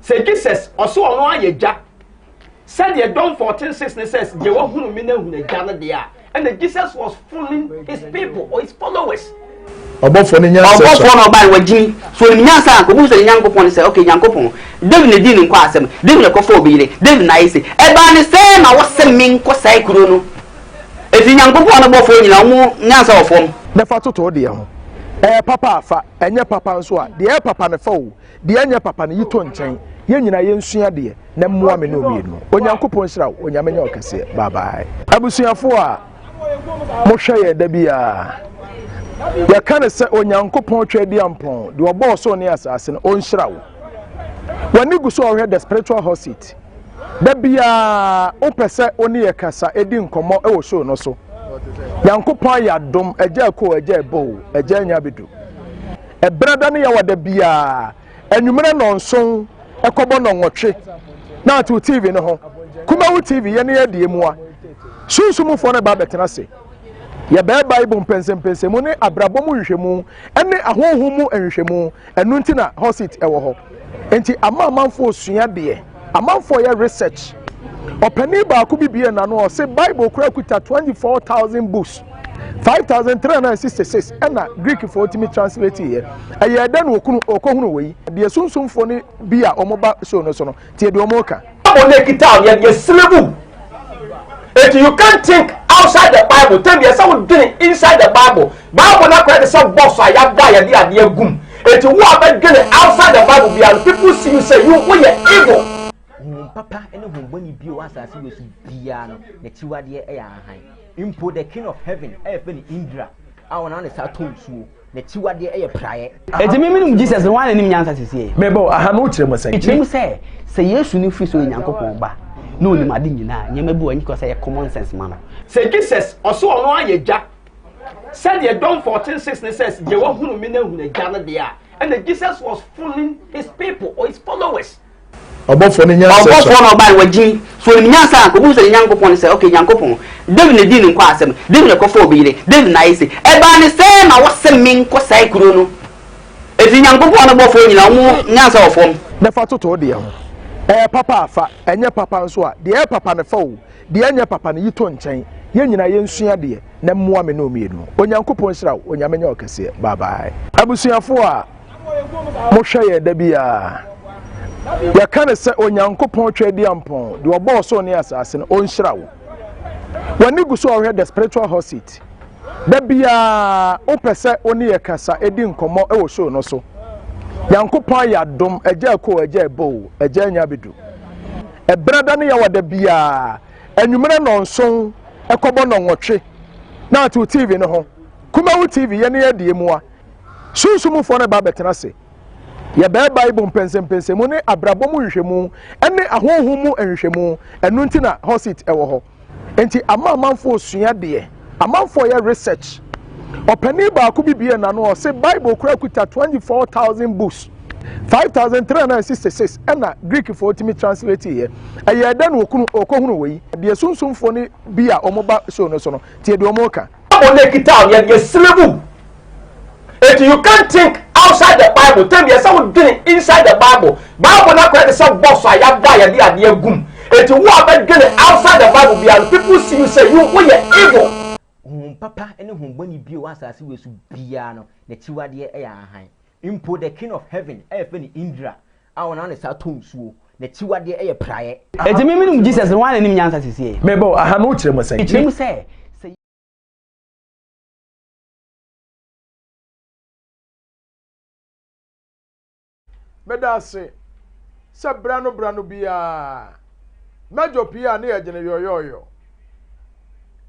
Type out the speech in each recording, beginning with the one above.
Sɛ Jesus ɔse ɔno ayɛ gya sɛdeɛ John 14 6 ne says deɛ wahunu me no ahunu agya no deɛ a ɛna Jesus was fooling his people or his followers. Ɔbɔfoɔ no nyansa sua. Ɔbɔfoɔ no ɔbae wagyimi so onim nyansa a nka ɔbɛhu sɛ ne Nyankopɔn ne sɛ okay Nyankopɔn David na ɛdii ne nkwa asɛm David na ɛkɔfa obi yere David na ayɛ sei ɛbaa ne sɛn na wose menkɔ sɛe kuro no ɛfiri Nyankopɔn no bɔfoɔ nyina wɔn nyansa wɔ fam. Na fa toto wo deɛ ho. Ɛyɛ papa a fa, ɛnyɛ papa nso a, deɛ ɛyɛ papa no fa o, Deɛ ɛnyɛ papa no, yi to nkyɛn. Yɛn nyinaa yɛnsua adeɛ na mmoa me ne wo mmienu. Onyankopɔn nhyira wo. Onyame nyɛ wo kɛseɛ. Bye bye. Abusuafoɔ a mohwɛ yɛn da biara, yɛka no sɛ Onyankopɔn Tweaduampɔn, deɛ ɔbɔɔ ɔsoro ne asase no, ɔnhyira wo. W'ani gu so a wohwɛ The Spiritual Hot Seat. Da biara wopɛ sɛ wo ne yɛ kasa di nkɔmmɔ wɔ show no so. Nyankopɔn ayɛ adom, agya ɛkɔ o, agya ɛbɔ o, agya anya abɛdu. Ɛberɛ da ne yawa da biara, anwummerɛ nnɔnson kɔbɔ nnɔnwɔtwe na ate wo TV no ho. Kumawu TV, yɛne yɛ deɛ mua. Sunsumfoɔ no ba abɛtena ase. Yɛbɛyɛ Bible mpɛnsɛmpɛnsɛmu ne abrabɔ mu nhwehwɛmu ne ahonhom mu nhwehwɛmu. Ɛno nti na hot seat ɛwɔ hɔ. Nti ama amanfoɔ sua deɛ. Amanfoɔ yɛ research. Ɔpanin baako bi bie n'ano ɔse Bible kura kuta 24,000 books. 5366 ɛna Greekfoɔ tumi translate yɛ. Ɛyɛ dɛn na okunu okohunu wei? Deɛ sunsumfoɔ no bi a wɔn ba show no so no, tie deɛ wɔn ka. Bible no ekita wo yɛ slave wo. Eti you can't think outside the Bible. Tɛm yɛ sɛ wo dwene inside the Bible. Bible no akɔyɛ te sɛ box a yɛabɔ a yɛde adeɛ agum. Eti wo a bɛdwene outside the Bible biara no, people see you sɛ you woyɛ evil. Honhom papa ne honhom bɔne bio wɔ asase wei so biara no, n'akyiwadeɛ yɛ ahahan. Mpo the king of heaven a yɛfrɛ no Indra a ɔnam ne saa tɔ nsuo, n'akyiwadeɛ yɛ praeɛ. Enti me menim Jesus no, hwan na nim nyansa sesie? Meba o, aha no wokyerɛ mu sɛn? Mekyerɛ mu sɛ, sɛ Yesu no firi sɛ ɔyɛ Nyankopɔn ba na ɔnim ade nyinaa, nneɛma bi wɔ hɔ a ɛnyɛ sɛ ɛyɛ common sense ma no. Sɛ Jesus ɔse ɔno ayɛ gya sɛdeɛ John 14 6 ne says deɛ wahunu me no ahunu agya no deɛ a ɛna Jesus was fooling his people or his followers. Ɔbɔfoɔ no nyansa sua. Ɔbɔfoɔ no ɔbae wagyimi so onim nyansa a nka ɔbɛhu sɛ ne Nyankopɔn ne sɛ okay Nyankopɔn David na ɛdii ne nkwa asɛm David na ɛkɔfaa obi yere David na ayɛ sei ɛbaa ne sɛn na wose menkɔ sɛe kuro no ɛfiri Nyankopɔn no bɔfoɔ nyina wɔn nyansa wɔ fam. Na fa toto wo deɛ ho. Ɛyɛ papa a fa, ɛnyɛ papa nso a, deɛ ɛyɛ papa no fa o, deɛ ɛnyɛ papa no yi to nkyɛn. Yɛn nyinaa yɛnsua adeɛ na mmoa me ne wo mmienu. Onyankopɔn nhyira wo, Onyame nyɛ wo kɛseɛ. Bye bye. Abusuafoɔ a mohwɛ yɛn da biara, yɛka no sɛ Onyankopɔn Tweaduampɔn, deɛ ɔbɔɔ ɔsoro ne asase no, ɔnhyira wo. W'ani gu so a wohwɛ The Spiritual Hot Seat. Da biara wopɛ sɛ wo ne yɛ kasa di nkɔmmɔ wɔ show no so. Nyankopɔn ayɛ adom, agya ɛkɔ o, agya ɛbɔ o, agya anya abɛdu. Ɛberɛ da ne yawa da biara, anwummerɛ nnɔnson ɛkɔbɔ nnɔnwɔtwe na ate wo TV no ho. Kumawu TV, yɛne yɛ deɛ mua. Sunsumfoɔ no ba abɛtena ase. Yɛbɛyɛ Bible mpɛnsɛmpɛnsɛmu ne abrabɔ mu nhwehwɛmu ne ahonhom mu nhwehwɛmu. Ɛno nti na hot seat ɛwɔ hɔ. Nti ama amanfoɔ sua deɛ. Amanfoɔ yɛ research. Ɔpanin baako bi bie n'ano ɔse Bible kura kuta 24,000 books. 5366 ɛna Greekfoɔ tumi translate yɛ. Ɛyɛ dɛn na okunu okohunu wei? Deɛ sunsumfoɔ no bi a wɔn ba show no so no, tie deɛ wɔn ka. Bible no ekita wo yɛ slave wo. Eti you can't think outside the Bible. Tɛm yɛ sɛ wodwene inside the Bible. Bible no akɔyɛ te sɛ box a yɛabɔ a yɛde adeɛ agum. Eti wo a bɛdwene outside the Bible biara no, people see you sɛ you woyɛ evil. Honhom papa ne honhom bɔne bio wɔ asase wei so biara no, n'akyiwadeɛ yɛ ahahan. Mpo the king of heaven a yɛfrɛ no Indra a ɔnam ne saa tɔ nsuo, n'akyiwadeɛ yɛ praeɛ. Enti me menim Jesus no, hwan na nim nyansa sesie? Meba o, aha no wokyerɛ mu sɛn? Mekyerɛ mu sɛ, sɛ. Meda ase sɛ berɛ ano berɛ ano biara mɛdwo pii a ne yɛgyene yɔyɔɔyɔ.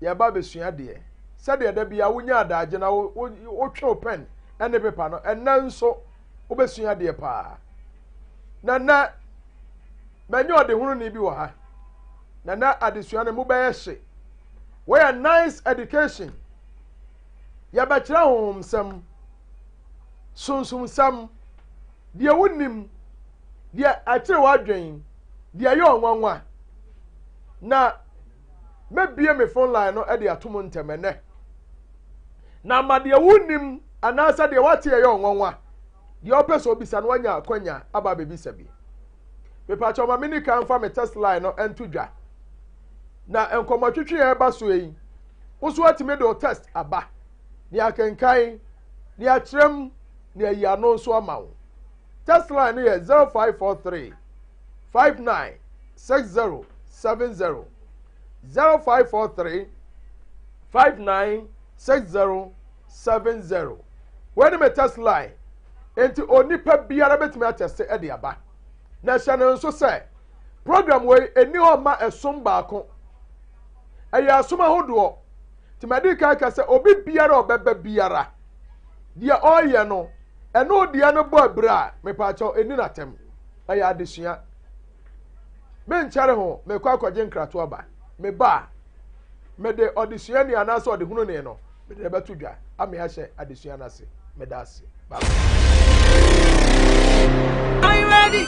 Yɛba abɛsua adeɛ. Sɛdeɛ da biara wonya adaagye na wotwe wo pɛn ne pepa no, ɛnnɛ nso wobɛsua adeɛ paa. Na nnɛ, manya ɔdehununi bi wɔ ha. Na nnɛ adesua no mu bɛyɛ hye. Wɔyɛ nice education. Yɛbɛkyerɛ honhomsɛm, sunsumsɛm, deɛ wonim, deɛ ɛkyere w'adwen, deɛ ɛyɛ ɔnwanwa. Na mɛbie me phone line no de ato mu ntɛm ɛnɛ. Na ama deɛ wonim anaasɛ deɛ wate ɛyɛ ɔnwanwa, deɛ ɔpɛ sɛ ɔbisa no wanya akwanya aba abɛbisa bi. Mepakyɛw ma menni kan mfa me text line no nto dwa. Na nkɔmmɔtwetwe a ɛba so yi, wo nso atumi de wo text aba, ne akenkan, ne akyerɛ mu, ne ayi ano nso ama wo. Text line no yɛ 0543 59 60 70. 0543 59 60 70. Wei ne me text line. Enti onipa biara bɛtumi atɛste de aba. Na hyɛ no nso sɛ, program wei ɛnni hɔ mma ɛsom baako. Ɛyɛ asom ahodoɔ. Nti madi kan ka sɛ obi biara a ɔbɛba biara, deɛ ɔreyɛ no, ɛne deɛ no bɔ abira a, mepaakyɛw ɛnni n'atɛm. Ɛyɛ adesua. Menkyɛre ho, mekɔ akɔgye nkratoɔ aba. Meba a, mede ɔdesuani anaasɛ ɔdehununi no mede no bɛto dwa ama yɛahyɛ adesua no ase. Meda ase. Bye bye. Are you ready?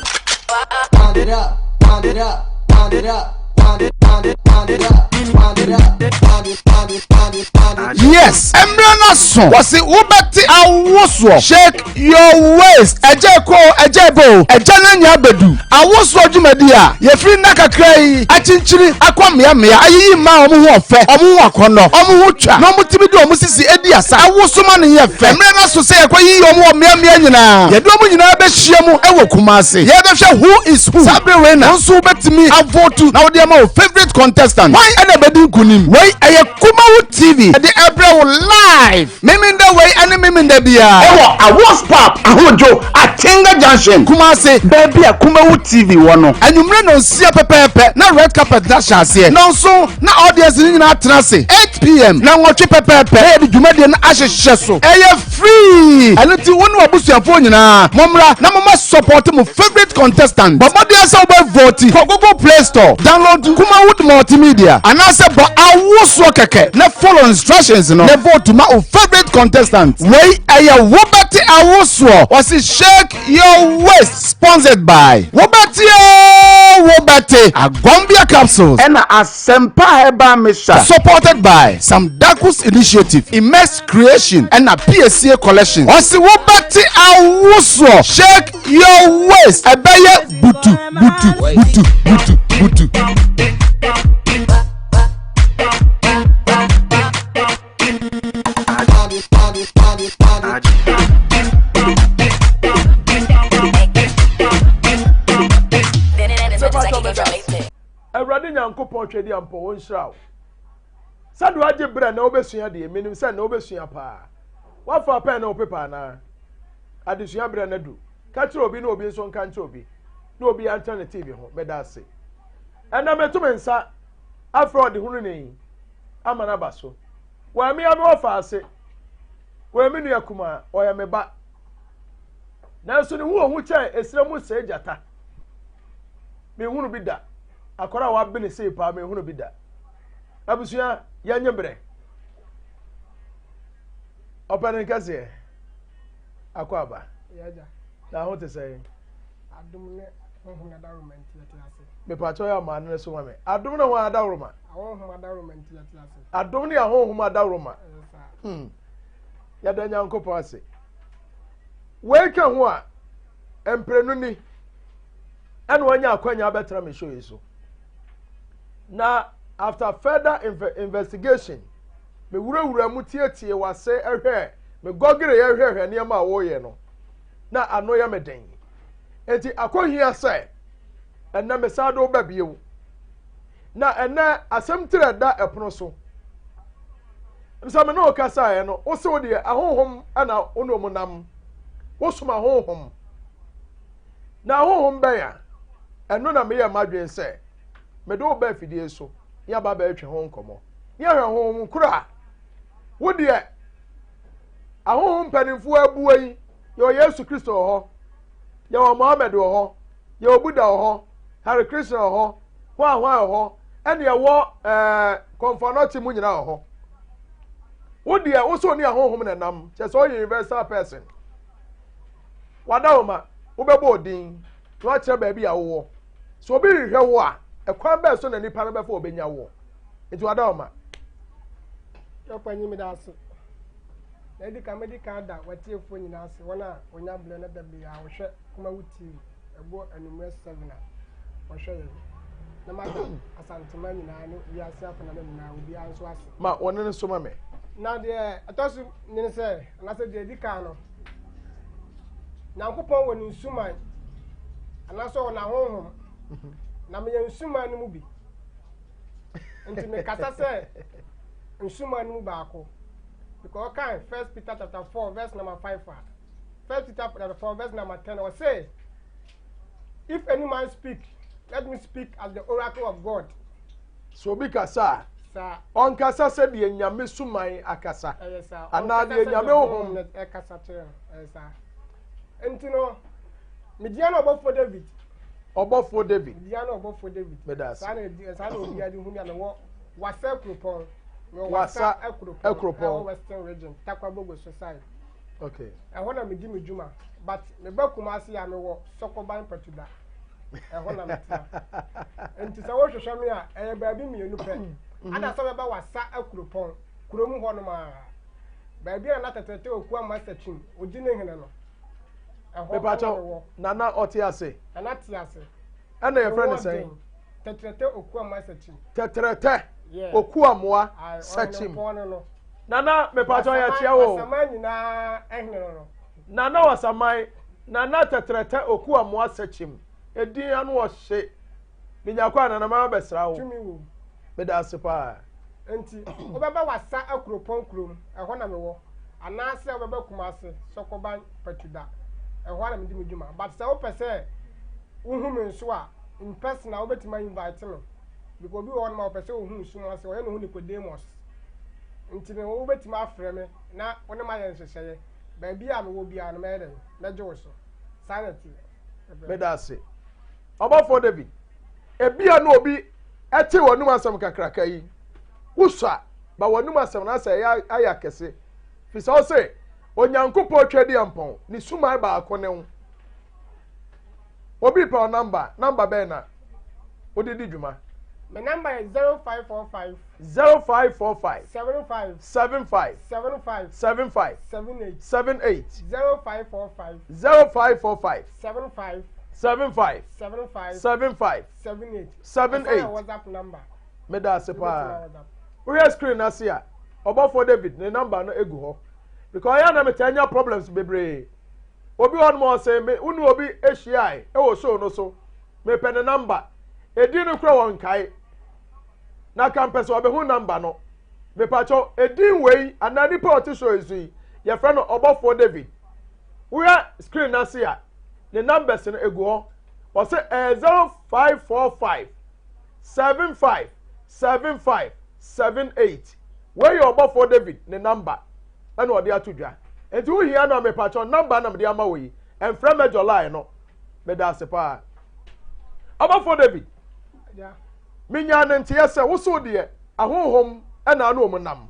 Wind it up, wind it up, wind it up, wind it, wind it, wind it up, wind it up, wind it, wind it, wind it, wind it. Yes, mmerɛ no aso. Wɔsi wobɛte awosoɔ. Shake your waist. Ɛgya kɔ o, ɛgya ba o, ɛgya no anya abɛdu. Awosoɔ dwumadi a yɛfiri nna kakra yi akyinkyini akɔ mmeammea ayiyi mmaa a wɔn ho ɔfɛ, wɔn ho akɔnnɔ, wɔn ho twa na wɔtumi de wɔn sisi di asa. Awoso ma no yɛ fɛ. Mmerɛ no aso sɛ yɛkɔyiyi wɔn wɔ mmeammea nyinaa. Yɛde wɔn nyinaa bɛhyia mu wɔ Kumasi. Yɛrebɛhwɛ Who is Who. Saa bere wei na wo nso wobɛtumi avotu na wode ama wo favourite contestant. Hwan na ɛbɛdi nkunim? Wei ɛyɛ Kumawu TV de ɛbrɛ wo live. Memenda wei ne Memenda biara. Ɛwɔ Awards Pub, Ahodwo, Atenga Junction, Kumasi. Baabi a Kumawu TV wɔ no. Anwummere nnɔnsia pɛpɛɛpɛ na red carpet no ahyɛ aseɛ. Nnɔnson na audience no nyinaa atena ase. 8pm, nnɔnwɔtwe pɛpɛɛpɛ na yɛde dwumadie no ahyehyɛ so. Ɛyɛ free! Ɛno nti wo ne w'abusuafoɔ nyinaa mommra na momma support mo favourite contestant. Bɔ mmɔden sɛ wobɛ vote. Kɔ Google Play Store, download Kumawood Multimedia anaasɛ bɔ awosoɔ kɛkɛ na follow instructions no na vote ma wo favourite contestant. Wei ɛyɛ Wobɛte Awosoɔ, wɔse shake your waist, sponsored by Wobɛte oo Wobɛte, Agombia Capsules. Ɛna Asempa Herbal Mixture. Supported by Sam Dakus Initiative, Immerse Creation ɛna Piesie Collection. Ɔse wobɛte awosoɔ, shake your waist, ɛbɛyɛ butu butu butu butu butu. Awurade Nyankopɔn Twɛdiampɔ ɔnhyira wo. Sɛdeɛ wagye berɛ na wobɛsua deɛ, menim sɛ na wobɛsua paa. Woafa pɛn ne wo pepa anaa? Adesua berɛ no adu. Ka kyerɛ obi na obi nso nka nkyerɛ obi na obi antena ne TV ho. Meda ase. Ɛnna meto me nsa afrɛ ɔdehununi ama no aba so. Wɔamia me wɔfa ase. Wɔyɛ me nua kumaa, ɔyɛ me ba. Nanso ne ho ohu kyɛn esrɛ mu sɛe gyata. Menhunu bi da. Akwadaa a wabene sei paa menhunu bi da. Abusua, yɛnye berɛ. Ɔpɛ ne nkɛseɛ. Akɔ aba. Na ho te sɛn? Adom ne honhom adaworoma nti yɛte ase. Mepatwa yɛ amaa no so ma me. Adom ne ho adaworoma. Ahonhom adaworoma nti yɛte ase. Adom ne ahonhom adaworoma. Hmm. Yɛda Nyankopɔn ase. Wei ka ho a, mprenu ni ɛna wanya akwanya abɛtena me show yi so. Na after further inve investigation, me wurawura mu tietie wase ɛhwɛ, me gɔgere ɛhwɛhwɛ nneɛma a wɔreyɛ no, na ano yɛ me den. Enti akɔhia sɛ ɛnɛ me san de wo ba bio. Na ɛnɛ asɛm tiri ɛda ɛpono so. Sɛ me ne wo kasaeɛ no, wo se wo deɛ ahonhom ɛna wo ne wɔn nam. Wosom ahonhom. Na ahonhom bɛn a? Ɛno na meyɛɛ m'adwene sɛ mede wo ba afidie so ne aba abɛtwe ho nkɔmmɔ. Ne ahwɛ honhom koro a wo deɛ ahonhom mpanimfoɔ abua yi, yɛwɔ Yesu Kristo wɔ hɔ, yɛwɔ Mohammed wɔ hɔ, yɛwɔ Buddha wɔ hɔ, Hare Krishna wɔ hɔ, hwan hwan wɔ hɔ, ɛne ɛwɔ ɛɛ kɔnfanɔkye mu nyinaa wɔ hɔ. Wo deɛ wo so ne ahonhom na nam, kyerɛ sɛ ɔyɛ universal person. W'adaworoma, wobɛbɔ odin na wakyerɛ baabi a wowɔ. Sɛ obi rehwehwɛ wo a, ɛkwan bɛn so na nipa no bɛfa obenya woɔ? Nti w'adaworoma. Yɔkɔ meda ase. Na edi kan medi kan da w'atiefoɔ nyinaa ase, wɔn a wɔnya berɛ na da biara wɔhwɛ Kumawu TV ɛbɔ anwummerɛ 7 a. ɔhwɛ yɛn. Na mada Asantema nyinaa ne wiase afanana nyinaa obiara nso ase. Ma wɔne no so ma me. Na deɛ ɛtɔ so ne sɛ, anaasɛ deɛ ɛdi kan no, Nyankopɔn wɔ ne nsuman anaasɛ ɔwɔ n'ahonhom. Na meyɛ nsuman no mu bi. Nti mekasa sɛ nsuman no mu baako. Because ɔkan First Peter chapter 4 verse number 5 a, First Peter chapter 4 verse number 10 ɔse, If any man speak, let me speak as the oracle of God. Sɛ obi kasa a, ɔnkasa sɛdeɛ Nyame suman akasa, anaa deɛ Nyame honhom ɛkasa kyerɛ no. Ɛyɛ saa. Nti no, media no ɔbɔfoɔ David. Ɔbɔfoɔ David. Media no ɔbɔfoɔ David. Meda ase. Saa na saa na obiara de hu mi a mewɔ Wasa Kuropɔn. Mewɔ Wasa Kuropɔn. Kuropɔn. Ɛwɔ Western Region, Tarkwa Bogoso side. Okay. Ɛhɔ na medi me dwuma. But meba Kumasi a mewɔ Sɔkɔban Patuda. Ɛhɔ na metena. Nti sɛ wohwehwɛ me a, ɛyɛ baabi mmienu pɛ. Mm-hmm. Ada sɛ bɛba Wasa Kuropɔn, kurom hɔnom a. Baabi a na tɛtɛtɛ Okua Master Twim, odi ne hene no. Ɛhɔ na mewɔ. Nana ɔte ase. Nana te ase. Ɛna yɛfrɛ no sɛn? Tɛtrɛtɛ Okuamoa Sakyim. Tɛtrɛtɛ Okuamoa Sakyim. Nana mepatɔ yɛ kyia wo. Wasaman nyinaa ɛhene no no. Nana Wasaman, Nana Tɛtrɛtɛ Okuamoa Sakyim. Edin ano ɔhye. Menya kɔ a Nana mama bɛsra wo. Tumi wom. Meda ase paa. Nti wobɛba Wasa Akuropɔn kurom, ɛhɔ na mewɔ. Anaasɛ wobɛba Kumase, Sɔkɔban, Patuda. Ɛhɔ ara na medi me dwuma. But sɛ wopɛ sɛ wohu me nso a, in person a wobɛtumi a invite me. Because obi wɔ hɔnom a ɔpɛ sɛ ohu sum ase, ɔyɛ ne ho Nicodemus. Nti no wobɛtumi afrɛ me na wo ne mayɛ nhyehyɛeɛ. Baabi a mewɔ biara no mɛyɛ dɛn? Mɛgye wo so. Saa na ɛteɛ. Meda ase. Ɔbɔfoɔ David, ebia na obi ɛte w'anum asɛm kakraka yi, wosua ba w'anum asɛm no asɛ ɛyɛ ayɛ akɛse. Fi sɛ ɔse, Onyankopɔn Tweaduampɔn, ne suman baako ne wo. Obi pɛ wo namba, namba bɛn na wode di dwuma? Me namba yɛ 0545. 0545. 75. 75. 75. 75. 78. 78. 0545. 0545. 75. 75. 75. 75. 78. 78. WhatsApp number. Meda ase paa. Wohwɛ screen ase a, ɔbɔfoɔ David ne namba no egu hɔ. Because ɔyɛ na metaa nya problems bebree. Obi wɔ hɔ nom ɔsɛ me wo ne obi ahyiae wɔ show no so. Mepɛ ne namba. Edin no kura wɔn nkae. Na ka mpɛ sɛ ɔbɛhu namba no. Mepakyɛw edin wei anaa nipa a ɔte show yi so yi, yɛfrɛ no ɔbɔfoɔ David. Wohwɛ screen no ase a, ne numbers no egu hɔ. Ɔsɛ ɛyɛ 0545 75 75 78. Wei yɛ ɔbɔfoɔ David ne namba ɛna ɔde ato dwa. Nti wohia no a mepakyɛw namba na mede ama wo yi. Ɛmfrɛ Major line no. Meda ase paa. Ɔbɔfoɔ David, menyaa ne nteɛ sɛ wosow deɛ ahonhom ɛna ano wɔn nam.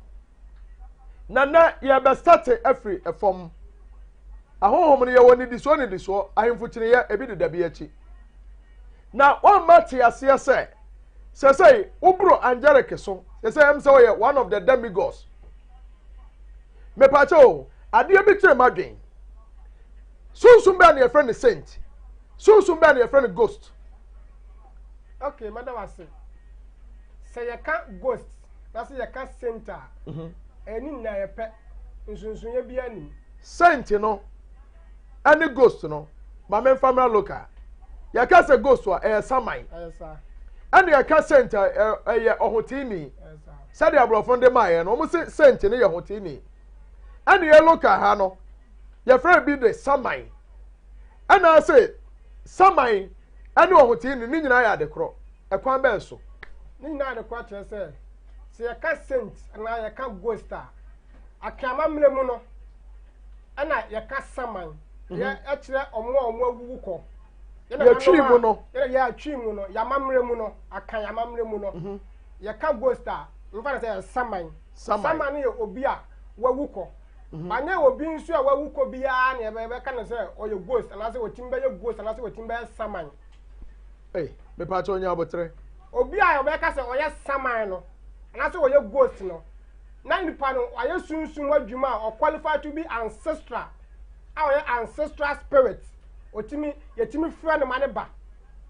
Na nɛ yɛbɛstate afiri ɛfam. Ahonhom no yɛwɔ nnidisoɔ nnidisoɔ, ahemfo kyiniiɛ ebi deda bi akyi. Na wɔmma te aseɛ sɛ sɛsɛi woboro angelic so, sɛsɛ ɛm sɛ wɔyɛ one of the demigods. Mepakyɛ o, adeɛ bi kyerɛ m'adwen. Sunsum bɛn na yɛfrɛ no saint? Sunsum bɛn na yɛfrɛ no ghost? Okay, mɛda wo ase. Sɛ yɛka ghost na sɛ yɛka saint a, mhm. ɛyɛ ne nyinaa yɛ pɛ. Nsonsonoeɛ biara nim. Saint no ɛne ghost no, ma memfa mmra local. Yɛka sɛ ghost a, ɛyɛ saman. Ɛne yɛka saint a, ɛyɛ ɔhoteeni. Sɛdeɛ aborɔfo no de maa yɛn no, wɔn se saint no yɛ hoteeni. Ɛne yɛ local ha no, yɛfrɛ bi de saman. Ɛna ase saman ɛne ɔhoteeni ne nyinaa yɛ adekorɔ. Ɛkwan bɛn so? Ne nyinaa adekorɔ kyerɛ sɛ, sɛ yɛka saint anaa yɛka ghost a, akeamammerɛ mu no, ɛna yɛka saman. Mhm. Yɛ ɛkyerɛ ɔmo a ɔmo awuwu kɔ. Yɛtwi mu no. Yɛtwi mu no, yɛamammerɛ mu no, aka yɛamammerɛ mu no. Mhm. Yɛka ghost a, mfa no sɛ yɛ saman. Saman no yɛ obi a wawu kɔ. Mhm. Banyɛ obi nso a wawu kɔ biara na yɛbɛka no sɛ ɔyɛ ghost anaasɛ ɔtumi bɛyɛ ghost anaasɛ ɔtumi bɛyɛ saman. Ei, mepaakyɛ ɔnyɛ aboterɛ. Obi a ɔbɛka sɛ ɔyɛ saman no anaasɛ ɔyɛ ghost no, na nipa no wayɛ sunsum adwuma a ɔqualify to be ancestral a ɔyɛ ancestral spirit. Ɔtumi, yɛtumi frɛ no ma ne ba.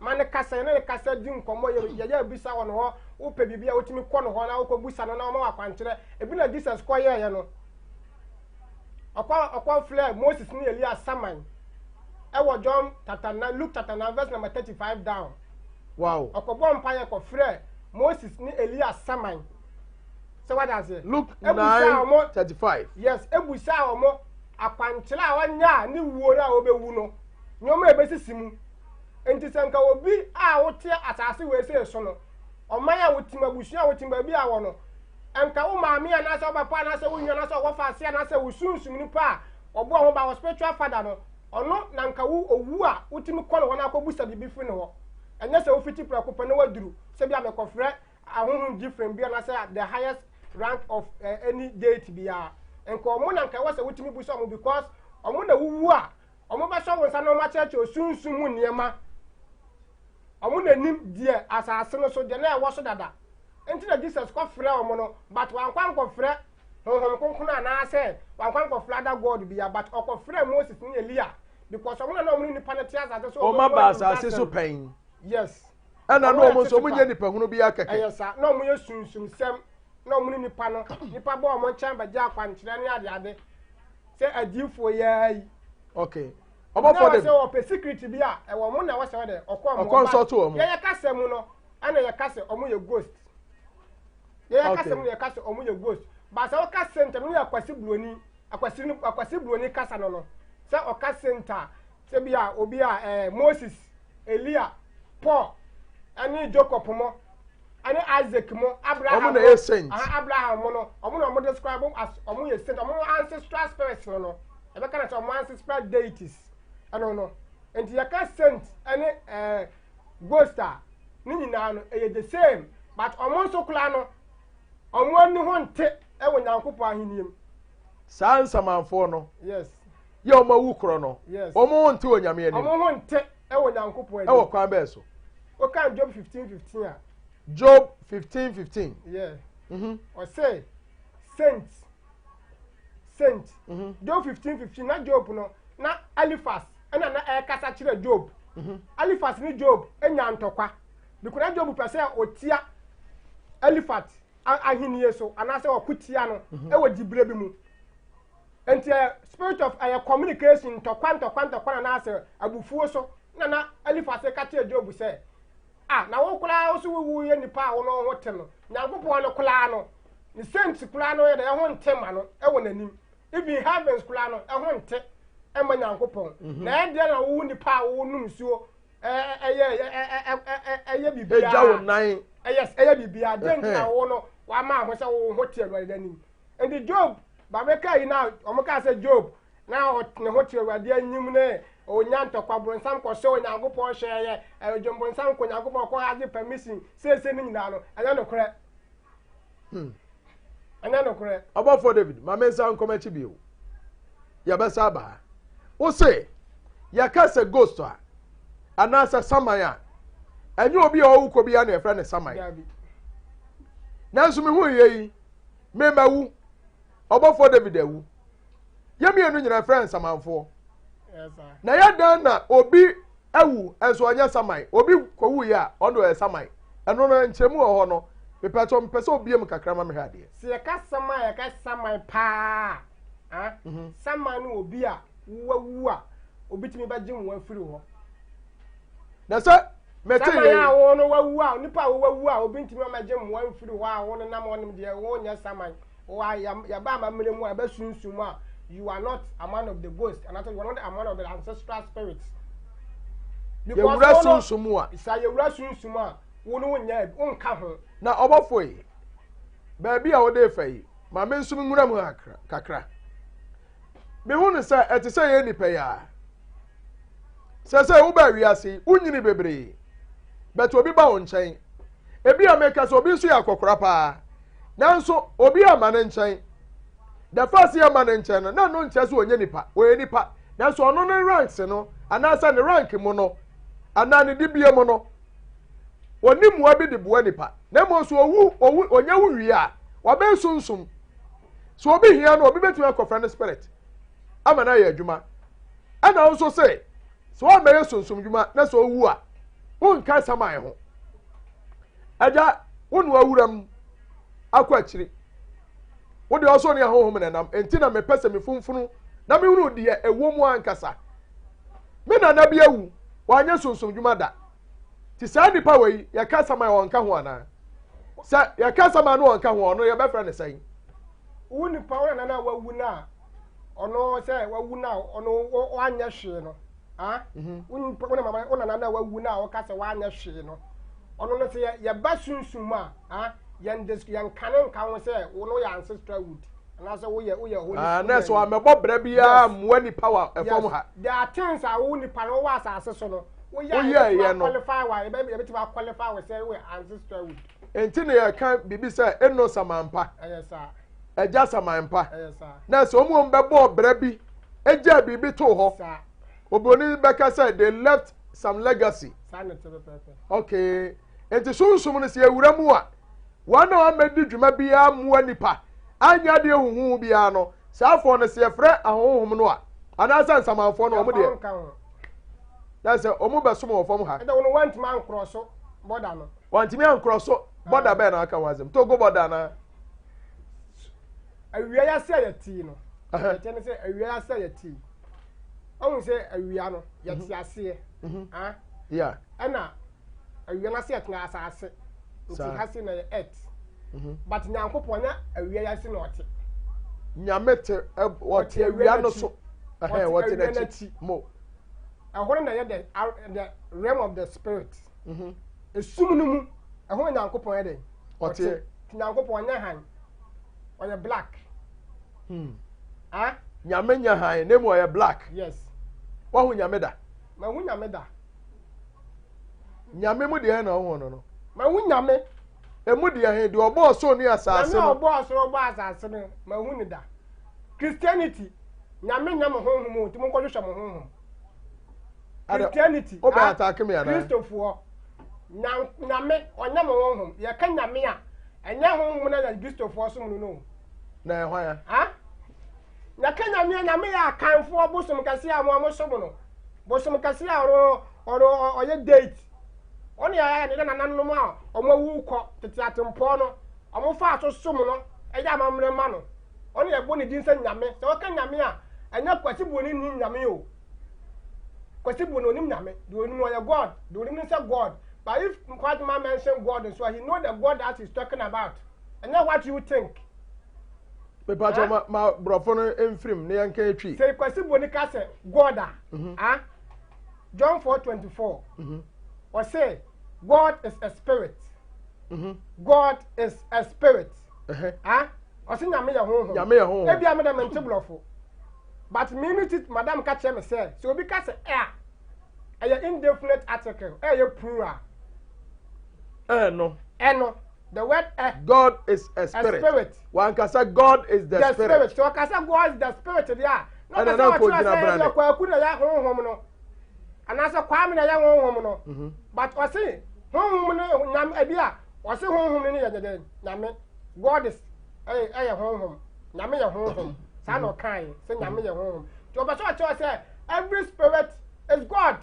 Ma no kasa, yɛne no kasa di nkɔmmɔ, yɛ yɛyɛ abisa wɔ ne hɔ, wopɛ biribi a wotumi kɔ ne hɔ na wokɔbusa no na ɔma wo akwankyerɛ. Ebi na Jesus kɔyɛeɛ no. Ɔkɔ ɔkɔ frɛ Moses ne Elia saman ɛwɔ John chapter 9, Luke chapter 9 verse number 35 down. Wow. Ɔkɔbɔ mpaeɛ kɔfrɛ Moses ne Elia saman. Sɛ wate aseɛ? Luke Ebusaa 9 wɔn 35. Yes, ebusaa wɔn akwankyerɛ a ɔnya a ne wuo no a ɔbɛwu no, nneɛma a ɛbɛsisi mu. Enti sɛ nka obi a wote asase wei sei so no, ɔman a wote mu, abusua a wote mu, baabi a wɔ no, nka wo maame anaasɛ wo papa anaasɛ wo nua anaasɛ ɔwɔfa ase anaasɛ wo sunsum nipa a ɔbɔ ho ba, wo spiritual father no, ɔno na nka wo owu a wotumi kɔ ne hɔ na akɔbusa biribi firi ne hɔ. Ɛnyɛ sɛ wofiti prɛko pɛ na waduru sɛ bi a mekɔfrɛ ahonhom different bi anaasɛ the highest rank of uh, any deity biara. Nka ɔmo na nka ɛwɔ sɛ wotumi busa ɔmo because ɔmo na wuwu a Wɔbɛsɔ wo nsa na wɔakyerɛkyerɛ sunsum mu nneɛma. Wɔn na nim deɛ asase no so, deɛ na ɛwɔ so dada. Nti na Jesus kɔfrɛ wɔn no, but wankɔ ankɔfrɛ Honhom Kronkron anaasɛ wankɔ ankɔfrɛ other God bia, but ɔkɔfrɛ Moses ne Elia because wɔn na na wɔn ne nipa no te asase so. Wɔn aba asase so pɛn. Yes. Ɛna na wɔn nso wɔn nyɛ nipa hunu bi akɛkɛ. Ɛyɛ saa, na wɔn yɛ sunsumsɛm, na wɔn ne nipa no, nipa bɔ wɔn nkyɛn bɛgye akwankyerɛ ne adeade. Sɛ adiifoɔ yi ara yi. Okay. Ɔbɔfoɔ de. Sɛ ɔpɛ secret bi a ɛwɔ mo na ɛwɔ sɛ ɔdɛ ɔkɔ ɔmo. Ɔkɔ nsɔ to ɔmo. Yɛyɛ kasa mu no ɛna yɛ kasa ɔmo yɛ ghost. Yɛyɛ kasa mu no yɛ kasa ɔmo yɛ ghost. Baasa ɔka senta no yɛ akwasi buroni akwasi no akwasi buroni kasa no no sɛ ɔka senta sɛ bi a obi a ɛɛ Moses Elia Paul ɛne Jacob mo. ɛne Isaac mo Abraham mo na yɛ saint aha Abraham mo no ɔmo na ɔmo describe as ɔmo yɛ saint ɔmo ancestral spirits no no ɛbɛka na sɛ ɔmo ancestral deities ɛno no nti yɛka saint ɛne ɛɛ ghost a ne nyinaa no ɛyɛ the same but ɔmo nso koraa no ɔmo ani ho nte ɛwɔ Nyankopɔn ahenni mu. Saa nsamanfoɔ no. Yes. Yɛ ɔmo awu korɔ no. Yes. Ɔmo ho nte wɔ Nyame anim. Ɔmo ho nte ɛwɔ Nyankopɔn anim. Ɛwɔ kwan bɛɛ so. Wokan Job 15:15 a. Job 15:15. Yeah. Mm-hmm. Ɔsɛ saint saint. Mm-hmm. Job 15:15 na Job no na Eliphaz ɛna na ɛrekasa kyerɛ Job. Mm-hmm. Eliphaz ne Job enya ntɔkwa. Because na Job pɛ sɛ otia Eliphaz ahenni so anaasɛ ɔko tia no mm-hmm. ɛwɔ dibrɛ bi mu. Nti ɛyɛ spirit of ɛyɛ communication ntɔkwa ntɔkwa ntɔkwa na n'asɛ abufuo so na na Elifas ka kyerɛ Job sɛ ah na wo koraa wo so wo yɛ nipa a wo no ho te no Nyankopɔn no koraa no ne saints koraa no yɛ dɛ ɛho nte ma no ɛwɔ n'anim even heavens koraa no ɛho nte ɛma Nyankopɔn mhm. na ɛdeɛ na wo nipa a wo nom nsuo ɛyɛ ɛyɛ biribiara ɛgya wo nan ɛyɛ ɛyɛ biribiara deɛ nti na wo no wama ho sɛ wo ho te Awurade anim Nti Job ba bɛkaa yi na wɔn kaa sɛ Job na ne ho te Awurade anim ne onya ntɔkwa bronsam kɔsɔ Onyankopɔn hwɛ yɛ ɛdwom bronsam kɔ Onyankopɔn kɔ agye permission seesei ne nyinaa no ɛnyɛ nokorɛ. Hmm. Ɛnyɛ nokorɛ. Ɔbɔfoɔ David ma me nsa nkɔm akyi bio yɛbɛsa aba ha wo se yɛka sɛ ghost a anaasɛ saman a ɛnyɛ obi a ɔwo kɔ biara na yɛfrɛ no saman nanso mehu yɛ yi Me mawu, ɔbɔfoɔ David awu. Yɛn mmienu nyinaa frɛ nsamanfoɔ. Na yɛ dan na obi awu nso ɔnyɛ saman. Obi kɔwu yɛ a ɔno ɔyɛ saman. Ɛno no nkyerɛmu wɔ hɔ no. Mepɛ sɛ mepɛ sɛ obie mu kakra ma mehwɛ adeɛ. Sɛ yɛka saman a yɛka saman paa a mhm. saman no obi a wawu a obi tumi bɛgye wɔn afiri hɔ. Na sɛ mete yɛ. Saman a wɔn no wawu a nipa a wawu a obi ntumi ɔmɛgye mmoa mfiri hɔ a wɔn nenam hɔ nom deɛ wɔn nyɛ saman wɔ yɛba amammerɛ mu a ɛbɛ sunsum a you are not a man of the ghost and you are not a man of the ancestral spirits. Yɛwura sunsum mu a. Sɛ yɛwura sunsum a wɔn no nyɛ nka ho. Na ɔbɔfo yi baabi a wɔde fa yi maame nso nwura mu kakra. Mehu no sɛ ɛte sɛ yɛn nnipa yi ara. Sɛ sɛ wobaa wiase yi, wonyini bebree. But obi ba wo nkyɛn. Ebi a meka sɛ obi nso yɛ akɔkora paa. Nanso obi ama ne nkyɛn. The first yɛ ma ne nkyɛn no, na ɛno nkyerɛ sɛ ɔnyɛ nipa. Ɔyɛ nipa. Nanso ɔno ne ranks no, anaasɛ ne rank mu no, anaa ne dibea mu no, ɔni mmoa bi de boa nipa. Na mmom nso owu, owu, ɔnya wo wie a, wabɛn sunsum. So obi hia no, obi betumi akɔfrɛ no spirit ama no ayɛ adwuma. Ɛna nso sɛ, sɛ wɔmmɛyɛ sunsum dwuma na sɛ owu a, Wonka saman ho. Agya, wo na wawura mu akɔ akyiri. Wo deɛ ɔsoro ne ahonhom na ɛnam. Enti na mepɛ sɛ mefunfunu na mehunu deɛ ɛwɔ mu ankasa. Me nana bi awu, wanyɛ sunsum dwuma da. Ti saa nipa wei, yɛka saman ɔnka ho anaa? Sɛ yɛka saman no ɔnka ho ɔno yɛbɛfrɛ no sɛn? Wo nipa wo nana no a wawu no a, ɔno sɛ wawu no a ɔno wanyɛ hwee no. Ah, mhm. wo nipa wo nana wo nana no a wawu no a wɔka sɛ wanyɛ hwee no. Ɔno no sɛ yɛba sunsum mu a, ah, yɛn dis yɛn kane nka ho sɛ wo no yɛ ancestral wood anaasɛ woyɛ woyɛ holy. Ah, na sɛ wamɛbɔ brɛ biara mmoa nipa wɔ ɛfam ha. There are things a wo nipa no wowɔ asase so no woyɛ yɛ no qualify wa yɛbɛtumi aqualify wɔ sɛ woyɛ ancestral wood. Nti na yɛka biribi sɛ eno samanpa. Ɛyɛ saa. Ɛgya samanpa. Ɛyɛ saa. Na sɛ wɔn wɔn bɛbɔ brɛ bi egya biribi to hɔ. Saa. Obroni bɛka sɛ they left some legacy. Saa na ɛte pɛpɛɛpɛ. Okay. Nti sunsum no sɛ yɛwura mu a, wɔn a wɔammɛdi dwuma biara mmoa nipa, anyɛ adeɛ huhuu biara no, saa afɔ no sɛ yɛfrɛ ahonhom no a, anaasɛ nsamanfoɔ no, wɔn deɛ, na sɛ wɔn bɛsom wɔ fam ha. Ɛdɛ wɔn wɔntumi ankorɔ so bɔda no. Wɔntumi ankorɔ so bɔda bɛn na aka ho asɛm? Togo bɔda anaa? Awia yɛ ase a yɛte no, yɛte no sɛ awia yɛ ase a yɛte. Ɔhu sɛ awia no yɛte mhm. aseɛ. Mhm. Ah? Ɛna awia no ase yɛtena asase. Nti ha se na yɛ earth. Mhm. But Nyankopɔn nyɛ awia yɛ ase na ɔte. Nyame te ɔte awia no so. Ɔte n'akyi. Mo. Ɛhɔ no na yɛ the realm of the spirit. Esum no mu ɛhɔ na Nyankopɔn yɛ dɛ. Ɔte. Nyankopɔn nyɛ han. Ɔyɛ black. Hmm. Ah? Nyame nyɛ han, na mu ɔyɛ black. Yes. Wahu Nyame da? Mahu Nyame da. Nyame mu deɛ na ɔhu no no. Mahu Nyame. Emu deɛ he, deɛ ɔbɔɔ soro ne asase no. Nyame a ɔbɔɔ soro ɔbɔɔ asase no, mahu no da. Christianity, Nyame nyɛ mo honhom o, nti monkɔhwehwɛ mo honhom. Christianity, ah, Kristofoɔ, Nyame, ɔnyɛ mo honhom. Yɛka Nyame a, ɛnyɛ honhom na Kristofoɔ som no no. Na ɛhwan a? Ah? Yɛka Nyame a, Nyame yɛ Akanfoɔ bosom kɛseɛ a mo a mosom no. Bosom kɛseɛ a ɔno ɔno ɔyɛ date. Ɔne yɛ ne nananom a wɔn awu kɔ tete atempɔn no, wɔn faa so som no, ɛyɛ amammerɛ ma no. Ɔne yɛbɔ ne din sɛ Nyame. Sɛ wɔka Nyame a, ɛnyɛ Kwasi Buoni ni Nyame o. Kwasi Buoni onim Nyame. Deɛ onim no ɔyɛ God. Deɛ onim no sɛ God. But if Kwatma mention God nso a, he know the God that he's talking about. Ɛnyɛ what you think. Mepatwa ma ma borɔfo no mfirim na yɛnka etwi. Sɛ Kwasi Boni ka sɛ God a, mhm. ah, John 4:24. Mhm. Ɔse God is a spirit. Mhm. God is a spirit. Ah, ɔse Nyame yɛ honhom. Nyame yɛ honhom. Ebia me dɛ mente borɔfo. But me me ti madam ka kyerɛ me sɛ sɛ obi ka sɛ ɛ a ɛyɛ indefinite article, ɛyɛ plural. Ɛno. Ɛno. The word ɛ. God is a spirit. A spirit. Wankasa God is the, the spirit. spirit. So ɔkasa God is the spirit deɛ a. Na ɔkasa ɔkyerɛ sɛ ɛyɛ kwaku na ɛyɛ honhom no. Anaasɛ kwame na ɛyɛ honhom no. Mhm. But ɔse honhom no nyame ebi a ɔse honhom no yɛ dɛdɛ nyame. God is ɛyɛ ɛyɛ honhom. Nyame yɛ honhom. Saa na ɔkae sɛ nyame yɛ honhom. Nti ɔpɛ sɛ ɔkyerɛ sɛ every spirit is God.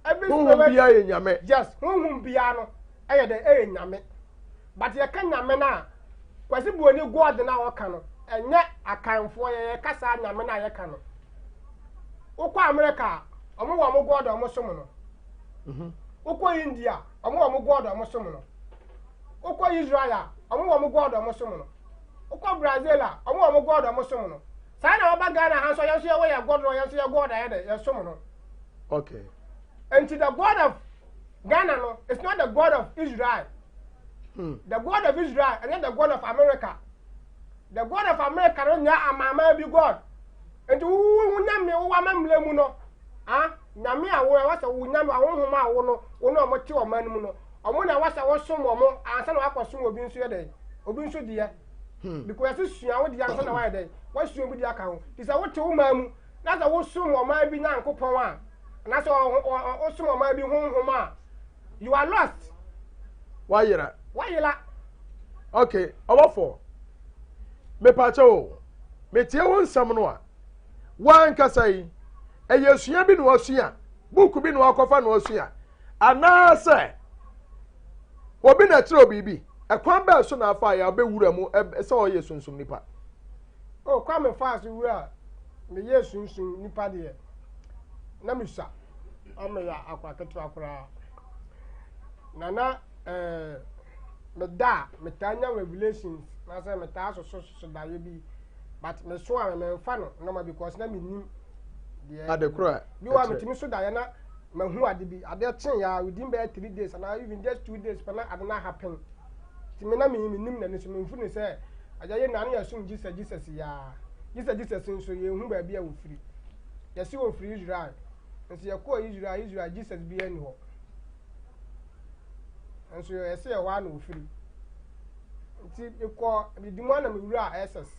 Every spirit. Honhom biara yɛ nyame. Yes, honhom biara no. ɛyɛ dɛ ɛyɛ nyame but yɛka nyame no a Kwasi Buoni God no a ɔka no ɛnyɛ akanfoɔ yɛ yɛka saa nyame no a yɛka no wokɔ America a ɔmo wɔ ɔmo God a ɔmo som no mhm. wokɔ India ɔmo wɔ ɔmo God a ɔmo som no wokɔ Israel a ɔmo wɔ ɔmo God a ɔmo som no wokɔ Brazil a ɔmo wɔ ɔmo God a ɔmo som no saa na wɔba Ghana ha nso yɛn nso yɛwɔ yɛ God no yɛn nso yɛ God a yɛ dɛ yɛsom no okay nti the God of Ghana no is not the God of Israel. Hmm. The God of Israel and not the God of America. The God of America no nyɛ amanaman bi God. Nti wo wo nyame wo amammerɛ mu no, ah, nyame a wo ɛwɔ sɛ wo nyame ahonhom a wo no wo ne ɔmo te ɔman no mu no, ɔmo na ɛwɔ sɛ wosom ɔmo ansa na wakɔsom obi nso yɛ dɛn? Obi nso deɛ. Hmm. Because yɛse sua wo deɛ ansa na wayɛ dɛn? Wasua obi deɛ aka ho. Nti sɛ wote wo man mu na sɛ wosom ɔman bi nyankopɔn a anaasɛ wosom ɔman bi honhom a you are lost. Wayera. Wayera. Okay, ɔbɔfo. Mepakyɛ o, metie wo nsɛm no a, wankasa yi, ɛyɛ sua bi na wasua, buku bi na wakɔfa na wasua, Anaasɛ obi na ɛkyerɛ biribi? Ɛkwan bɛɛ so na afa yɛ abɛwura mu sɛ ɔyɛ sunsum nipa? O kwan me faa so wura meyɛ sunsum nipa deɛ, na mesua ameyɛ akwa ketewa koraa. Na na ɛɛ meda a metaa nya revelations na sɛ metaa soso soso daeɛ bi but meso a memfa no normal because na menim deɛ ade koro a bi wɔ a metumi so daeɛ na mahu ade bi adeɛ kye ya within bɛyɛ 3 days anaa even just 2 days pɛ na ade na happen. Nti me na menim n'ani so memfu ne sɛ agya yɛ nane yɛsom Jesus Jesus yaa Jesus Jesus nso yɛnhu baabi a wɔfiri. Yɛse wɔfiri Israel nso yɛkɔɔ Israel, Israel Jesus bi ani hɔ nso yɛse ɛhɔ a na wɔfiri. Nti mekɔ didi mu ana mewura SS.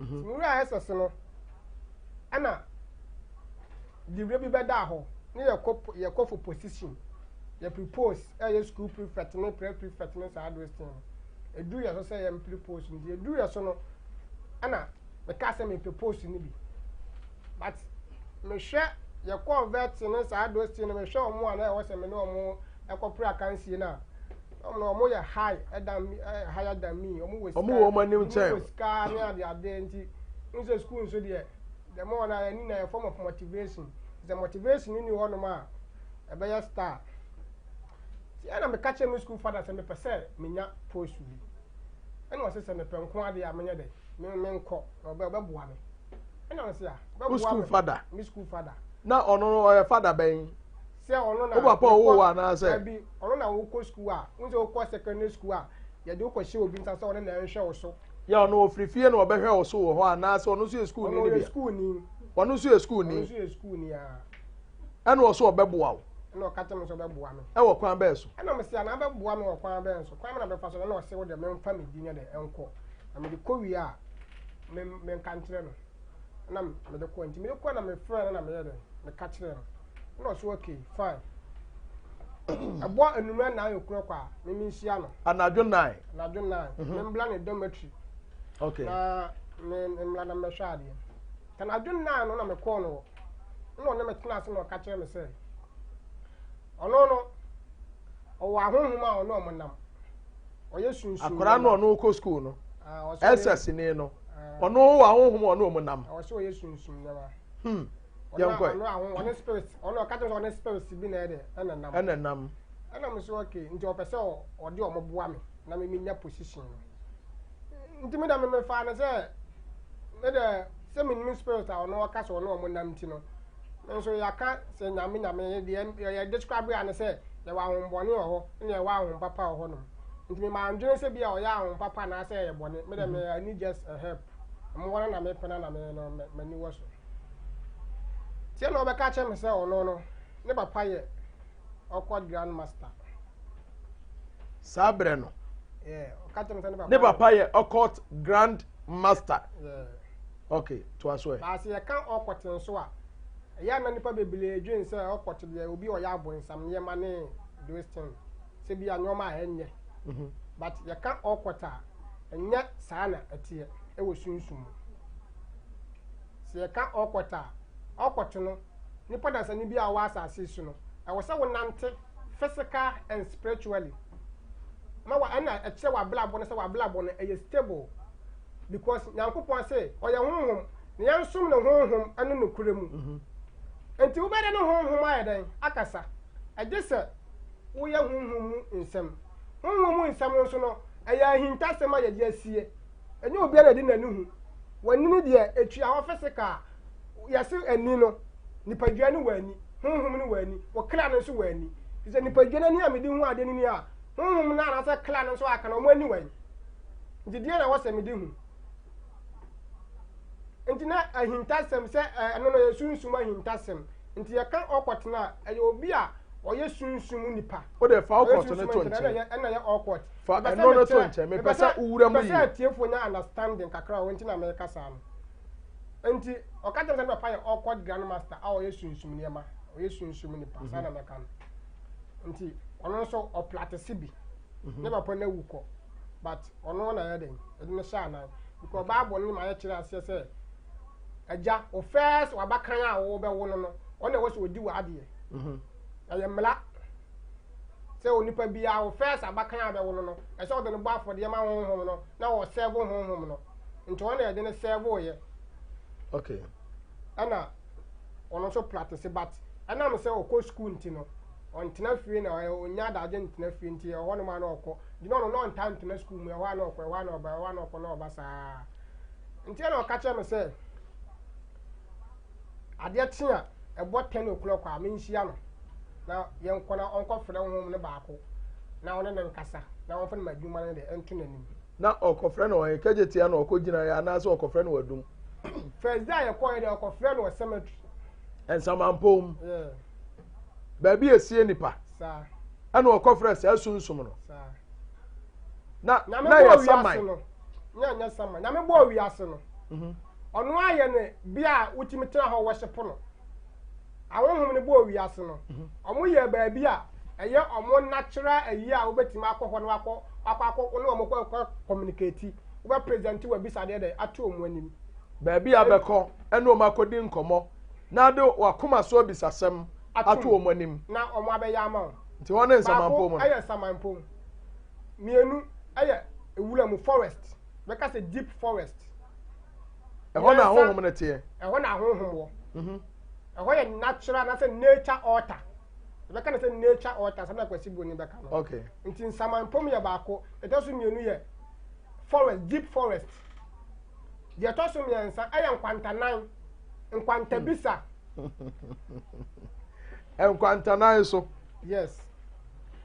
Nti mewura SS no ɛna diwura bi bɛdaa hɔ ne yɛkɔ yɛkɔ for position, yɛ propose ɛyɛ school prefect ne pre prefect ne saa those thing no. Edu yɛ so sɛ yɛn propose, nti edu yɛ so no ɛna meka sɛ me propose no bi, but mehwɛ yɛkɔɔ vet ne saa those thing no, mehwɛ wɔn a na ɛwɔ sɛ me ne wɔn ɛkɔpere akansie no a, wɔn na wɔn yɛ high ɛdan me, higher than me. Wɔn wɔ sika. Wɔn wɔ wɔn anim kyɛn. Wɔn wɔ sika ne ade ade. Nti n sɛ school nso deɛ, the more na yɛni na yɛ form of motivation sɛ motivation ni hɔnom a ɛbɛyɛ star. Nti ɛna meka kyerɛ me school father sɛ mepɛ sɛ menya post bi, ɛna ɔsɛ sɛ mepɛ nko adeɛ a menyɛ dɛ me menkɔ na ɔbɛboa me. Ɛna ɔsɛ a wo ɔbɛboa school me. Father? Me school father. Na ɔno no ɔyɛ father bɛn? Sɛ ɔno na Wo papa ɔwoo wo anaasɛ? Dabi, ɔno na wokɔ school a n sɛ wokɔ secondary school a yɛde wokɔhyɛ obi nsa sɛ ɔno na ɛnhwɛ wo so. Yɛ ɔno ofiri fie na ɔbɛhwɛ wo so wɔ hɔ anaasɛ ɔno nso yɛ school ni Ɔno ne ɔyɛ bia? School ni. Ɔno nso yɛ school Ɔno ni? nso yɛ school ni aa. Ɛna ɔso ɔbɛboa wo? Ɛna ɔka kyerɛ me sɛ ɔbɛboa me. Ɛwɔ kwan bɛɛ so? Ɛna mese ana bɛboa me wɔ kwan bɛn so, kwan bɛn na bɛfa so? Ɛna ɔse wo deɛ memfa me di nyɛ dɛ ɛnkɔ na mede kɔ wie a me menka nkyerɛ no. Ɛna mede kɔ, nti mede kɔ na mefrɛ no na meyɛ dɛ meka kyerɛ no, ɛna ɔse okay, fine, ɛbɔ anummerɛ 9 o'clock a me menhyia no. Anadwo 9? Anadwo 9. Membla ne dormitory. Na me mmla na mmɛhwɛ adeɛ. Nti anadwo 9 no na mekɔɔ no hɔ na ɔne me tena ase na ɔka kyerɛ me sɛ ɔno no ɔwɔ ahonhom a ɔne ɔmo nam, ɔyɛ sunsun. Akwaraa no ɔno kɔ school no? Ah, ɔsɛ ɔyɛ- SS ni no? Ah. Ɔno wɔ ahohom a ɔne ɔmo nam? Ɔsɛ ɔyɛ sunsun nneɛma. Ɔno Yɛnkɔ ɛ. ɔno ahon ɔne spirit, ɔno ɔka kyerɛ me sɛ ɔne spirit bi na ɛde ɛna nam. Ɛna nam. Ɛna mo so okay, nti ɔpɛ sɛ ɔde ɔmo boa me na me menya position no. Nti me da me mefa no sɛ me de sɛ menim spirit a ɔno ɔka sɛ ɔne ɔmo nam, nti no me nso yɛaka sɛ Nyame Nyame deɛ yɛ describe a ne sɛ yɛwɔ ahombɔne wɔ hɔ ɛna yɛwɔ ahom papa wɔ hɔnom. Nti me maa ndwene sɛ bi a ɔyɛ ahom papa anaasɛ ɛyɛ bɔne. Me de me I need just a help, mmoa no na mepɛ no na me no m'ani wɔ so. Tiɛ na ɔbɛka kyerɛ me sɛ ɔno no ne papa yɛ ɔkɔ grand master. Saa berɛ no? Yeah, ɔka kyerɛ me sɛ ne papa Ne papa yɛ occult grand master? Yeah. Okay, toa so ɛ. Baasi yɛka occult nso a, ɛyɛ na nipa bebree dwen sɛ occult deɛ obi a ɔyɛ abonsam nneɛma ne those things, sɛ bi a nneɛma a ɛnyɛ. But yɛka occult a, ɛnyɛ saa na ɛteɛ ɛwɔ sunsum mu. Sɛ yɛka occult a, occult no, nipa dasani bi a ɔwɔ asase so no, ɛwɔ sɛ wonante physical and spiritually ma wa ɛna ɛkyerɛ w'abrabɔ no sɛ w'abrabɔ no ɛyɛ stable, because Nyankopɔn sɛ ɔyɛ honhom na yɛnsom ne honhom ɛne nokorɛ mu. Nti wobɛde ne honhom ayɛ dɛn akasa? Ɛgye sɛ woyɛ honhom mu nsɛm. Honhom mu nsɛm nso no ɛyɛ ahintasɛm a yɛde asie, ɛnyɛ obiara na ɛde n'ani hu. W'ani no deɛ ɛtua hɔ physical, yɛse ani no, nipadua no wɔ ani, honhom no wɔ ani, wɔ kra no nso wɔ ani. Sɛ nipadua no ani a mede hu adeɛ no ni a, honhom no anaasɛ kra no nso aka no ɔmo ani wɔ yi. Nti deɛ na ɛwɔ sɛ mede hu nti na ahintasɛm sɛ ɛno no yɛ sunsum ahintasɛm. Nti yɛka occult no a, ɛyɛ obi a ɔyɛ sunsum nipa. O de fa ɔyɛ occult no sunsum to nti na nkyɛn. ɛna yɛ occult. Fa Mepɛ sɛ ɛno no to mekyerɛ- nkyɛn, mepɛ sɛ wowura mu mepɛ sɛ yie. atiefoɔ nya understanding kakra wɔ nti na mɛka saa no. Nti ɔka kyerɛ me sɛ ne papa yɛ occult grandmaster a ɔyɛ sunsum nneɛma, ɔyɛ sunsum nipa, saa na mɛka no. Nti ɔno nso ɔpractice bi. Ne papa no awu kɔ, but ɔno na yɛ den ɛde no hyɛ anan because Bible no ma yɛkyerɛ aseɛ sɛ agya o first wabakan a wɔbɛwo no no, ɔna ɛwɔ sɛ ɔdi wɔ adeɛ. Ɛyɛ mmara. Sɛ onipa biara wo first abakan a bɛwo no no, ɛsɛ ɔde no bɔ afɔdeɛ ma honhom no na ɔsɛvo honhom no. Nti ɔno na yɛde no sɛvoeɛ. Okay. Ɛna ɔno nso practice but ɛnam sɛ ɔkɔ school nti no, ɔntena fie na ɔnya adagye ntena fie nti ɛhɔ nom a na ɔkɔ. Nti na ɔno na ɔntaa ntena school mu, ɛhɔ a na ɔkɔ, ɛhɔ a na ɔba, ɛhɔ a na ɔkɔ na ɔba saa. Nti ɛna ɔka kyerɛ me sɛ adeɛ kye a ɛbɔ 10 o'clock a menhyia no na yɛnkɔ na ɔnkɔfrɛ honhom no baako na ɔne no nkasa na ɔmfa no ma adwuma no deɛ ɛnto n'anim. Na ɔkɔfrɛ no ɔhe kagyetia na ɔkɔ gyinaeɛ anaasɛ ɔkɔfrɛ no wadum? First day a yɛkɔɛ deɛ ɔkɔfrɛ no wɔ cemetery. Nsamampom. Yeah. Baabi a esie nipa. Saa. Ɛna ɔkɔfrɛ saa sunsum no. Saa. Na Nyame na bɔɔ yɛ wiase saman. no. Nyɛ nyɛ saman. Nyame bɔɔ wiase no. Ɔno ayɛ no bea a wotumi tena hɔ worship no. Ahonhom no bɔɔ wiase no. Ɔmo yɛ baabi a ɛyɛ ɔmo natural ayi a wobɛtumi akɔ hɔ na wakɔ wakɔ akɔ ne ɔmo kɔ kɔ communicate. Wobɛ present w'abisadeɛ dɛ ato ɔmo anim. Baabi a bɛkɔ ɛne ɔmo akɔdi nkɔmmɔ na ade wakoma so abisasɛm ato ɔmo anim. Na ɔmo abɛyɛ ama wo. Nti hɔ ne nsamampom no. Baako ɛyɛ nsamampom. Mmienu ɛyɛ ewura mu forest. Bɛka sɛ deep forest. Ɛhɔ na ahonhom no teɛ. Ɛhɔ na ahonhom wɔ. Ɛhɔ yɛ natural na sɛ nature altar. Yɛbɛka no sɛ nature altar sɛ na Kwasi Broni bɛka no. Okay. Nti nsamampom yɛ baako. Ɛtɔ so mmienu yɛ forest, deep forest. Deɛ ɛtɔ so mmiɛnsa ɛyɛ nkwantanan, nkwantabisa. Nkwantanan so. Yes.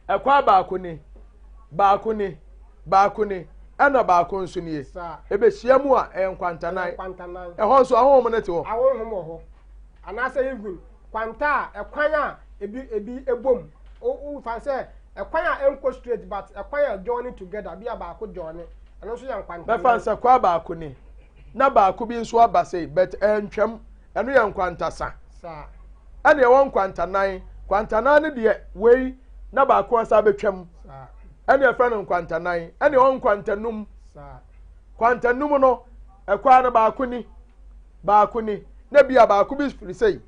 Ɛkwan baako ni, baako ni, baako ni, ɛna baako nso nie. Ebehyia mu a ɛyɛ nkwantanan. Nkwantanan. Ɛhɔ nso ahonhom no te hɔ. Ahonhom wɔ hɔ. Anaasɛ even kwanta a ɛkwan a ebi ebi ebom. O o fa sɛ ɛkwan a ɛnkɔ straight but ɛkwan a join together bi a baako join. Ɛno nso yɛ nkwantanan. Bɛfa nsɛ kwa baako ni na baako bi nso aba sei but ɛntwam ɛno yɛ nkwantasa. Saa. Ɛna ɛwɔ nkwantanan. Nkwantanan no deɛ wei na baako asa abɛtwam. Saa. Ɛna ɛfrɛ no nkwantanan. Ɛna ɛwɔ nkwantanum. Saa. Kwantanum no ɛkwan no baako ni baako ni na bi a baako bi firi sei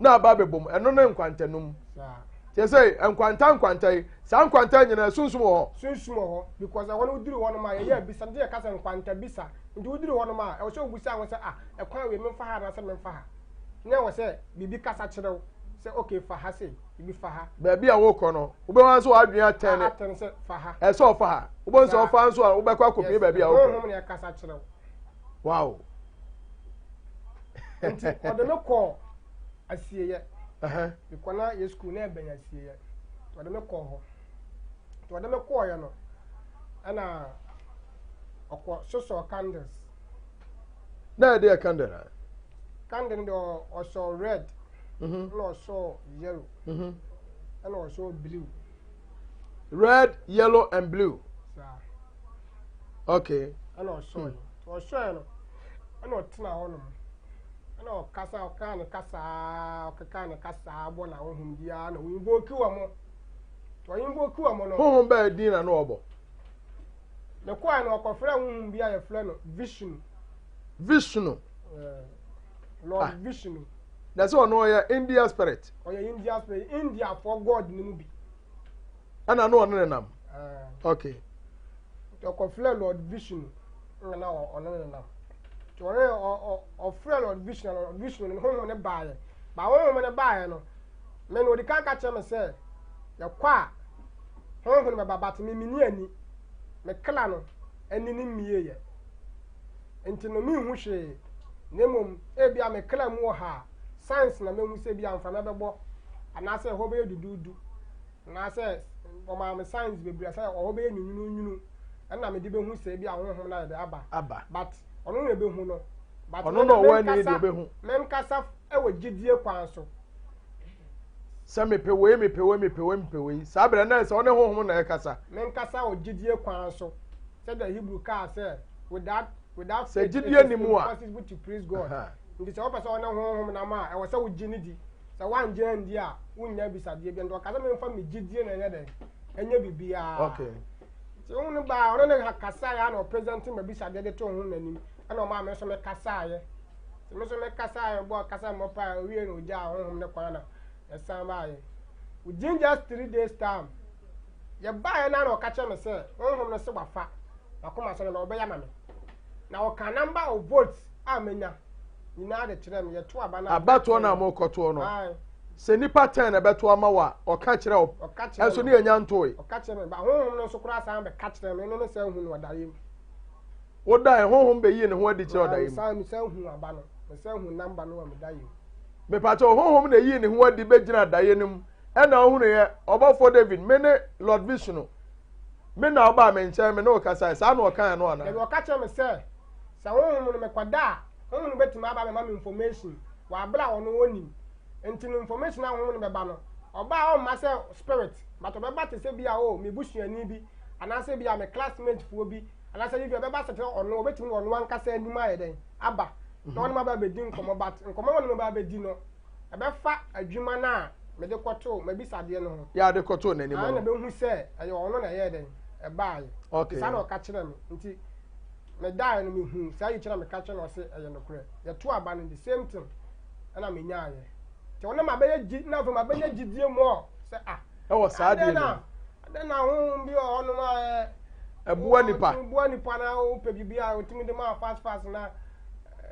na aba abɛbom ɛno ne nkwantanum. Saa. Kyerɛ sɛ nkwanta nkwanta yi saa nkwanta nyinaa sunsum wɔ hɔ. Sunsum wɔ hɔ because ɛhɔ no woduru hɔ nom a yɛyɛ abisa nti yɛka sɛ nkwanta bisa nti woduru hɔ nom a ɛwɔ sɛ wobisa ho sɛ ah ɛkwan wei memfa ha anaasɛ memfa ha na ɛwɔ sɛ biribi kasa kyerɛ wo sɛ okay fa ha sei biribi fa ha. Baabi a wokɔ no wobɛhu nso w'adwene atɛn ne atɛn sɛ fa ha. Ɛsɛ ɔfa ha wobɛhu sɛ ɔfa nso a wobɛkɔ akɔpie baabi a wokɔ. Honhom na ɛkasa kyerɛ wo. Wow. Nti ɔde me kɔɔ asieeɛ. Mekɔ na yɛ sukuu na ɛbɛn asieeɛ. Ɔde me kɔɔ hɔ. Nti ɔde me kɔɔeɛ no ɛna ɔkɔ sosɔɔ candles. Na ɛde yɛ candle a? Candle no deɛ ɔsɔɔ red. Ɛna ɔsɔɔ yellow. Ɛna ɔsɔɔ blue. Red, yellow and blue. Saa. Okay. Ɛna ɔsɔɔ yɛ. Ɔsɔɔ no ɛna ɔtena hɔ nom. Ɛna ɔkasa ɔkaa ne kasaa ɔkeka ne kasaa bɔ na honhom biara na ɔinvoke wɔn. Ɔinvoke wɔn no. Honhom bɛɛ din na no ɔbɔ. Mekɔɛ no ɔkɔfrɛ honhom bi a yɛfrɛ no Vishnu. Vishnu. Lord ah. Vishnu. Na sɛ ɔno ɔyɛ India spirit. Ɔyɛ India spirit India for God no mu bi. Ɛna no ɔno nenam. Okay. Ɔkɔfrɛ Lord Vishnu na na ɔno nenam. Nti ɔno ɔfrɛ Lord Vishnu Lord Vishnu no honhom ne baeɛ. Ba honhom ne baeɛ no me no ɔdi kan ka kyerɛ me sɛ yɛkɔ a honhom no bɛba but me menni ani. Me kla no ani ne mmieeɛ. Nti no menhu hwee. Na mmom ebia me kla mu wɔ ha a science na mehu sɛ ebia mframa bɛbɔ anaasɛ ɛhɔ bɛyɛ duduudu anaasɛ wɔmaa me signs bebree sɛ ɛhɔ bɛyɛ nwunwununwunu ɛna mede bɛhu sɛ ebia honhom no ayɛ dɛ aba. Aba. But ɔno na ɛbɛhu no. But ɔno na ɔwɔ ani deɛ ɔbɛhu. Menkasa ɛwɔ gyidie kwan so. Sɛ mepɛ wei mepɛ wei mepɛ wei mepɛ wei saa berɛ na sɛ ɔne honhom na ɛkasa. Menkasa wɔ gyidie kwan so sɛdeɛ Hebrew kaa sɛ without without sɛ gyidie ni mu a impossible to please God. Nti sɛ wopɛ sɛ ɔne honhom nam a ɛwɔ sɛ wogye ne di. Sɛ woangye andi a wonnya abisadeɛ bi. Nti ɔka sɛ memfa me gyidie na ɛnyɛ dɛn ɛnyɛ biribiara. Okay. Nti honhom no baa ɔne ne kasaeɛ a na ɔpresente m'abisadeɛ de too honhom n'anim ɛna ɔmaa me nso mekasaeɛ. Nti me nso mekasaeɛ bɔɔ kasa mmɔ paa owie na ogyaa honhom no kwan na ɛsan baeɛ. Within just 3 days time. Yɛbaeɛ no ara na ɔka kyerɛɛ me sɛ honhom no se wafa m'akoma so no na ɔbɛyɛ ama me. Na ɔkaa number of votes a manya nyinaa de kyerɛɛ me. Yɛto aba no a. Abatoɔ no a mokɔtoɔ no, sɛ nnipa ten na ɛbɛto ama wo a, ɔka kyerɛ wo. Ɔka kyerɛ Ɛnso ne yɛnya ntoe. Ɔka kyerɛ me. Ba honhom no nso koraa san bɛka kyerɛ me. Ɛno ne san hu no ɔdaeɛ mu. Wodaeɛ, honhom bɛyii ne ho adi kyerɛ ɔdaeɛ mu. Mesan mesan hu aba no. Mesan hu number no wɔ me daeɛ mu. Mepakyɛw, honhom na eyii ne ho adi bɛgyinaa daeɛ no mu Ɛnna ɔhunuiɛ, ɔbɔfoɔ David, me ne Lord Vishnu, me na wobaa me nkyɛn, me ne wo kasae. Saa na ɔkaeɛ no anaa? Dabi, ɔka kyerɛɛ me sɛ, sɛ honhom no mekɔda a, honhom no bɛtumi aba abɛma me information wɔ abere a ɔno ɔnnim. Nti no information a honhom no bɛba no, ɔba a ɔmma sɛ spirit, but ɔbɛba te sɛ bi a oh, me busuani bi, anaasɛ bi a me classmate foɔ bi, anaasɛ bi ɔbɛba sɛ te sɛ ɔno, ɔbɛtumi de ɔno ankasa anim ayɛ dɛn, aba, na ɔne me aba abɛdi nkɔmmɔ, but nkɔmmɔ a ɔne me ba abɛdi no, ɛbɛfa adwuma no a mede kɔtoo m'abisadeɛ no ho. Yɛ a de kɔtoo n'anim no. Na bɛhu sɛ ɛyɛ ɔno na ɛyɛɛ dɛn ɛbaeɛ. Okay. Saa na ɔka kyerɛɛ me. Nti medaeɛ no mehu saa yikyerɛ a meka kyerɛ no ɔse ɛyɛ nokorɛ. Yɛto aba no the same thing ɛna menyaeɛ. Nti ɔno mabɛyɛ gyi na afei mabɛnya gyidie more sɛ ah. Ɛwɔ saa adeɛ no mu. Adɛn na honhom bi wɔ hɔnom a ɛboa nipa. Ɛboa nipa na wopɛ biribi a otumi de ma fast fast na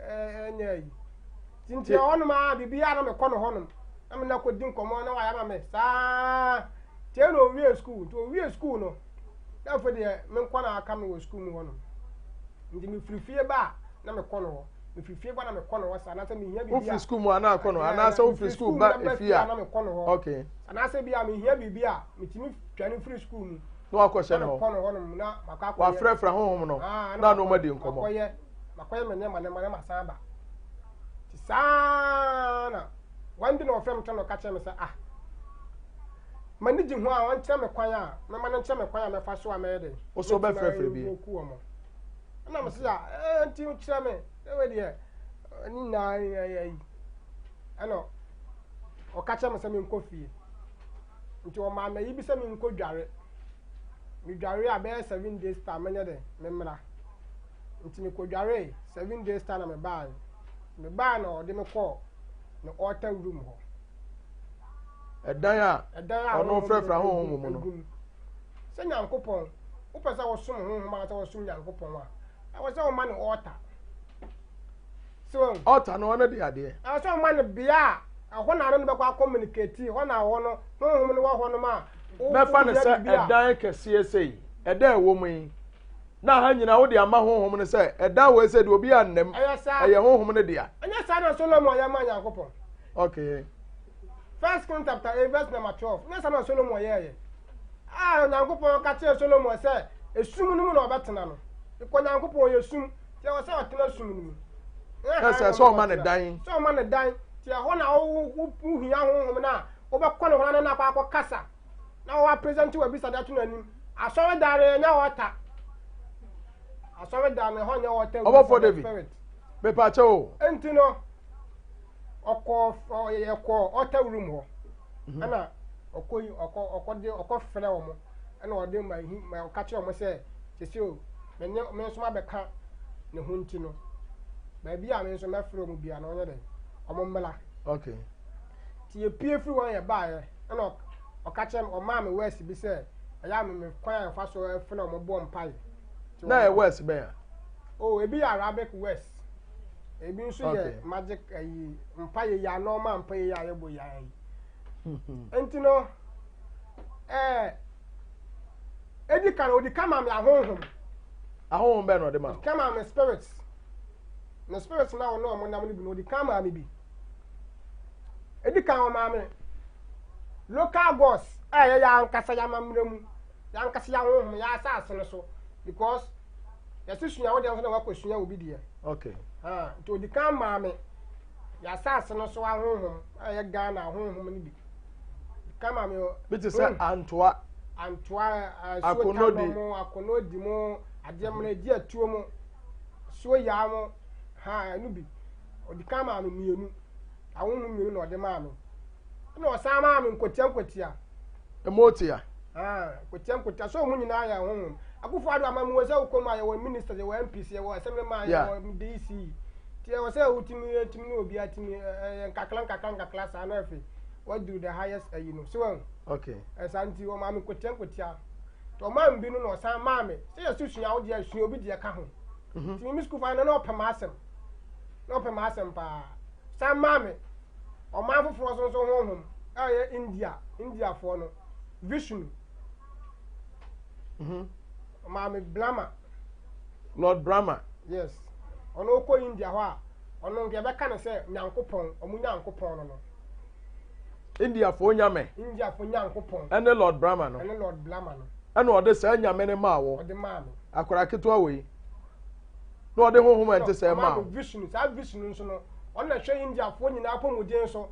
ɛnyɛ ayi. Nti ɛhɔnom a biribiara na mekɔ no hɔnom na me na kɔdi nkɔmmɔ na wayɛ ama me saa nti ɛna owie sukuu nti owie sukuu no na afei deɛ me nkɔ na aka me wɔ sukuu mu hɔnom nti mefiri fie ba a na mekɔ no hɔ mefiri fie ba na mekɔ no hɔ saa anaasɛ mehia biribi a wofiri sukuu mu anaa akɔ no anaasɛ wofiri sukuu ba efie a na mekɔ no hɔ okay anaasɛ bi a mehia biribi a metumi twane firi sukuu mu na wakɔhyɛ no hɔ mekɔ no hɔnom na makɔ akɔyɛ wafrɛfrɛ honhom no na na ɔma di nkɔmmɔ makɔyɛ makɔyɛ me nneɛma nneɛma na masan aba nti saa na wɔn de na ɔfrɛ me tɔ na ɔka kyerɛ me sɛ ah m'ani gye ho a ɔnkyerɛ me kwan a mɛma no nkyerɛ me kwan a mɛfa so a mɛyɛ dɛ wosɛ wobɛfrɛfrɛ bi ku wɔn ɛna me sɛ a ɛɛ nti kyerɛ me ɛwɛ deɛ ne nyinaa yɛ yi ɛna ɔka kyerɛ me sɛ menkɔ fie nti ɔmaa me ayi bi sɛ menkɔ dware medware a bɛyɛ 7 days time mɛnyɛ dɛ memmra. Nti mekɔdwaree, 7 days time na mebaeɛ. Mebaeɛ na ɔde me kɔɔ ne altar room hɔ. Ɛdan a Ɛdan a ɔno honhom frɛfrɛ no ahonhom wɔ mu no. gu mu. Sɛ Nyankopɔn, wopɛ sɛ wosom honhom anaasɛ wosom Nyankopɔn a, ɛwɔ sɛ woma no altar. So wahu? Altar no ɔno de adeɛ. Ɛwɔ sɛ woma no bea a ɛhɔ na ɔno no bɛkɔ akɔmunikati, hɔ na hɔ no honhom no wɔ hɔnom a wo- Mɛfa no wohia sɛ biribi a ɛdan kɛseɛ sei, ɛdan a ɛwɔ mu yi, na ha nyinaa wode ama honhom no sɛ ɛdan wei sɛ deɛ obi annam, ɛyɛ saa. Ɛyɛ honhom no dea. Ɛnyɛ saa na Solomon yɛ maa Nyankopɔn. First King chapter 8 verse number 12. Nyɛ saa na Solomon yɛɛyɛ. A Onyankopɔn ka kyerɛɛ Solomon sɛ esum no mu na ɔbɛtena no. Ekɔ Nyankopɔn yɛ sum, nti ɛwɔ sɛ ɔtena sum no mu. Nyɛ Na hann sɛ na sɛ ɔma ne ɔtena. dan. Sɛ ɔma ne dan, nti ɛhɔ na wohia honhom no a wobɛkɔ ne hɔ na ne akɔ akɔkasa na wɔwɔ present wɔ abisade ato n'anim. Asɔredan no ɛnyɛ ɔta. Asɔredan no ɛhɔ nyɛ ɔta. Ɔbɔfoɔ David, mepakyɛ o. Nti no, ɔkɔ ɔyɛkɔ ɔta room hɔ. Ɛna ɔkɔ yi ɔkɔ ɔkɔ de ɔkɔ frɛ wɔn. Ɛna ɔde ma hi ma ɔka kyerɛ wɔn sɛ sisi o, me ne me nso mabɛka ne ho nti no, baabi a me nso mɛfrɛ wɔn bia no ɔnyɛ dɛ, wɔn mmla. Nti yɛpie firi wɔn yɛ baeɛ ɛna ɔka kyerɛ me ɔmaa me wɛs bi sɛ ɛyɛ a me me kwan a yɛfa so frɛ wɔn bɔ mpaeɛ. Na ɛyɛ wɛs bɛn a? Oh, ebi yɛ Arabic wɛs. Ebi nso yɛ magic ayi mpaeɛ yi a normal mpaeɛ yi a yɛbɔ yi ara yi. Nti no edi kan odi kan maa me ahonhom. Ahonhom bɛn na ɔde maa? Odi kan maa me spirits. Ne spirits na ɔne ɔmo nam no bi no odi kan maa me bi. Edi kan ɔmaa me local gods a ɛyɛ yɛn ankasa yɛn amammerɛ mu, yɛn ankasa yɛn ahonhom, yɛn asase no so because yɛsi sua wo deɛ nso na wakɔsua obi deɛ. Ah, nti odi kan maa me yɛn asase no so ahonhom a ɛyɛ Ghana ahonhom no bi. Odi kan maa me. Bi te sɛ antoa. Antoa, Akonodi. asuo mu, akonodi mu, adeɛ mmerɛ, edi atuo mu, suo yaa mu, ha ɛno bi. Odi kan maa me mmienu. Ahonhom mmienu na ɔde maa me. Ɛna ɔsan maa me nkwatia nkwatia. Emotia. Ah, nkwatia nkwatia. So wɔn nyinaa yɛ ahonhom. Akufo Addo amamuo sɛ wokɔ mu a yɛwɔ ministers, yɛwɔ MPs, yɛwɔ assemblyman, yɛwɔ DC. Nti ɛwɔ sɛ wotumi tumi ne obi atumi ɛyɛ nkakra nkakra nkakra saa na afei waduru the highest ayi no. So wɔn. Ɛsa nti wɔn maa me nkwatia nkwatia. Nti ɔmaa me bi no na ɔsan maa me sɛ yɛso sua wo deɛ sua obi deɛ ka ho. Nti me me sukuu fa no na ɔpɛ m'asɛm. Na ɔpɛ m'asɛm paa. San maa me ɔman foforɔ so nso honhom a ɛyɛ India, Indiafoɔ no, Vishnu. Ɔmaa me Brahma. Lord Brahma. Yes. Ɔno wokɔ India hɔ a, ɔno nka yɛbɛka no sɛ Nyankopɔn, ɔmo Nyankopɔn no no. Indiafoɔ nyame. Indiafoɔ Nyankopɔn. Ɛne Lord Brahma no. Ɛne Lord Brahma no. Ɛna ɔde saa nyame no maa wɔ. Ɔde maa me. Akwadaa ketewa wei. Na ɔde honhom a ɛnte sɛ maa wo. Vishnu, saa Vishnu nso no, ɔno na ɛhwɛ Indiafoɔ nyinaa apɔmuden so.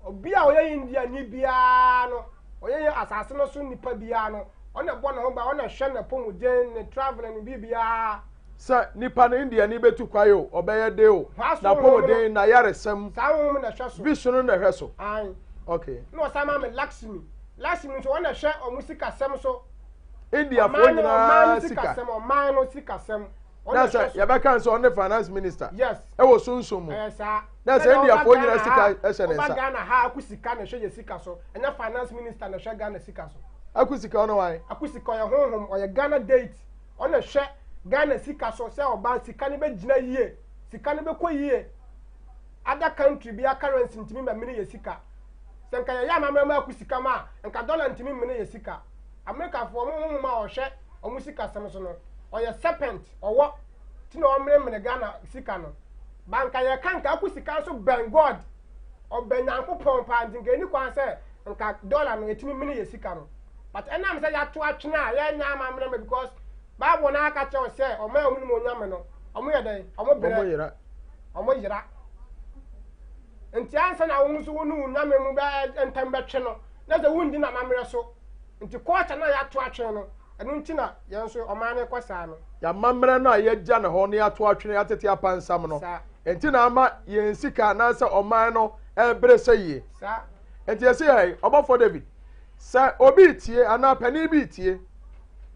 Obi a ɔyɛ India ni biara no, ɔyɛ yɛ asase no so nipa biara no, ɔno na ɛbɔ ne ho ban, ɔno na ɛhwɛ n'apɔmuden, ne traveling, ne biribiara. Sɛ nipa no Indiani bɛtu kwae o, ɔbɛyɛ de o, n'apɔmuden, n'ayaresɛm. Saa honhom na ɛhwɛ so. Vishnu na ɛhwɛ so. Ae. Okay. Na ɔsan maa me Lakshmi. Lakshmi nso ɔno na ɛhwɛ wɔn sikasɛm so. Indiafoɔ nyinaa sika. Sikasɛm, ɔman no sikasɛm. Na sɛ yɛbɛka sɛ ɔne finance minister. Yes. Ɛwɔ sunsun mu. Ɛyɛ saa. Na sɛ Indiafoɔ nyinaa sika ɛhyɛ ne nsa. Ɔba Ghana ha aku sika na ɛhwɛ yɛ sika so. Ɛnyɛ finance minister na ɛhwɛ Ghana sika so. Aku sika ɔno wan? Aku sika ɔyɛ honhom, ɔyɛ Ghana deity. Ɔna hwɛ Ghana sika so sɛ ɔba sika no bɛgyina yie, sika no bɛkɔ yie. Other country bia currency ntumi mmɛmene yɛ sika. Sɛ nka yɛyɛ amammerɛ ma aku sika ma a, nka dollar ntumi mmene yɛ sika. Amerikafoɔ ɔmo honhom a ɔhwɛ ɔmo sikasɛm so no, ɔyɛ serpent, ɔwɔ, ti na ɔmmenemene Ghana sika no. Ba nka yɛka nka aku sika nso bɛn God, ɔbɛn Nyankopɔn paa nti nka ɛni kwan sɛ nka dollar no ɛtumi mene yɛ sika no. But ɛnam sɛ yɛato atwene a yɛnyɛ amammerɛ ma because Bible no aka kyerɛ wo sɛ ɔman a wɔn nim Onyame no, wɔn yɛ dɛn? Wɔn brɛ. Wɔn yera. Wɔn yera. Nti ansa na wɔn nso wo ne wo Nyame mu bɛ ntam bɛtwe no, na sɛ wondi n'amammerɛ so. Nti culture no a yɛato atwene no, ɛno nti na yɛn nso ɔman no kɔ saa no. Yɛn amammerɛ no a yɛagya no hɔ na yɛato atwene atete apansam no, nti na ama yɛn sika anaasɛ ɔman no ɛrebrɛ sɛ yie. Saa. Nti yɛsi yɛ ɔbɔfoɔ David, Sɛ obi retie anaa panin bi retie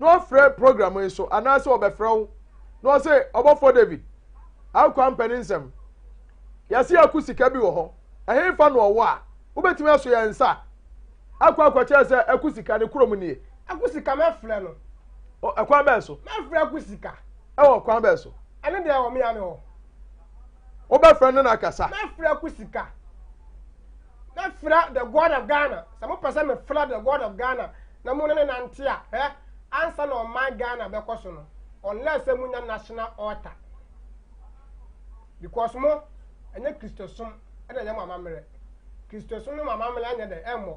na ɔfrɛ program yi so anaasɛ ɔbɛfrɛ wo na ɔse ɔbɔfoɔ David akwa mpanin nsɛm yɛse yɛako sika bi wɔ hɔ ɛhefa na ɔwɔ a wobɛtumi aso yɛn nsa akɔ akɔkyerɛ sɛ ɛko sika ne kurom nie. Ɛko sika mɛfrɛ no. Ɛkwan bɛn so? Mɛfrɛ ɛko sika. Ɛwɔ kwan bɛn so? Ɛne deɛ ɛwɔ mea me hɔ. Wobɛfrɛ no na akasa. Mɛfrɛ ɛko sika. Mɛfrɛ the God of Ghana. Sɛ mopɛ sɛ mefrɛ the God of Ghana na mo ne no nante a, hɛ, ansa na ɔman Ghana bɛkɔ so no, unless sɛ monya national altar. Because mo, ɛnyɛ Kristosom ɛna ɛyɛ mo amammerɛ. Kristosom ne mo amammerɛ ɛnyɛ dɛ, ɛmmɔ.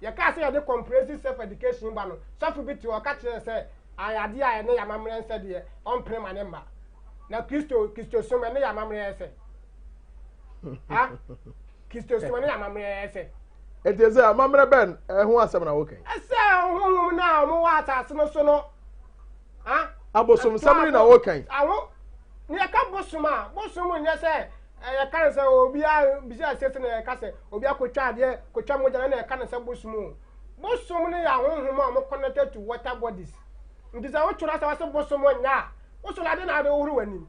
Yɛkaa sɛ yɛde comprehensive self-education ba no, sɔfo bi te hɔ ɔka kyerɛɛ sɛ ayɛ adeɛ a ɛne yɛn amammerɛ nsɛ deɛ, ɔmpene ma ne mma. Na Kristo, Kristosom ɛne yɛn amammerɛ ɛsɛ. Ha? Kristosom ne amammerɛ ɛsɛ. Enti ɛsɛ amammerɛ bɛn ɛho asɛm na woka yi? Ɛsɛ honhom no a wɔwɔ asase no so no. Ha? Abosomsɛm yi na woka yi. Aho ne yɛka bosom a, bosom nyɛ sɛ yɛka no sɛ obi a bisa sɛ sɛ na yɛka sɛ obi akotwa adeɛ kotwa mogya na yɛka no sɛ bosom o. Bosom no yɛ ahonhom a wɔn connected to water bodies. Nti sɛ wotwerɛ sɛ wɔsɛ bosom nyɛ a, wosɔre ade na ade wohoro w'anim.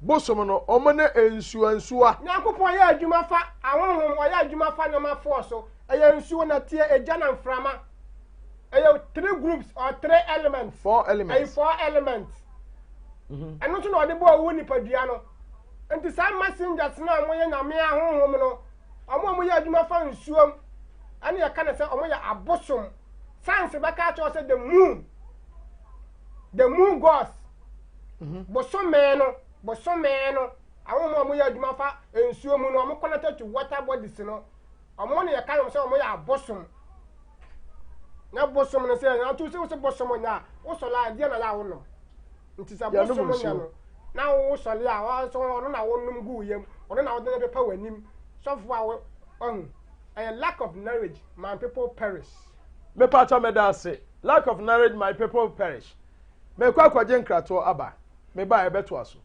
Bosom no, wɔn ne nsuansuwa. Nyankopɔn yɛ adwuma fa ahonhom, ɔyɛ adwuma fa nneɛma foɔ so. Ɛyɛ nsuo, nɛteɛ, egya na mframa. Ɛyɛ three groups or three elements. Four elements. Ɛyɛ four elements. Mhm. Ɛno nso na ɔde bɔɔ wo nipadua no. Nti saa messengers no a wɔyɛ nyame ahonhom no, wɔn a wɔyɛ adwuma fa nsuom, ɛne yɛka no sɛ wɔyɛ abosom. Science bɛka akyerɛ wo sɛ the moon, the moon gods, Mhm. Bosome no, bosome no, ahonhom a wɔyɛ adwuma fa nsuo mu no, wɔn connected to water bodies no, wɔn na yɛka wɔn sɛ wɔn yɛ abosom. Na bosom no sɛ, nanto sɛ wosɛ bosom nyɛ a, wosɔle a ɛdeɛ na yɛ a wonom. Nti sɛ bosom nyɛ no, na wosɔle a, ɔnso ɔno na wonom gu yam, ɔno na wode no pepa w'anim. Sɔfo a wahu, ɛyɛ lack of knowledge, my people perish. Mepatwa meda ase. Lack of knowledge, my people perish. Mekɔ akɔgye nkratoɔ aba. Meba a yɛbɛtoa so.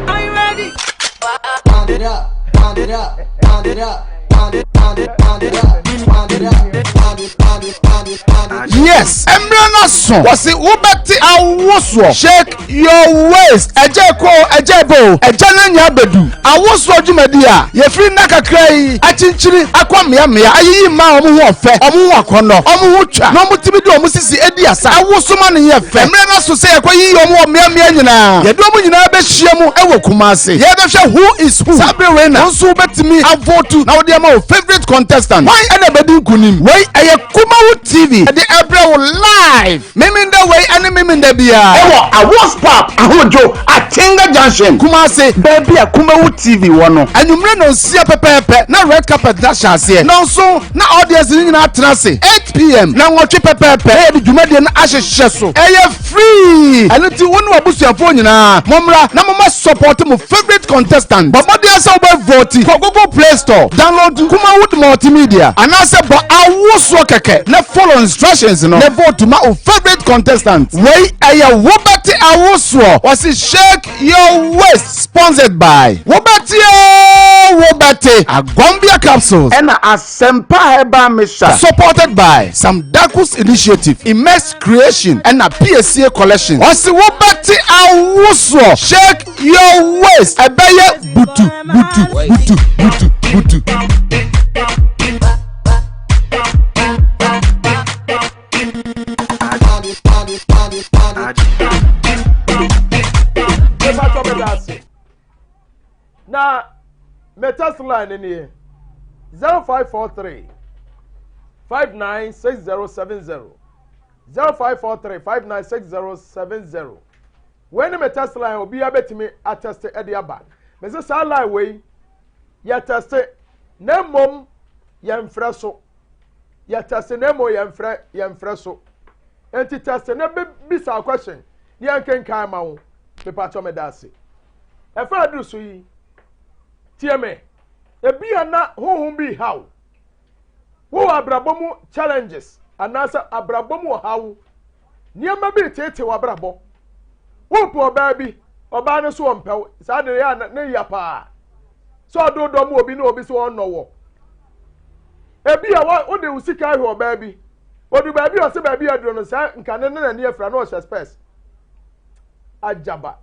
Are you ready? Wind it up, wind it up, wind it up, wind it, wind it, wind it up, wind it up, wind it, wind it, wind it, wind it. Yes, mmerɛ no aso. Wɔse wobɛte awosoɔ. Shake your waist. Ɛgya ɛkɔ o, ɛgya ɛba o, ɛgya no anya abɛdu. Awosoɔ dwumadi a yɛfiri nna kakra yi akyinkyini akɔ mmeammea ayiyi mmaa a wɔn ho ɔfɛ, wɔn ho akɔnnɔ, wɔn ho twa na wɔtumi de wɔn sisi di asa. Awoso ma no yɛ fɛ. Mmerɛ no aso sɛ yɛkɔyiyi wɔn wɔ mmeammea nyinaa. Yɛde wɔn nyinaa bɛhyia mu wɔ Kumasi. Yɛbɛhwɛ who is who. Saa bere wei na wo nso wobɛtumi avotu na wode ama wo favourite contestant. Hwan na ɛbɛdi nkunim? Wei ɛyɛ Kumawu TV de ɛbrɛ wo live Memenda wei ɛne Memenda biara. Ɛwɔ Awards Park, Ahodwo, Atenga Junction, Kumasi, baabi a Kumawu TV wɔ no. Anwummere nnɔnsia pɛpɛɛpɛ na red carpet no ahyɛ aseɛ. Nnɔnson na audience no nyinaa atena ase. 8pm, nnɔnwɔtwe pɛpɛɛpɛ na yɛde dwumadie no ahyehyɛ so. Ɛyɛ free! Ɛno nti wo ne w'abusuafoɔ nyinaa mommra na momma support mo favourite contestant. Bɔ mmɔden sɛ wobɛ vote. Kɔ Google Play Store, download Kumawood Multimedia anaasɛ bɔ awosoɔ kɛkɛ na follow instructions no na vote ma wo favourite contestant. Wei ɛyɛ Wobɛte Awosoɔ, wɔse shake your waist sponsored by Wobɛte oo Wobɛte Agombia Capsules. Ɛna Asempa Herbal Mixture. Supported by Sam Dakus Initiative, Immerse Creation ɛna Piesie Collection. Ɔse wobɛte awosoɔ shake your waist ɛbɛyɛ butu butu butu butu butu. Na me text line no nie 0543 596070 0543 596070 wei ne me text line obiara bɛtumi atɛste ɛde aba mese saa line wei yɛtɛste na mmom yɛmfrɛ so yɛtɛste na mmom yɛmfrɛ yɛmfrɛ so nti tɛste na bisa question ne yɛnkenkan ma wo mepatɔ meda ase Ɛfa aduru so yi, tie me. Ebia na honhom bi rehaw wo. Wowɔ abrabɔ mu challenges anaasɛ abrabɔ mu ɔhaw. Nneɛma bi reteetee w'abrabɔ. Wopɛ ɔbaa bi, ɔbaa no so ɔmpɛ wo. Saa de yɛ a ne ya paa. Sɛ ɔde dɔ mu obi na obi so ɔnnɔ wɔ. Ebia wode wo sika ahwɛ ɔbaa bi. Odu baabi a ɔsɛ baabi aduro no saa nka ne ne n'ani afira na ɔhyɛ spɛs. Agyaba.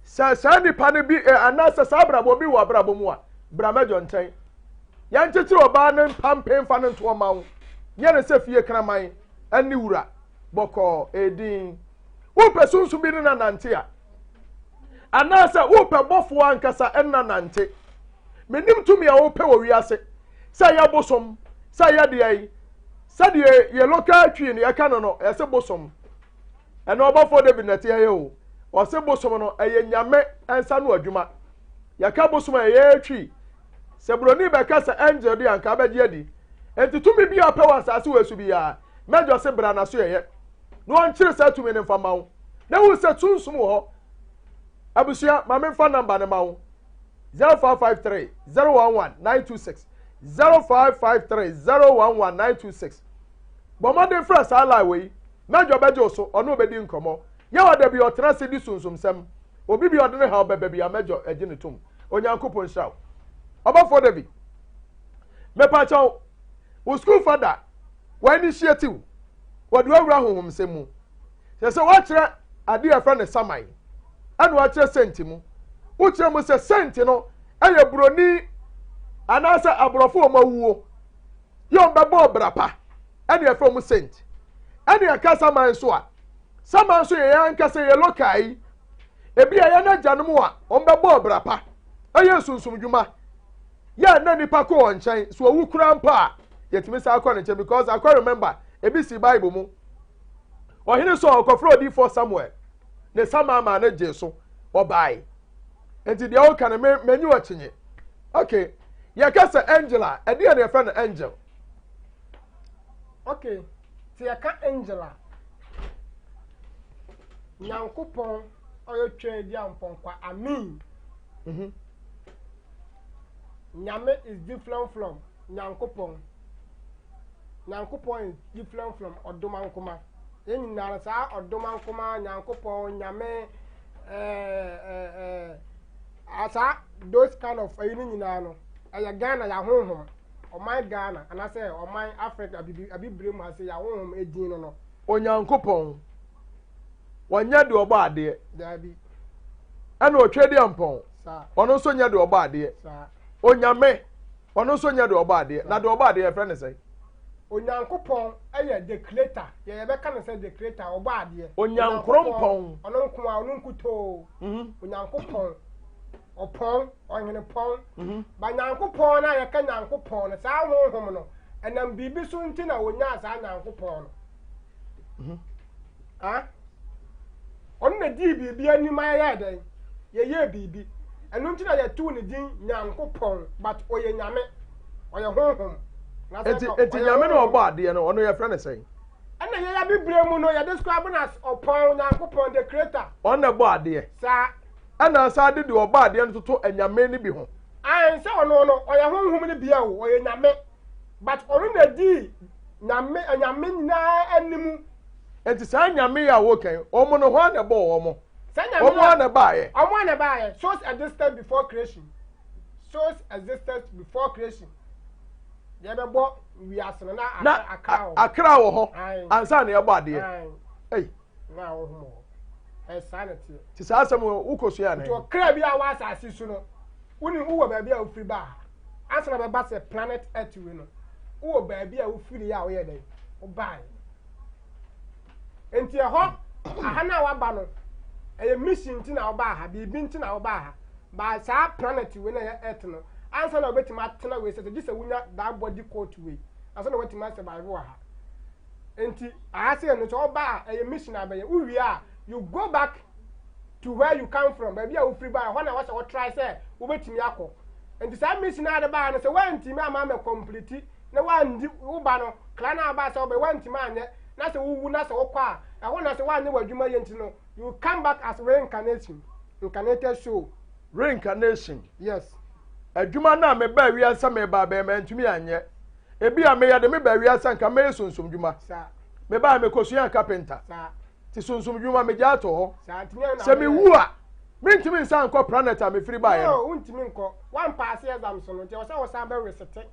Sɛ saa nipa no bi eh, anaasɛ saa abrabɔ bi wɔ abrabɔ mu a, bra mɛdwo nkyɛn. Yɛnkyekyere ɔbaa no mpampen fa no ntoɔ ma wo. Nyɛ no sɛ fie kraman ne wura bɔkɔɔ edin. Wopɛ sunsum bi ne na nante a, anaasɛ wopɛ bɔfoɔ ankasa nna nante. Menim tumi a wopɛ wɔ wiase, sɛ ɛyɛ bosom, sɛ ɛyɛ deɛ yi, sɛdeɛ yɛ local twi no yɛka no no, yɛse bosom. Ɛna ɔbɔfoɔ David na ɛte ɛyɛ o. Ɔse bosom no ɛyɛ nyame nsa no adwuma. Yɛka bosom a ɛyɛ twi. Sɛ buroni bɛka sɛ angel de anka abɛgye adi. Enti tumi bi a ɔpɛ wɔ asase wɔ so biara, mɛdɔ se bra na so yɛyɛ. Na ɔnkyere saa tumi no mfa ma wo. Na hu sɛ sunsum wɔ hɔ. Abusua, ma memfa namba no ma wo. 0553 011 926 0553 011 926 Bɔ mmɔden frɛ saa line wei. Mɛdwo bɛgye wo so, ɔne wo bɛdi nkɔmmɔ. Yɛwɔ da bi ɔtena ase di sunsumsɛm. Obi bi ɔde ne haw bɛba bi a mɛdwo agye no tom. Onyankopɔn nhyira wo. Ɔbɔfoɔ David, mepa kyɛw, wo school fada, wa initiate wo, wɔde wawura honhomsɛm mu. Kyerɛ sɛ woakyerɛ adeɛ a yɛfrɛ no saman, ɛna woakyerɛ sɛnti mu. Wokyerɛ mu sɛ sɛnti no ɛyɛ buroni anaasɛ aborɔfo wɔn awuo yɛ wɔn bɛbɔ ɔbra pa. ɛne ɛfrɛ wɔn saint ɛne ɛka saman nso a saman nso yɛ yɛn ankasa yɛ local yi ebi a yɛn agyanom a wɔn bɛbɔ ɔbra pa ɛyɛ nsunsum dwuma yɛ na nipa kɔ wɔn nkyɛn so owu kura mpo a yɛtumi saa kɔ ne nkyɛn because akɔ remember ebi si bible mu ɔhene sɔ ɔkɔfrɛ odiifoɔ samuel ne saman maa ne gye so ɔbaae nti deɛ ɔka no me m'enyi wɔ kyinye okay yɛka sɛ angel a ɛdeɛ na yɛfrɛ no angel. Okay, sɛ yɛka angel a, Nyankopɔn ɔyɛ twɛn di ampɔnkwa amen. Mm -hmm. Nyame is different from Nyankopɔn. Nyankopɔn is different from Ɔdomankoma. Yɛn nyinaa saa Ɔdomankoma, Nyankopɔn, Nyame, ɛɛ ɛɛ ɛɛ saa those kind of ɛyi no nyinaa no, ɛyɛ Ghana yɛ ahonhom. Ɔman Ghana anaasɛ ɔman Africa abibi abibire mu ha sɛ yɛ ahonhom edin no no. Onyankopɔn, wɔnyɛ deɛ ɔbɔ adeɛ. Daabi. Ɛna Otwedeampɔn, ɔno nso nyɛ deɛ ɔbɔ adeɛ. Onyame, ɔno nso nyɛ deɛ ɔbɔ adeɛ. Na deɛ ɔbɔ adeɛ yɛfrɛ ne sɛn? Onyankopɔn yɛ the creator. Yɛ yɛbɛka no sɛ the creator, ɔbɔ adeɛ. Onyankorompɔn. Ɔno nko a, ɔno nkutoo. Mhm. Onyankopɔn, ɔpɔn, ɔhenepɔn. Mhm. Ba Nyankopɔn no a yɛka Nyankopɔn no, saa honhom no, ɛnam biribi so nti na wɔnyaa saa Nyankopɔn no. Mhm. Ah? Ɔno na dii biribi anim a yɛyɛɛ dɛn? Yɛyɛɛ biribi. Ɛno nti na yɛtoo ne din Nyankopɔn, but ɔyɛ Nyame. Ɔyɛ honhom. Enti, enti Nyame na ɔbɔ adeɛ no, ɔno yɛfrɛ no sɛn? Ɛna yɛn abibire mu no, yɛ describe no as ɔpɔn, Nyankopɔn, the creator. Ɔno na ɛbɔ adeɛ. Saa. Ɛna asan de deɛ ɔbɔ adeɛ no toto anyame no bi ho. Ae, sɛ ɔno no, ɔyɛ honhom no bia o, ɔyɛ Nyame. But ɔno na dii Nyame, anyame nyinaa anim. Enti saa nyame yi a woka yi, wɔn no hwan na ɛbɔɔ wɔn? Saa nyame Wɔn ara na ɛbaeɛ. Wɔn ara na ɛbaeɛ. Souls existed before creation. Souls existed before creation. Deɛ ɛbɛbɔ wiase no na akra wɔ hɔ. Akra wɔ hɔ ansa na yɛbɔ adeɛ. Ei. Na ahohom wɔ hɔ. Ɛyɛ saa na ɛteɛ. Ti saa asɛm wɔ wokɔ sua ne. Nti ɔkra bi a wɔ asase so no, wone wowɔ baabi a wofiri baa ha. Ansa na bɛba sɛ planet earth wei no, wowɔ baabi a wofiri a woyɛ dɛn? Wobaeɛ. Nti ɛhɔ, aha no a waba no, ɛyɛ mission nti na wobaa ha, biribi nti na wobaa ha. Ba saa planet wei na ɛyɛ earth no, ansa na wobɛtumi atena wei sɛ sɛ gye sɛ wonya that body coat wei, ansa na woatumi asurvive wɔ ha. Nti aha sɛ no sɛ ɔba a ɛyɛ mission abɛyɛ, wowie a you go back to where you come from, baabi a wofiri baa, ɛhɔ na ɛwɔ sɛ wɔtrae sɛ wobɛtumi akɔ. Nti saa mission a de baa no sɛ woantumi ama ama complete na woandi wo ba no kra no a ɔbaa sɛ wobɛyɛ woantumi anyɛ na sɛ wowu na sɛ wokɔ a ɛhɔ na sɛ woanyɛ w'adwuma yie nti no you come back as reincarnation incarnated soul. Reincarnation. Yes. Adwuma no a mebaa wiase sɛ meba abɛyɛ mantumi anyɛ. Ebi a meyɛ de mebaa wiase anka mɛyɛ sunsum dwuma. Mebaa mekɔsuaa kapenta. Ti sunsum dwuma megya ato hɔ. Sɛ mewu a mentumi nsan nkɔ planet a mefiri baeɛ no. Wontumi nkɔ. Woampaase exams no nti ɛwɔ sɛ wosan bɛresete.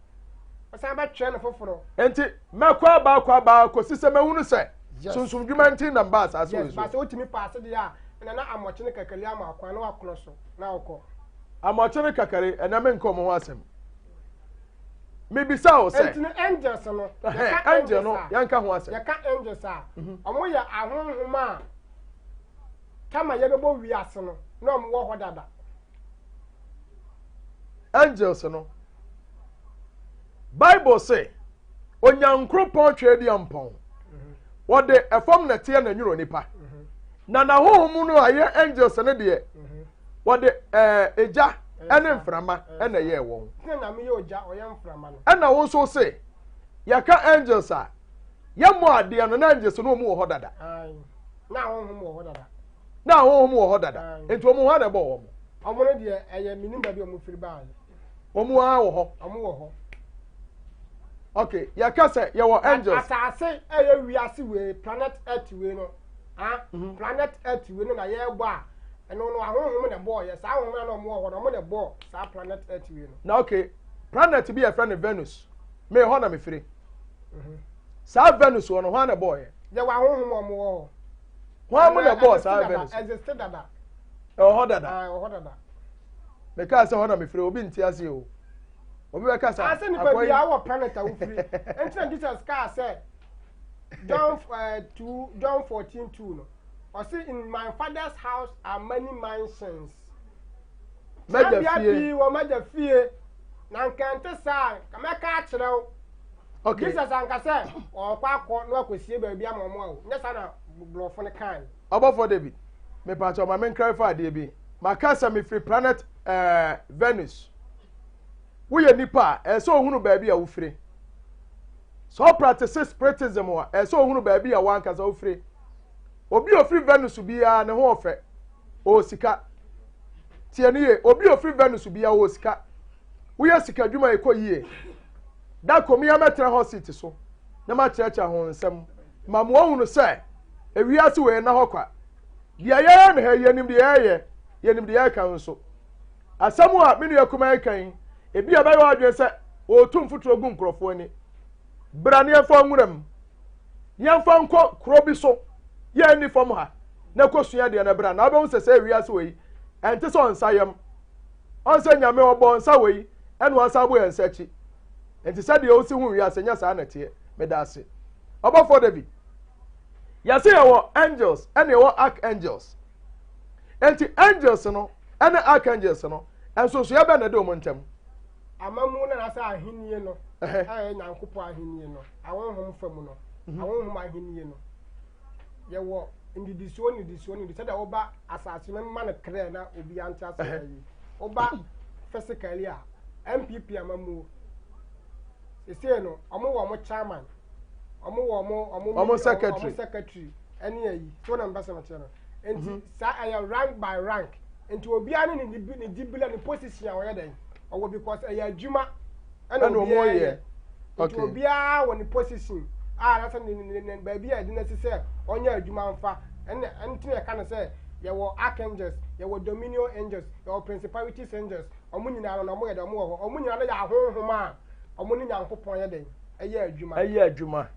Ɔsan bɛtwerɛ no foforɔ. Enti mɛkɔ aba akɔ aba kɔsi sɛ mɛhunu sɛ sunsum dwuma nti na mbaa asase wei so. Yes, sɛ wotumi paase deɛ a, ɛna na amɔkye ne kakali ama akwan na wakorɔ so na wokɔ. Amɔkye ne kakali, ɛnɛ menka ɔmo ho asɛm. Mebisa wo sɛ. Enti no angels no, yɛka angel no, yɛnka ho asɛm. Yɛka angels a, mhm. ɔmo yɛ ahonhom a tama yɛbɛbɔ wiase no na ɔmo wɔ hɔ dada. Angels no. Bible se, Onyankoropɔn Tweaduampɔn, wɔde ɛfam nɛteɛ na nwunu onipa. Na n'ahonhom no a ɛyɛ angels no deɛ, wɔde ɛɛ egya ɛne mframa ɛna ɛyɛɛ wɔn. Ɛna wɔn nso se, yɛka angels a, yɛmmɔ adeɛ no na angels no wɔn wɔ hɔ dada. Na ahonhom wɔ hɔ dada. Na ahonhom wɔ hɔ dada. Nti wɔn hɔ na ɛbɔ wɔn. Wɔn no deɛ ɛyɛ minim baabi a wɔn firi baayɛ. Wɔn ara wɔ hɔ. Wɔn wɔ hɔ. Okay, yɛka sɛ yɛwɔ angels. Asase ɛyɛ wiase wei, planet earth wei no. Ah, mm -hmm. planet earth wei no na yɛrebɔ a, ɛno no ahonhom na ɛbɔɔ yɛ. Saa ahonhom na wɔn wɔ hɔ no, wɔn na ɛbɔɔ saa planet earth wei no. Na okay, planet bi yɛfrɛ no Venus. Me hɔ na mefiri. Mm -hmm. Saa Venus wɔ no, hɔ na ɛbɔɔ yɛ. Yɛwɔ ahonhom a wɔn wɔ hɔ. Hwan mu na ɛbɔɔ saa Venus? Existe dada. Ɛwɔ hɔ dada. Ah, ɛwɔ hɔ dada. Mekaa sɛ hɔ na mefiri, obi nte aseɛ o. Obi bɛka sɛ Ase nipa bi a wɔ planet a wofiri. Nti na Jesus kaa sɛ John uh, 2 John 14 2 no. Ɔse in my father's house are many mansions. Mɛgya fie. pii wɔ mɛgya fie. Na nka nte saa nka mɛka akyerɛ wo. Okay. Jesus anka sɛ ɔkɔ akɔ na wakɔsie baabi ama ɔmo a o. Nyɛ saa na borɔfo no kae. Ɔbɔfoɔ David, mepatɔ ma menklarify adeɛ bi. Maka sɛ mefiri planet eh, Venus. Woyɛ nipa a, ɛsɛ sɛ ohunu baabi a wofiri. Sɛ ɔpratese spiritism a, ɛsɛ sɛ ohunu baabi a wankasa wofiri. Obi a ofiri Venus biara ne ho ɔfɛ, ɔwɔ sika. Tie no yie, obi a ofiri Venus biara ɔwɔ sika. Woyɛ sika adwuma ɛkɔ yie. Da kɔ mi amɛtena hɔ seat so na makyerɛkyerɛ ho nsɛm ma mo ahunu sɛ ewiase wei na hɔ kwa. Deɛ yɛyɛ no ha yi, yɛnim deɛ yɛyɛ, yɛnim deɛ yɛka nso. Asɛm a me nua kumaa yi ka yi, ebi a ɛbɛyɛ w'adwene sɛ Ɔretu mfuturo gu nkurɔfoɔ ani. Bra ne yɛmfa nwura mu. Yɛmfa nkɔ kuro bi so. Yɛn nni fam ha. Na kɔsua adeɛ na bra. Na wobɛhu sɛ sɛ wiase wɔ yi, ɛnte sɛ ɔnsa yam. Ɔn sɛ Nyame ɔbɔ nsa wɔ yi, ɛna wasan abɔ yɛn nsa akyi. Nti sɛdeɛ wosi hu wiase, nyɛ saa na ɛteɛ. Meda ase. Ɔbɔfoɔ David, yɛse yɛwɔ angels ɛna yɛwɔ archangels. Nti angels no ɛne archangels no, nsonsoeɛ bɛn na ɛda wɔn ntam? Amammuo no anaasɛ ahennie no a ɛyɛ Nyankopɔn ahennie no, ahonhom fa mu no, mhm. ahonhom ahennie no, yɛwɔ nnidisoɔ nnidisoɔ nnidisoɔ sɛdeɛ woba asase no mma no krɛ na obi ante ase yi woba physically a NPP amammuo sesei no ɔmo wɔ ɔmo chairman ɔmo wɔ ɔmo ɔmo ɔmo secretary ɔmo secretary ɛne ayi so na mpɛ sɛ mekyerɛ no nti mhm. saa ɛyɛ rank by rank nti obiara ne ne ne dibila ne position a ɔyɛ dɛn ɔwɔ because ɛyɛ adwuma ɛna obiara yɛ nti obiara wɔ ne position a anasɛ ne ne ne baabi a yɛde no asi sɛ ɔnyɛ adwuma nfa ɛna ɛnti na yɛka no sɛ yɛwɔ archangels yɛwɔ dominion angels yɛwɔ principalities angels wɔn nyinaa no na wɔn yɛ dɛ wɔn wɔ hɔ wɔn nyinaa no yɛ ahonhom a wɔn ne Nyankopɔn yɛ dɛn ɛyɛ adwuma. Ɛyɛ adwuma.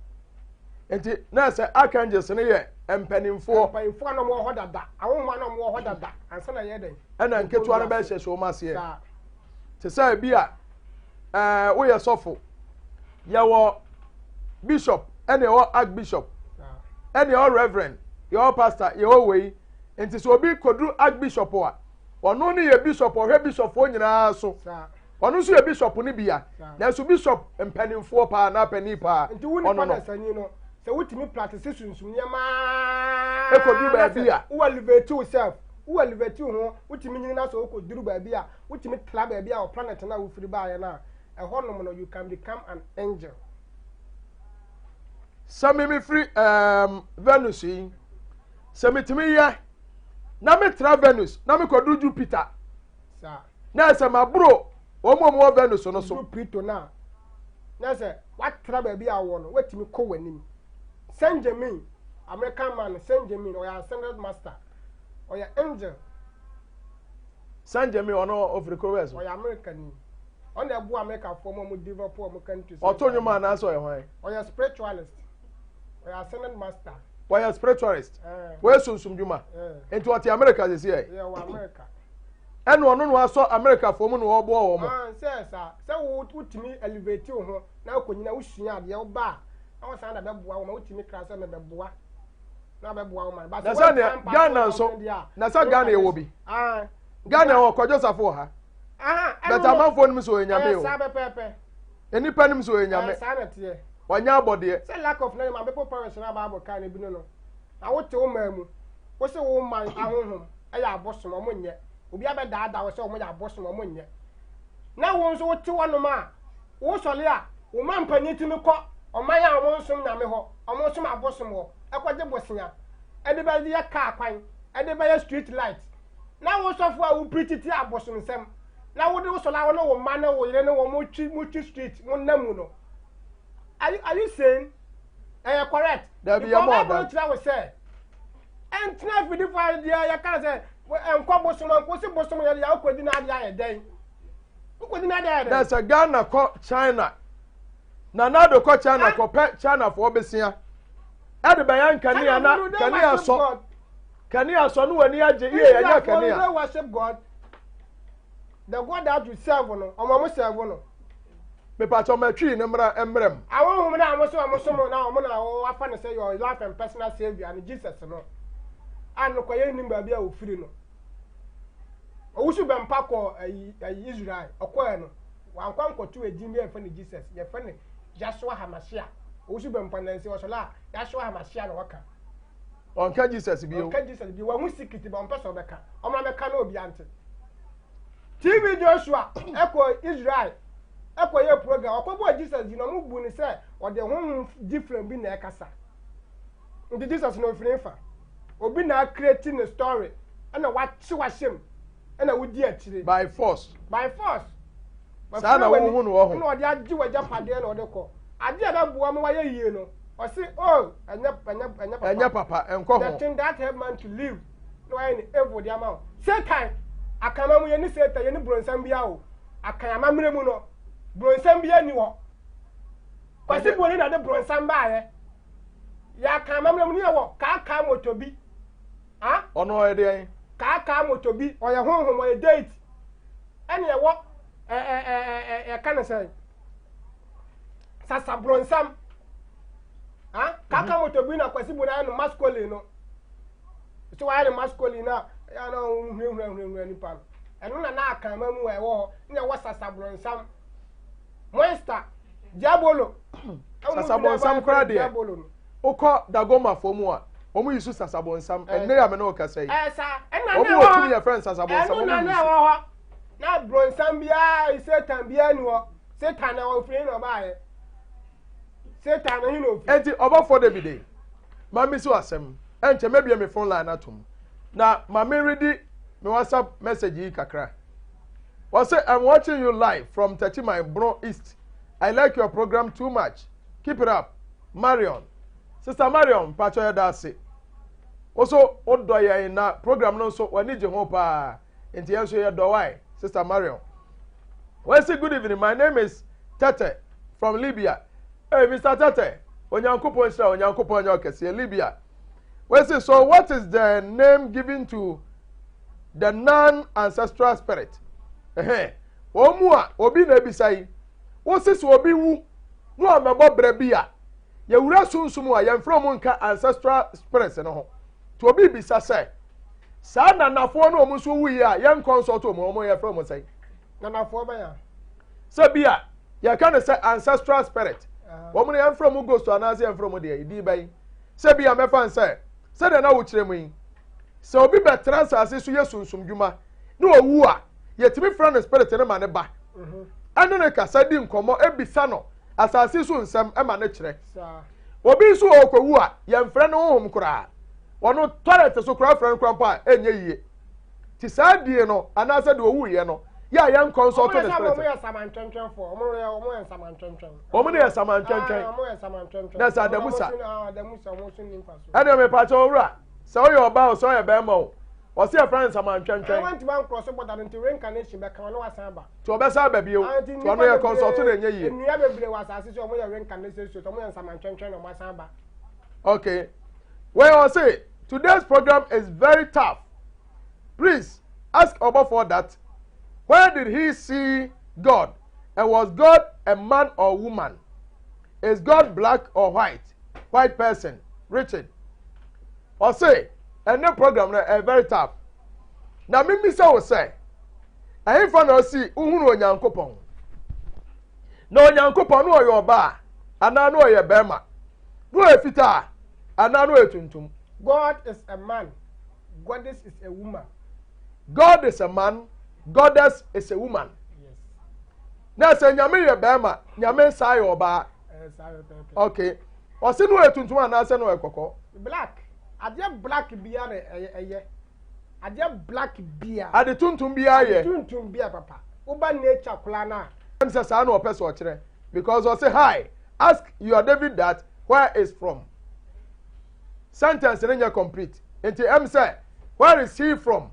Nti na sɛ archangels no yɛ mpanimfoɔ. Mpanimfoɔ a na wɔwɔ hɔ dada ahonhom a na wɔwɔ hɔ dada ansa na yɛ dɛn. Ɛna nketewa no bɛhyɛ so wɔn aseɛ. Te sɛ ebi a ɛɛ woyɛ sɔfo yɛwɔ bishop ɛna yɛwɔ archbishop ɛna yɛwɔ reverend yɛwɔ pastor yɛwɔ wei nti sɛ obi koduru archbishop a ɔno ne yɛ bishop ɔhwɛ bishopfoɔ nyinaa so. Ɔno nso yɛ bishop no bia, nanso bishop mpanimfoɔ paa na panin paa. Nti wo nipa dasani no, sɛ wotumi practice sunsum nneɛma ɛkɔduru baabi a, wo elevate yourself, wo elevate wo ho, wotumi nyini na sɛ wokɔduru baabi a, wotumi tra baabi a wɔ planet no a wofiri baeɛ no a, ɛhɔ nom no, you can become an angel. Sɛ me mefiri um, Venus yi, sɛ metumi yɛ na metra Venus na mekɔduru Jupiter, na ɛsɛ maboro wɔn a wɔwɔ Venus no so. Pluto no a, na sɛ watra baabi a wɔ no, watumi kɔ w'anim. Saint Germain, American man Saint Germain, ɔyɛ ascended master, ɔyɛ angel. Saint Germain ɔno ofiri kuro bɛɛ so. Ɔyɛ America ni. Ɔna ɛboa America foɔ mu ɔmo develop ɔmo country. Ɔto nnwom anaasɛ ɔyɛ hwan? Ɔyɛ spiritualist. Ɔyɛ ascended master. Ɔyɛ spiritualist. Wɔyɛ sunsum dwuma. Nti ɔte America sisi ɛ. Yɛ wɔ America. Ɛna ɔno na wasɔ America foɔ mu na ɔboa wɔn. Ah, sɛ saa sɛ wo wotumi elevate wo ho na akɔnyina wosua adeɛ woba a na wɔsan da bɛboa wo ma wotumi kra sɛ mebɛboa na bɛboa wo ma. Na sɛ deɛ Ghana nso na sɛ Ghana yɛwɔ bi. Ah. Ghana wɔ Kwadwo Safo wɔ ha. But amanfoɔ nim sɛ ɔyɛ nyame o. Saa pɛpɛɛpɛ. Nnipa nim sɛ ɔyɛ nyame. Saa na teɛ. Ɔnyɛ abɔdeɛ. Sɛ lack of knowledge ma people perish na Bible kan no bi no no. Na wote wo man mu. Wo se wo man ahonhom yɛ abosom ɔmo nyɛ. Obi abɛdaadaa wo sɛ ɔmo yɛ abosom ɔmo nyɛ. Na wo nso wote hɔnom a wo sɔre a wo man panyin tumi kɔ ɔman a ɔmo nsom nyame hɔ, ɔmo nsom abosom hɔ ɛkɔgye bosea ɛde bɛyɛ kaa kwan, ɛde bɛyɛ street light. Na wo sɔfo a wo preach tia abosomsɛm na wode wo sɔre a wo ne wo mma ne wo yere ne wɔn mo twi mo twi street mo nam mu no are you are you sane ɛyɛ correct Dabi, yɛ because mɔ Bible ɔdam. kyerɛ wo sɛ ɛntena afidifo a deɛ yɛka sɛ ɛnkɔ bosom ɛnkɔ si bosom yɛ deɛ wokɔdi no adeɛ ayɛ dɛn wokɔdi no adeɛ ayɛ Na dɛn sɛ Ghana kɔ China, Nana Addo kɔ China kɔpɛ Chinafoɔ besia ɛde bɛyɛ nkanea na kanea sɔ. Kanea sɔ no w'ani agye yie ɛnyɛ kanea. They worship God. The God that you serve no, ɔmo ɔmo serve no. Mepatɔ matwi ne mmra mmerɛ mu. Ahohom na ɔmo so ɔmo som na ɔmo na wafa no sɛ your life and personal savior no Jesus no. A no kɔ yɛn nim baabi a ofiri no. Owusu bɛmpa kɔ ayi ayi Israel ɔkɔɛ no wankɔ ankɔto edin bi a yɛfrɛ no Jesus yɛfrɛ no Yahshua Hamashiach. Owusu bɛmpa nansi ɔsɔla a Yahshua Hamashiach na ɔka. Ɔnka Jesus bio. Ɔnka Jesus bio. Wahu secret ba ɔmpɛ sɛ ɔbɛka. Ɔma mɛka na obi ante. TV Joshua ɛkɔ Israel ɛkɔ yɛ program ɔkɔ bɔ Jesus di na ɔmo bu ne sɛ ɔde honhom different bi na ɛkasa. Nti Jesus no ofiri nfa. Obi na acreate ne story ɛna wakye wahyɛm ɛna wodi akyire. By force. By force. Saa na wohu no wɔ ho. Ɛna ɔde agye w'agyapadeɛ na ɔde kɔ. Adeɛ a ɛbɛboa ma wayɛ yie no, ɔse oh ɛnyɛ ɛnyɛ ɛnyɛ papa. Ɛnyɛ papa, ɛnkɔ ho. The thing that help man to live na wayɛ no evil de ama wo. Satan, akanman mu yɛne Satan, yɛne bronsam biara o. Akan amammerɛ mu no, Bronsam biara nni hɔ. Kwasi Broni na de bronsam baeɛ. Yɛaka amammerɛ mu ne yɛwɔ kaakaa moto bi. Ah? Ɔno ɔyɛ deɛn? Kaakaa moto bi, ɔyɛ honhom, ɔyɛ deity. Ɛne ɛwɔ ɛ ɛ ɛ ɛ yɛka no sɛn? Sasa bronsam. Ah? Kaakaa moto bi na Kwasi Broni ayɛ no masculine no. So wayɛ no masculine na ɛyɛ na ɔhunahuna hunahuna nipa no. Ɛno na na akanma mu a ɛwɔ hɔ na ɛwɔ sasa bronsam. Monster, diabolo. Sasabonsam koraa deɛ, wokɔ Dagomafoɔ mu a, wɔn yi so sasabonsam. Ɛnne yɛ amene ɔkasa yi. Wɔn wɔ tumi yɛ fɛn sasabonsam. Ɛno na na ɛwɔ hɔ. Na bronsam biara, Satan biara ni hɔ. Satan na ɔfiri na ɔbaayɛ. Satan na hin na ofiri. Eti ɔbɔfoɔ David yi, maame si asɛm. Ɛnkyɛ mɛbie me phone line atom. Na maame redi me WhatsApp message yi kakra. Wɔse I'm watching you live from Techiman Bono East I like your program too much keep it up Marion Sister Marion mpakyɛ yɛda ase wo so wodɔ yɛn na program no nso w'ani gye ho paa nti yɛn nso yɛdɔ wae Sister Marion Wɔse good evening my name is Tete from Libya Hey Mr. Tete Onyankopɔn nhyira Onyankopɔn nyɛ ɔkɛseɛ Libya Wɔse so what is the name given to the non-ancestral spirit ɛhɛn wɔn mu a obi na ebisa yi wosi sɛ obi wu na ɔmɛbɔ brɛ bi a yɛwura sunsum a yɛnfrɛ wɔn nka ancestral spirits no ho nti obi bisa sɛ saa nanafoɔ no wɔn nso wu yi a yɛn consult wɔn wɔn yɛfrɛ wɔn sɛn. Nanafoɔ bɛn a. Sɛ bi a yɛka no sɛ ancestral spirit wɔn no yɛnfrɛ wɔn ghost anaasɛ yɛnfrɛ wɔn deɛ edin bɛn sɛ bi a mɛfa nsɛ sɛdeɛ na wokyerɛ mu yi. Sɛ obi bɛtena asase so yɛ sunsumdwuma na owu a, yɛtumi frɛ no spirit no ma no ba ɛne no kasa di nkɔmmɔ ebisa no asase so nsɛm ma no kyerɛ. Obi nso ɔrekɔwu a, yɛmfrɛ no honhom koraa. Ɔno toilet so koraa frɛ no koraa mpo a ɛnyɛ yie. Ti saa die no anaasɛ deɛ ɔwuiɛ no yɛ a yɛn consult ne spirit. Wɔn yɛ samantwɛntwɛnfoɔ. Wɔn yɛ wɔn yɛ nsamantwɛntwɛn. Wɔn yɛ samantwɛntwɛn. Ah, Na sɛ adamusa. Adamusa wɔn nso ni nfa so. Ɛdeɛ mepakyɛ owura. Sɛ woyɛ ɔbaa o, sɛ woyɛ bɛrima o, wɔse yɛfrɛ no nsamantwɛntwɛn. Wantumi ankorɔ so bɔda no nti reincarnation bɛka ɔne wasan aba. Nti ɔbɛsan aba bio. Nti ɔno yɛ consult na ɛnyɛ yie. Nnua bebree wɔ asase so wɔn yɛ reincarnation so wɔn yɛ nsamantwɛntwɛn na wɔn asan aba. Okay. Well, ɔse today's program is very tough. Please ask Obofour that where did he see God and was God a man or woman? Is God black or white? White person. Richard. Ɔse ɛnɛ program no ɛyɛ very tough. Na mimisa wo sɛ ɛhefa na ɔsi wohunu Onyankopɔn? Na Onyankopɔn no ɔyɛ ɔbaa anaa no ɔyɛ bɛrima? No ɔyɛ fitaa anaa no ɔyɛ tuntum? God is a man, goddess is a woman. God is a man, goddess is a woman. Yes. Na sɛ nyame yɛ bɛrima, nyame nsa yɛ ɔbaa. Okay. Ɔse no ɔyɛ tuntum anaasɛ no ɔyɛ kɔkɔɔ? Black. Adeɛ black bia na ɛyɛ ɛyɛ. Adeɛ black bia. Ade tuntum bia yɛ. Ade tuntum bia papa. Woba nature koraa na. Ɛm sɛ saa na ɔpɛ sɛ ɔkyerɛ because ɔse hi ask your David that where is from. Sentence no nyɛ complete nti ɛm sɛ where is he from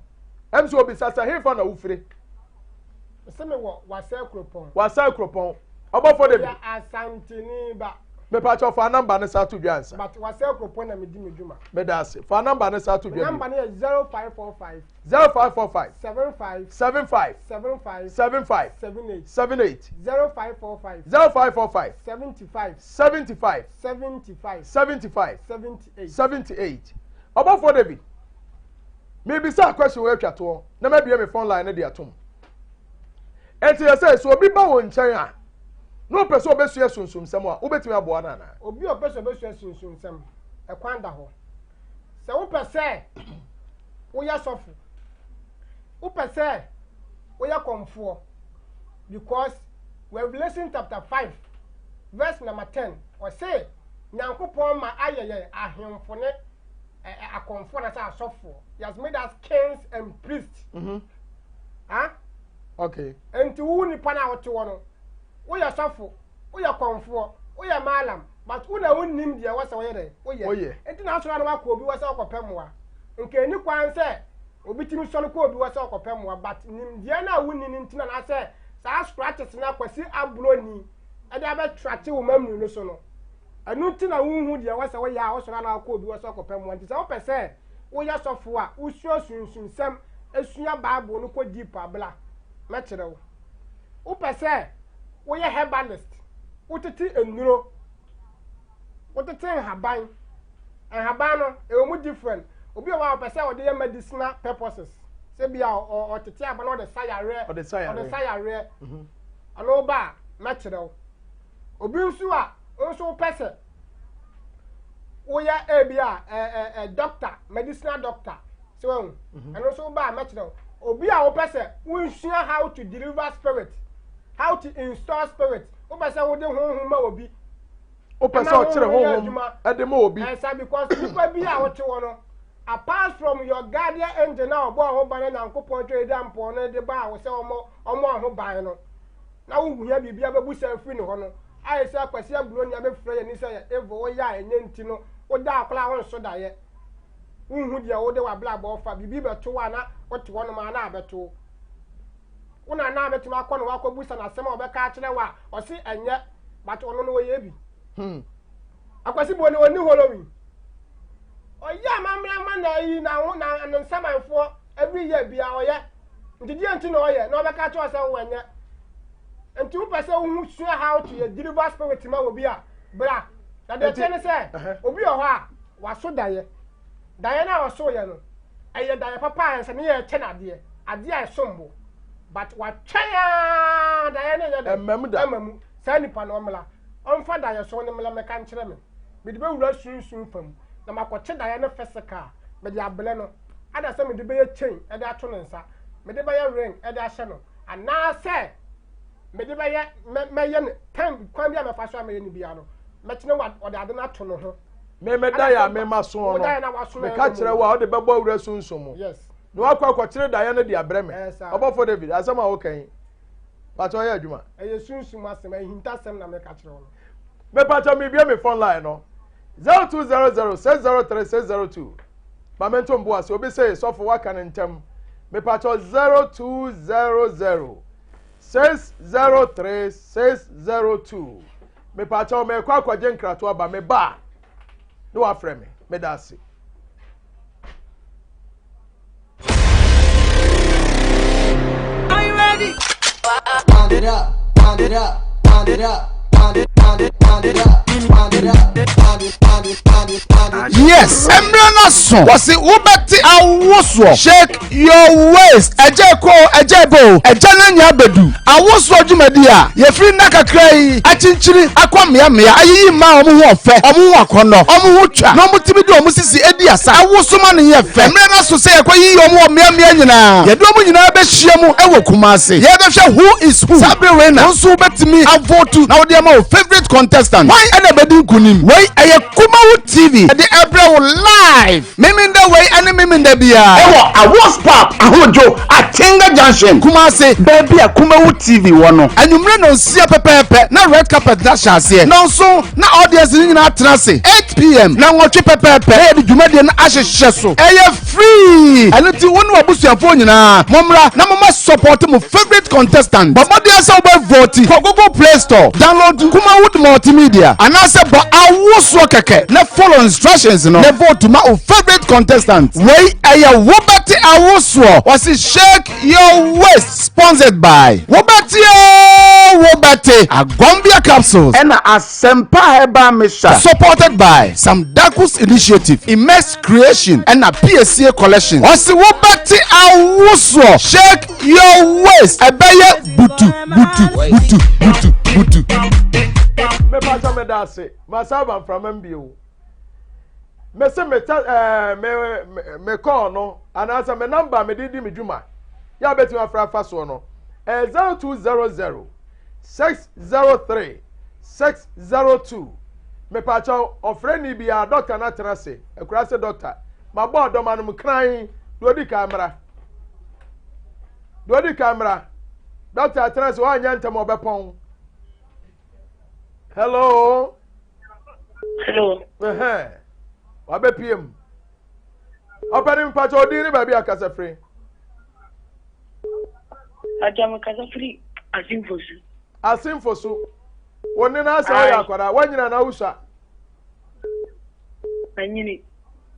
ɛm sɛ obisa sɛ hefa na wofire. Sɛ me wɔ Wasa Kuropɔn. Wasa Kuropɔn. Ɔbɔfo de bi. Meyɛ Asanteni ba. Mepakyɛw fa number no saa to dwa ansa. But Wasa Kuropɔn na medi me dwuma. Meda ase. Fa number no saa to dwa bio. Me number no yɛ 0545. 0545. 75. 75. 75. 75. 78. 78. 0545. 0545. 75. 75. 75. 75. 78. 78. Ɔbɔfo David. Mebisa question wɔ atwa toɔ na mabie me phone line no de atom. Enti yɛ sɛ sɛ obi ba wo nkyɛn a na ɔpɛ sɛ ɔbɛsua sunsumsɛm a, wobɛtumi aboa no anaa? Obi a ɔpɛ sɛ ɔbɛsua sunsumsɛm, ɛkwan da hɔ. Sɛ wopɛ sɛ woyɛ sɔfo, wopɛ sɛ woyɛ kɔmfoɔ, because Revelation chapter 5 verse number 10 ɔse Nyankopɔn ma ayɛ yɛn ahemfo ne akɔmfoɔ anaasɛ asɔfoɔ. He has made us kings and priests. Mm -hmm. Ah? Okay. Nti wo nipa no a wote hɔ no, woyɛ sɔfo, woyɛ kɔmfoɔ, woyɛ maalam, but wo na wonnim deɛ ɛwɔ sɛ woyɛ dɛ, woyɛ. Nti na asɔre no wakɔ obi hɔ sɛ ɔkɔpɛ mmoa. Nka ɛni kwan sɛ obi tumi sɔre kɔ obi hɔ sɛ ɔkɔpɛ mmoa, but nimdeɛ no a wonni no nti na anaasɛ Saa scratches no Akwasi Aburoni de abɛtrate wo memory no so no, ɛno nti na wonhu deɛ ɛwɔ sɛ woyɛ a wosɔre anaa wokɔ obi hɔ sɛ ɔkɔpɛ mmoa. Nti sɛ wopɛ sɛ woyɛ sɔfo a, wosua sunsumsɛm, sua Bible no kɔ deep a, bra mɛkyerɛ wo. Wopɛ sɛ woyɛ herbalist, wotete nnuro, wotete nhaban, nhaban no ɛwɔ mu different. Obi wɔ hɔ a ɔpɛ sɛ ɔde yɛ medicinal purposes, sɛ bi a ɔtete aba na ɔde sa yareɛ, ɔde sa yareɛ, mhm. ɔno woba a mɛkyerɛ wo. Obi nso a nso wopɛ sɛ woyɛ ebi a ɛ ɛ doctor, medicinal doctor, sɛ wahu, mhm. ɛno nso woba a mɛkyerɛ wo. Obi a wopɛ sɛ wonsua how to deliver spirit, how to install spirit, wopɛ sɛ wode honhom ma obi. Wopɛ sɛ ɔkyerɛ honhom ɛde ma obi. Ɛsa because nipa bi a wote hɔ no, apart from your guardian angel na ɔbɔ ho ban na Nyankopɔn twɛ ɛdi ampɔn no de baa wo sɛ ɔmɔ ɔmɔ ho ban no, na wohia biribi abɛbu sɛ afiri ne hɔ no, ayɛ sɛ Kwasi Aburoni abɛfira yɛn ani sɛ yɛ evil, woyɛ a ɛnyɛ nti no, woda akora a wonso daeɛ. Wonhu deɛ wode w'abrabɔ fa, biribi bɛto wo a na wote hɔnom a na abɛto wo. Wo na na abɛtumi akɔ ne hɔ akɔbusa no asɛm a ɔbɛka akyerɛ wo a ɔse ɛnyɛ, but ɔno no ɔyɛ bi. Hmm. Akwasi Boni ɔnni Halloween. Ɔyɛ amammerɛ ma na ayi na ho na ne nsamanfoɔ every year bia ɔyɛ. Nti deɛ nti na ɔyɛ na ɔbɛka akyerɛ wo sɛ wo ɛnyɛ. Nti wopɛ sɛ wohu sua how to yɛ deliver spirit ma obi a bra. Na deɛ ɛteɛ ne sɛ obi wɔ hɔ a waso daeɛ. Daeɛ no a ɔsoeɛ no ɛyɛ daeɛ papa a ɛsɛ ne yɛ kyɛ no adeɛ, adeɛ a ɛsom bo. But watwɛn aa daeɛ no nyɛ dɛ ɛmma mu. Saa nipa no ɔmmra ɔmfa daeɛso no mmra mmɛka nkyerɛ me. Mede bɛwura sunsum fa mu na makɔkye daeɛ no physical mede abrɛ no. Ada sɛ mede bɛyɛ chain de ato ne nsa, mede bɛyɛ ring de ahyɛ no, anaasɛ mede bɛyɛ mɛ mɛyɛ no time kwan bi a mɛfa so a mɛyɛ no biara no, mɛkyene wa ɔde ade no ato ne ho. Me me daeɛ a mema soɔ no, meka kyerɛ wo a wode bɛbɔ awura sunsum mu. Yes. Na wakɔ akɔkyere daeɛ no de abrɛ me. Ɔbɔfo David, asɛm a woka yi, pakyɛ ɔyɛ adwuma. Ɛyɛ sunsum asɛm, ahintasɛm na meka kyerɛ wo no. Mepakyɛ mebie me phone line no 0200 603 602. Ma me nto mbo ase obi se sɔfo waka no ntɛm. Mepakyɛ 0200 603 602. Mepakyɛ mekɔ akɔgye nkrato aba me ba na wafrɛ me. Meda ase. Are you ready? Wind it up, wind it up, wind it up, wind it, wind it, wind it up, wind it up, wind it, wind it, wind it, wind it. Yes, mmerɛ no so wɔsi wobɛte awosoɔ shake your waist ɛgya kɔ ɛgya bɛ o ɛgya no anya abɛdu awosoɔ dwumadi a yɛfiri nna kakra yi akyinkyini akɔ mmeammea ayiyi mmaa a wɔn ho ɔfɛ wɔn ho akɔnnɔ wɔn ho twa na wɔtumi de wɔn sisi edi asa awoso ma no yɛ fɛ mmerɛ no so sɛ yɛkɔ yiyi wɔn wɔ mmeammea nyinaa yɛde wɔn nyinaa bɛhyia mu wɔ Kumasi yɛbɛhwɛ who is who saa bere wei na wɔn nso wobɛtumi avotu na wode ama wo favourite contestant hwan ɛna ɛbɛdi nkunim wei ɛyɛ Kumawu TV ɛde ɛbrɛ wo live Memenda wei ɛne Memenda biara. Ɛwɔ Awards Park, Ahodwo, Atenga Junction, Kumasi. Baabi a Kumawu TV wɔ no. Anwummere nnɔnsia pɛpɛɛpɛ na red carpet no ahyɛ aseɛ. Nnɔnson na audience no nyinaa atena ase. 8pm, nnɔnwɔtwe pɛpɛɛpɛ na yɛde dwumadie no ahyehyɛ so. Ɛyɛ free! Ɛno nti wo ne w'abusuafoɔ nyinaa mommra na momma support mo favourite contestant. Bɔ mmɔden sɛ wobɛ vote. Kɔ Google Play Store, download Kumawood Multimedia anaasɛ bɔ awosoɔ kɛkɛ na follow instructions no na vote ma wo favourite contestant. Wei ɛyɛ Wobɛte Awosoɔ, wɔse shake your waist sponsored by Wobɛte oo Wobɛte, Agombia Capsules. Ɛna Asempa Herbal Mixture. Supported by Sam Dakus Initiative, Immerse Creation ɛna Piesie Collection. Ɔse wobɛte awosoɔ, shake your waist, ɛbɛyɛ butu butu butu butu butu. Mepakyɛ meda ase masa aba mframa mu bio mese me ta ɛɛ me me kɔɔ no anaasɛ me namba mede di me dwuma yɛ a bɛtumi afra afa soɔ no ɛyɛ 0200 603 602 mepakyɛw ɔfrɛni biara dɔkta no atena ase akura sɛ dɔkta mabɔ ɔdɔm anom kran deɛ ɔdi kan mmra deɛ ɔdi kan mmra dɔkta atena ase wanyɛ ntɛm ɔbɛpɔn hello hello ɛhɛn wabɛpie mu ɔpɛni mpakyɛw ɔdin ne baabi akasa firi Agya me kasa firi. Asimfosu. Asimfosu. Wo ne no asɛ woyɛ akwadaa woanyina na wosua. Manyini.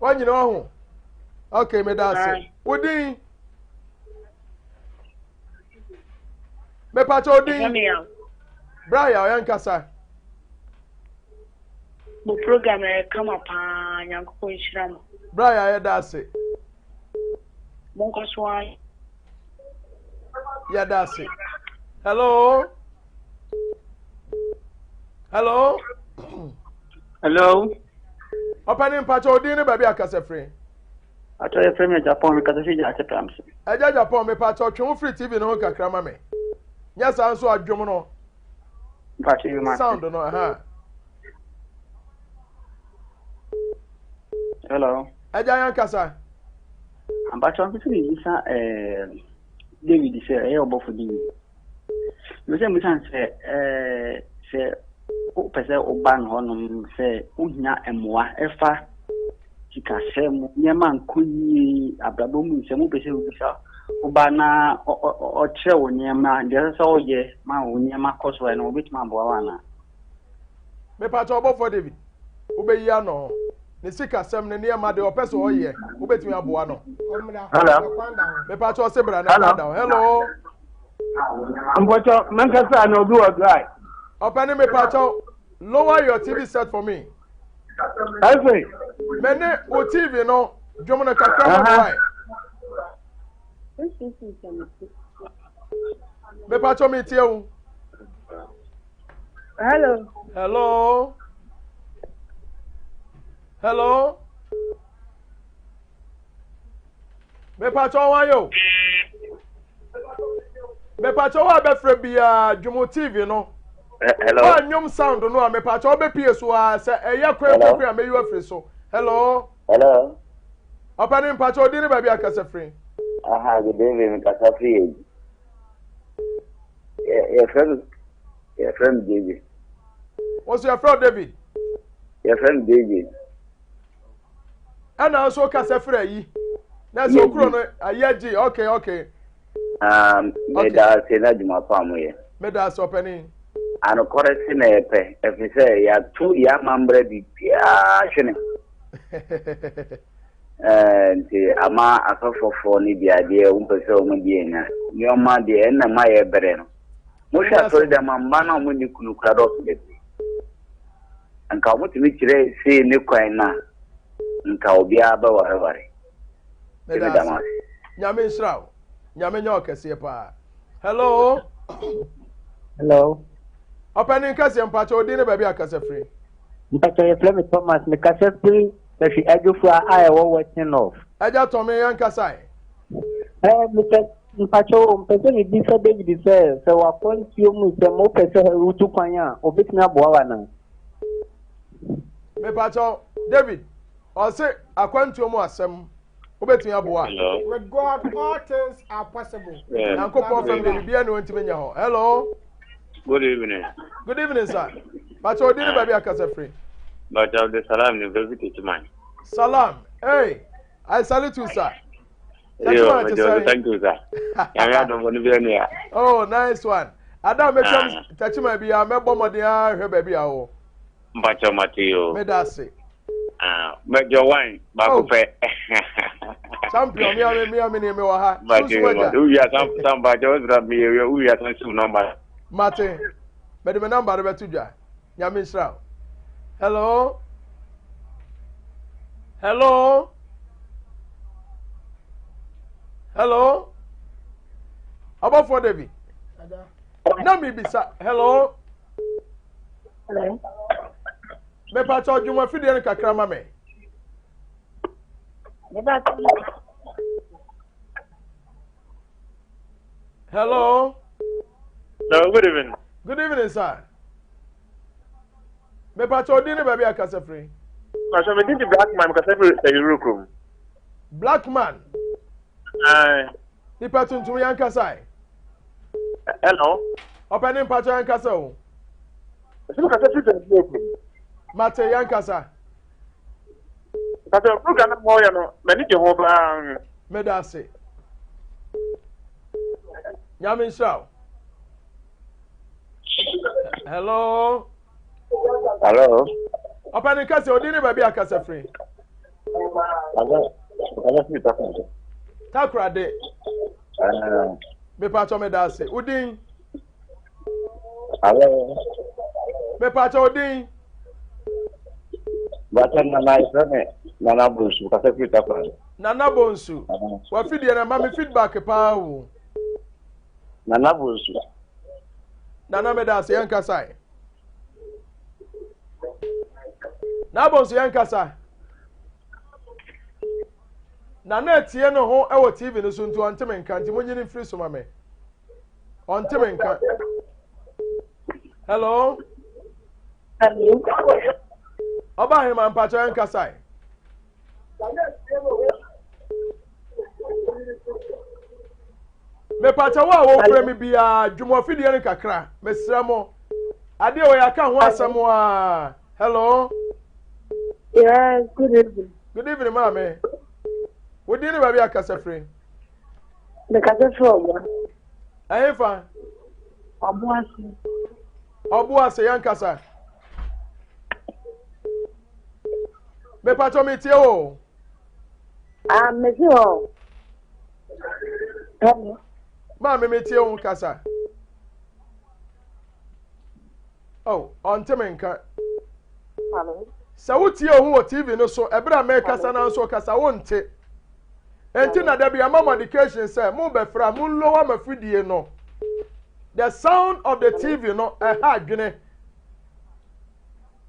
Woanyina ɔho. Ok meda ase. Wo din? Mepakyɛ wo din? Bra yaw yɛnkasa. Mo program ɛyɛ kama paa Nyankopɔn nhyira mo. Bra yaw yɛda ase. Monkɔ so ara. Yɛda ase. Hello. Hello. Hello. Ɔpɛni mpakyɛ odin ne baabi akasa firi. Atɔ yɛ firi mi Japan mi kasa fi gya ase pram so. Ɛgya Japan mi pakyɛ ɔtwe ho firi TV no ho kakra ma mi. Nyɛ saa nso adwom no. Mpakyɛ yi ma. Sound no ɛha. Hello. Ɛgya yɛn kasa. Mpakyɛ mpɛ sɛ mebisa eh, David sɛ ɛyɛ ɔbɔfo David. Mepɛ sɛ mebisa no sɛ eh, sɛ wopɛ sɛ woba no hɔnom sɛ wohia mmoa ɛfa sikasɛm mu nneɛma nkɔ yie abrabɔ mu nsɛm wopɛ sɛ wobisa woba na ɔkyerɛ wo nneɛma deɛ ɛsɛ sɛ woyɛ ma wo nneɛma kɔ so ɛno wobɛtumi aboa wo anaa? Mepakyɛ ɔbɔfoɔ David, wobɛyi ano ne sikasɛm ne nneɛma deɛ ɔpɛ sɛ ɔyɛ wobɛtumi aboa no. Hello. Mepakyɛ ɔse bra na ɛda hɔ. Hello. Mpɔkyɛ mankasa na obi wɔ dry. Ɔpɛ ne mepakyɛ lower your TV set for me. Ɛsɛ. Me ne wo TV no dwom no kakra ma me wae. Mepakyɛ metie wo. Hello. Hello. Hello. Mepakyɛ wɔn ayɛ o. Mepakyɛ wɔn a bɛfrɛ biara dwom TV no. Hello. Wɔn a nnwom sound no a mepakyɛ wɔn bɛpie so a sɛ ɛyɛ kwan kwan a mɛyi afiri so. Hello. Hello. Ɔpɛni mpakyɛ odi ne baabi akasa firi. Aha, good evening, kasa firi yɛ. Yɛfrɛ me yɛfrɛ me David. Wọ́n sọ yɛfrɛ David. Yɛfrɛ me David. Ɛna nso kasa firi ayi. Na sɛ okuro no ayi agye okay okay. Um, meda ase na adwuma pa a moyɛ. Meda ase ɔpanin. Anokorɛ se na yɛpɛ ɛfiri sɛ yɛato yɛn amammerɛ biribiara hwene. Ɛɛ nti ama asɔfɔfoɔ no di adeɛ wɔn pɛ sɛ wɔn di anya nneɛma deɛ ɛnna ma yɛ brɛ no mohwɛ asɔre dɛm a mma no a wɔn nni kunu kura dɔɔso bebree nka wɔn tumi kyerɛ sei ne kwan na nka obiara bɛwareware ɛmi dam ase. Nyame nhyira wo nyame nyɛ ɔkɛseɛ paa hello. Hello. Ɔpɛni nkɛseɛ mpakyɛ odi ne baabi akasa firi. Mpakyɛ yɛfrɛ me Thomas mekasa firi Sahwi Adwofua a ɛwɔ Western North. Agya Tɔme yɛn kasa ɛ. Ɛɛ mepɛ mpakyɛ o mpɛ sɛ mebisa David sɛ sɛ wakwantuo mu sɛ mopɛ sɛ wotu kwan a obetumi aboa wo anaa? Mepakyɛ David ɔse akwantuo mu asɛm wobɛtumi aboa. With God all things are possible. Nyankopɔn fam de biribiara ne wɔntumi nyɛ hɔ. Hello. Good evening. Good evening, sir. Bàtà odi ni baabi akasa firi. Bàtà odi salam ni baabi tètè man. Salam. Hey, I salute you, sir. Yo, Mejọ, thank you, sir. Nyame adom no bi ani a. Oh, nice one. Ada metwam ah. tachima bi a mɛbɔ mmɔden ahwɛ baabi a wɔ. Mpakyɛ mate yo. Meda ase. Ah, mɛjɔ wine baako oh. pɛ. Champion, mi ame mi ame ni mi wɔ ha. Sunsun agya. Wia san san mpakyɛ o sira mi yɛ wia san siw nɔmba. Mate, mɛde me nɔmba no bɛto dwa. Nyame nhyira wo. Hello. Hello. Hello. Abɔfoɔ David. Na mi bisa. Hello. Hello. Mepakyɛ ɔdwuma fidie no kakra ma me. Hello. Hello, good evening. Good evening, sir. Mepakyɛ ɔdin ne baabi akasa firi. Mepakyɛ me din de Black man mekasa firi Sɛyuru kurom. Black man. Aye. Nipa tuntum yɛn kasa yi. Hello. Ɔpɛ ne mpakyɛ yɛn kasa o. Ɛsɛ mi kasa firi Sɛyuru kurom. Mate yɛn kasa. Kasa program na mo yɛ no m'ani gye ho paa. Meda ase. Nyame nhyira wo. Hello. Hello. Ɔpɛni kasa odi ne baabi akasa firi. Takoradi. Mepatɔ me da ase. Odin. Hello. Mepatɔ odin. Bàtà nana ìfẹ́ mi nana bonsu kasa firi Takoradi. Nana bonsu. Wafidie na ma mi feedback paa o. Nana Bonsu. Nana meda ase yɛn kasa yi. Nana Bonsu yɛn kasa. Nana etie ne ho wɔ TV no so nti ɔnte me nka nti mo nyini mfiri so ma me. Ɔnte me nka. Hello. Hello. Ɔba ahema mpakyɛ yɛn kasa yi. Mepakyɛ wo a wofrɛ me biara dwom afidie no kakra mesrɛ mo adeɛ wɔ yɛaka ho asɛm a hello. Yes, good evening. Good evening maame. Wo din ne baabi akasa firi? Mekasa firi ɔboa. Ɛhefa? Ɔboa ase. Ɔboa ase yɛn kasa. Mepatɔ metie wo. Ah, mesi hɔ. Hello. Maame metie wo kasa. Oh, ɔnte me nka. Hello. Sɛ wotie wo ho wɔ TV no so, ɛberɛ a mɛkasa na nso kasa wonte. Enti na dabi ama mo education sɛ mo bɛfra mo lower ma fidie no. The sound of the TV no ɛha adwene.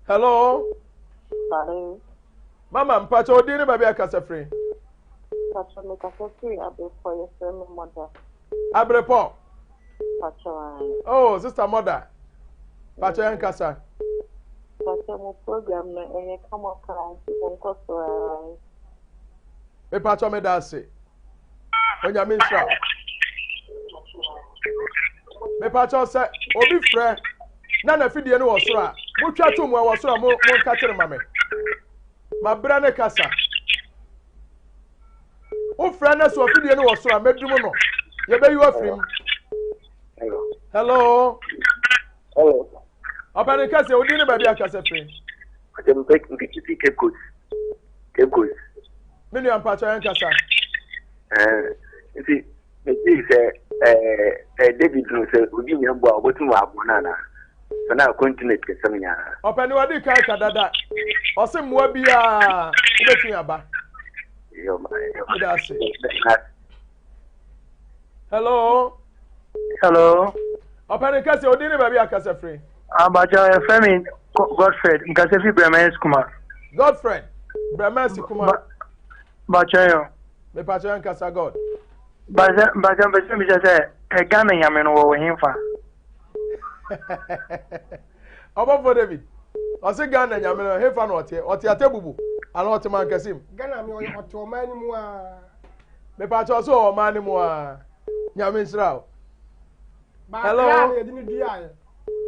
Hello. Hello. Mama mpakyɛ odin ne baabi akasa firi. Mpakyɛ me kasa firi Abrepɔ yɛfrɛ me mɔda. Abrepɔ. Mpakyɛ ayi. Oh sister mɔda. Mpakyɛ yɛn kasa. Mpakyɛ mo program no ɛyɛ kama paa nti mo nkɔ so ara. Mepakyɛ me da ase. Onyame nhyira wo. Mepakyɛ sɛ obi frɛ na n'afidie no wɔ soro a motwa to mu ɛwɔ soro a mo monka kyerɛ ma me. Mabrɛ ne kasa. Wofrɛ no so afidie no wɔ soro a mɛdum no. Yɛbɛyi wo afiri mu. Hello. Hello. Ɔpɛni kɛse odi ne baabi akasa firi. Mpɛ Cape Coast. Cape Coast. Me nua mpakyɛ yɛn kasa. Ɛɛ nti mesi sɛ ɛɛ ɛɛ David no sɛ obi nya bu a obotum wɔ no anaa? Sɛ na akwantu na sikasɛm nyinaa. Ɔpɛni wadi kan ka dada ɔse mmoa biara wobɛtumi aba. Meda ase. Hello. Hello. Ɔpɛni kɛse odi ne baabi akasa firi. Abacha yɛfrɛ me Godfred nkasa fi Brɛmɛs kuma. Godfred Brɛmɛs kuma. Bacha yo. Mepacha nkasa God. Bacha bacha mpɛsɛ bisa sɛ ɛ Ghana nyame no wɔwɔ henfa. Ɔbɔfo David ɔse Ghana nyame no hefa na ɔteɛ ɔte Atebubu anaa ɔte Mankasim. Ghana mi ɔte ɔman no mu aa. Mepacha ɔse ɔwɔ ɔman no mu aa. Nyame nhyira wo. Hello. Akra na yɛde ne duaeɛ.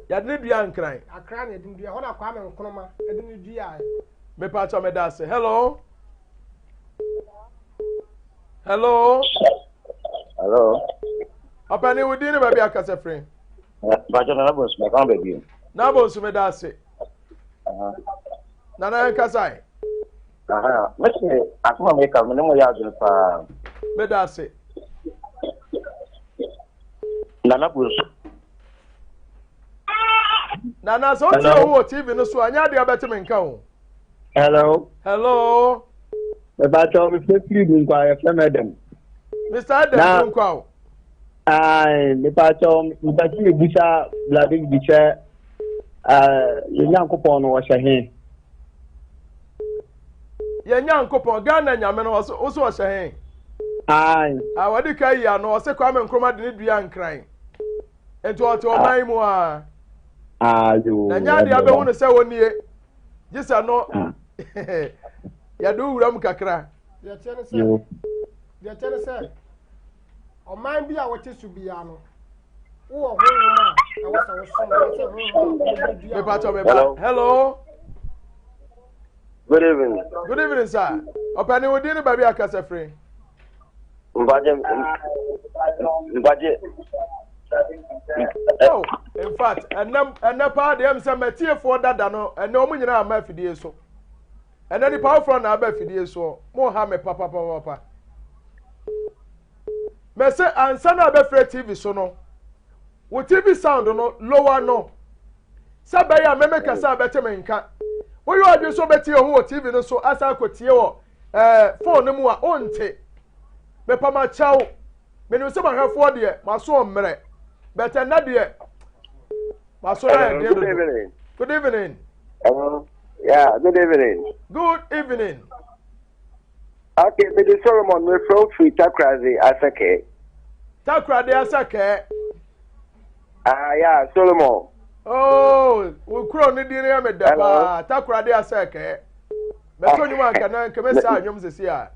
Yɛde ne dua nkran. Akra na yɛde ne dua hɔ na Kwame Nkrumah yɛde ne duaeɛ. Mepacha meda ase. Hello. Hello. Hello. Ɔpɛni wo din ne baabi akasa firi. Bàjẹ́ nana bọ̀ nsúmọ̀ kan baabi. Nana bọ̀ nsúmọ̀ da ase. Nana yɛn kasa yi. Mese asɛm a meka me ne mo yɛ adwene paa. Meda ase. Nana Bonsu. Nana sɛ wotie wo wɔ TV no so a nyɛ adeɛ bɛte me nka o. Hello. Hello. Mepakyɛw mefrɛ firi Dunkwa yɛfrɛ me Adam. Mr. Adam Dunkwa o. Ae mepakyɛw mepɛ sɛ mebisa Blade bi sɛ yɛn Nyankopɔn no ɔhyɛ he? Yɛn Nyankopɔn Ghana nyame no ɔso ɔhyɛ he? Ae. A wɔde ka yi ano ɔse Kwame Nkrumah de ne dua nkran. Nti ɔte ɔman yi mu a. Ayo. Na nyɛ adeɛ abɛhu no sɛ wɔnie. Gye sɛ no yɛde wo wura mu kakra. Deɛ kyɛ ne sɛ deɛ kyɛ ne sɛ ɔman bi a wɔte so biara no wowɔ honhom a ɛwɔ sɛ wosom anaasɛ honhom a wɔde dua Mepa kyɛw meba. Hello. Good evening. Good evening sir. Ɔpɛni wo din ne baabi akasa firi. Mpagye mpagye. Oh, in fact, ɛnɛ ɛnɛ paa deɛ sɛ matiefoɔ dada no ɛnɛ wɔn nyinaa ama afidie so. Ɛnɛ nipa foforɔ na aba afidie soɔ. Mo ha me papapapapa. Mɛsɛ ansa na abɛfrɛ TV so no, wo TV sound no lower no. Sɛ bɛyɛ a mɛmɛ kasa a bɛte me nka. Woyɛ ɔdwe so bɛtie ho wɔ TV no so asan akɔtie wɔ ɛɛ eh, phone no mu a wonte. Mepamakyɛw. Menim sɛ mahwɛfoɔ deɛ maso mmerɛ. Bɛtɛ nnɛ deɛ maso no ayɛ den dodo. Good evening. Hello. Yeah, good evening. Good evening. Okay, Mede Solomon mefrɛ wo firi Takoradi Asɛkɛɛ. Takoradi Asɛkɛɛ. Ah, yeah, Solomon. Oh, wo kuro no din yɛ me dɛ paa. Takoradi Asɛkɛɛ. Mɛtɔ nnwom anka na nka mɛsa nnwom sisi a.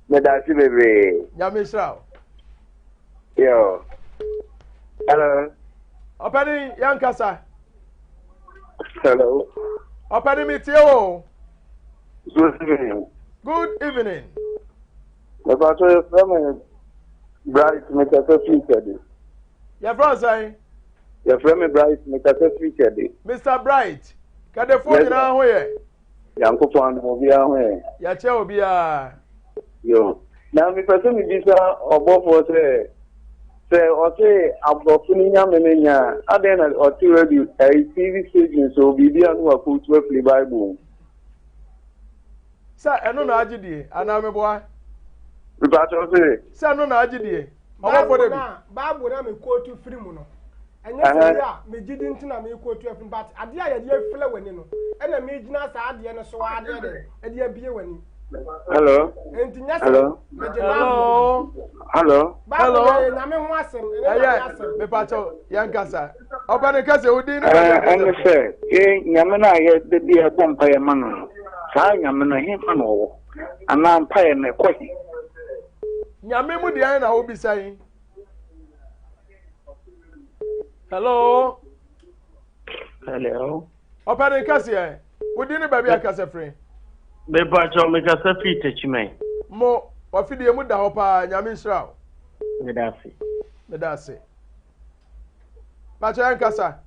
Meda ase bebree. Nyame nhyira wo. Yo. Hello. Ɔpɛni yankasa. Hello. Ɔpɛni mi tie o. Good evening. Good evening. Mepatɔ yɛfrɛ me Bright mekasa firi Kɛde. Yɛfrɛ wo sɛn? Yɛfrɛ me Bright mekasa firi Kɛde. Mr. Bright, Kɛdefoɔ nyinaa ho yɛ? Nyankopɔn adom obiara ho yɛ. Yɛkyɛ obiara. Yo. Na mepɛ sɛ mebisa ɔbɔfoɔ sɛ sɛ ɔse aborɔfo no nyame no nya a, adɛn na ɔte radio ɛyi TV station so biribi a no wakɔtu afiri Bible mu? Sɛ ɛno na agye die anaa meboa? Mepakyɛw se. Sɛ ɛno na agye die. Ɔbɔfoɔ David. Bible na mekootu firi mu no ɛnyɛ sɛ bi a megye di nti na mekootu afiri but adeɛ a yɛde afira w'ani no ɛna megyina saa adeɛ no so adeɛ de ɛde abie w'ani. Hello. Nti nyɛ sɛ megye Bible. Hello. Bible yɛ nyame ho asɛm ɛnyɛ nyame asɛm. Mepakyɛw yɛn kasa. Ɔpɛ ne kasa odin ne baabi a Ɛne sɛ yɛ nyame no a yɛde bi ɛbɔ mpa yɛ ma no no saa nyame no hefa na ɔwɔ anaa mpa yɛ no ɛkɔ he. Nyame mu deɛ na wobisa yi. Hello. Hello. Ɔpɛ ne nkaseɛ. Wodi ne baabi akasa firi. Mepakyɛw mekasa firi Techiman. Mo wafidie mu da hɔ paa nyame nhyira wo. Meda ase. Meda ase. Pakyɛ yɛn kasa.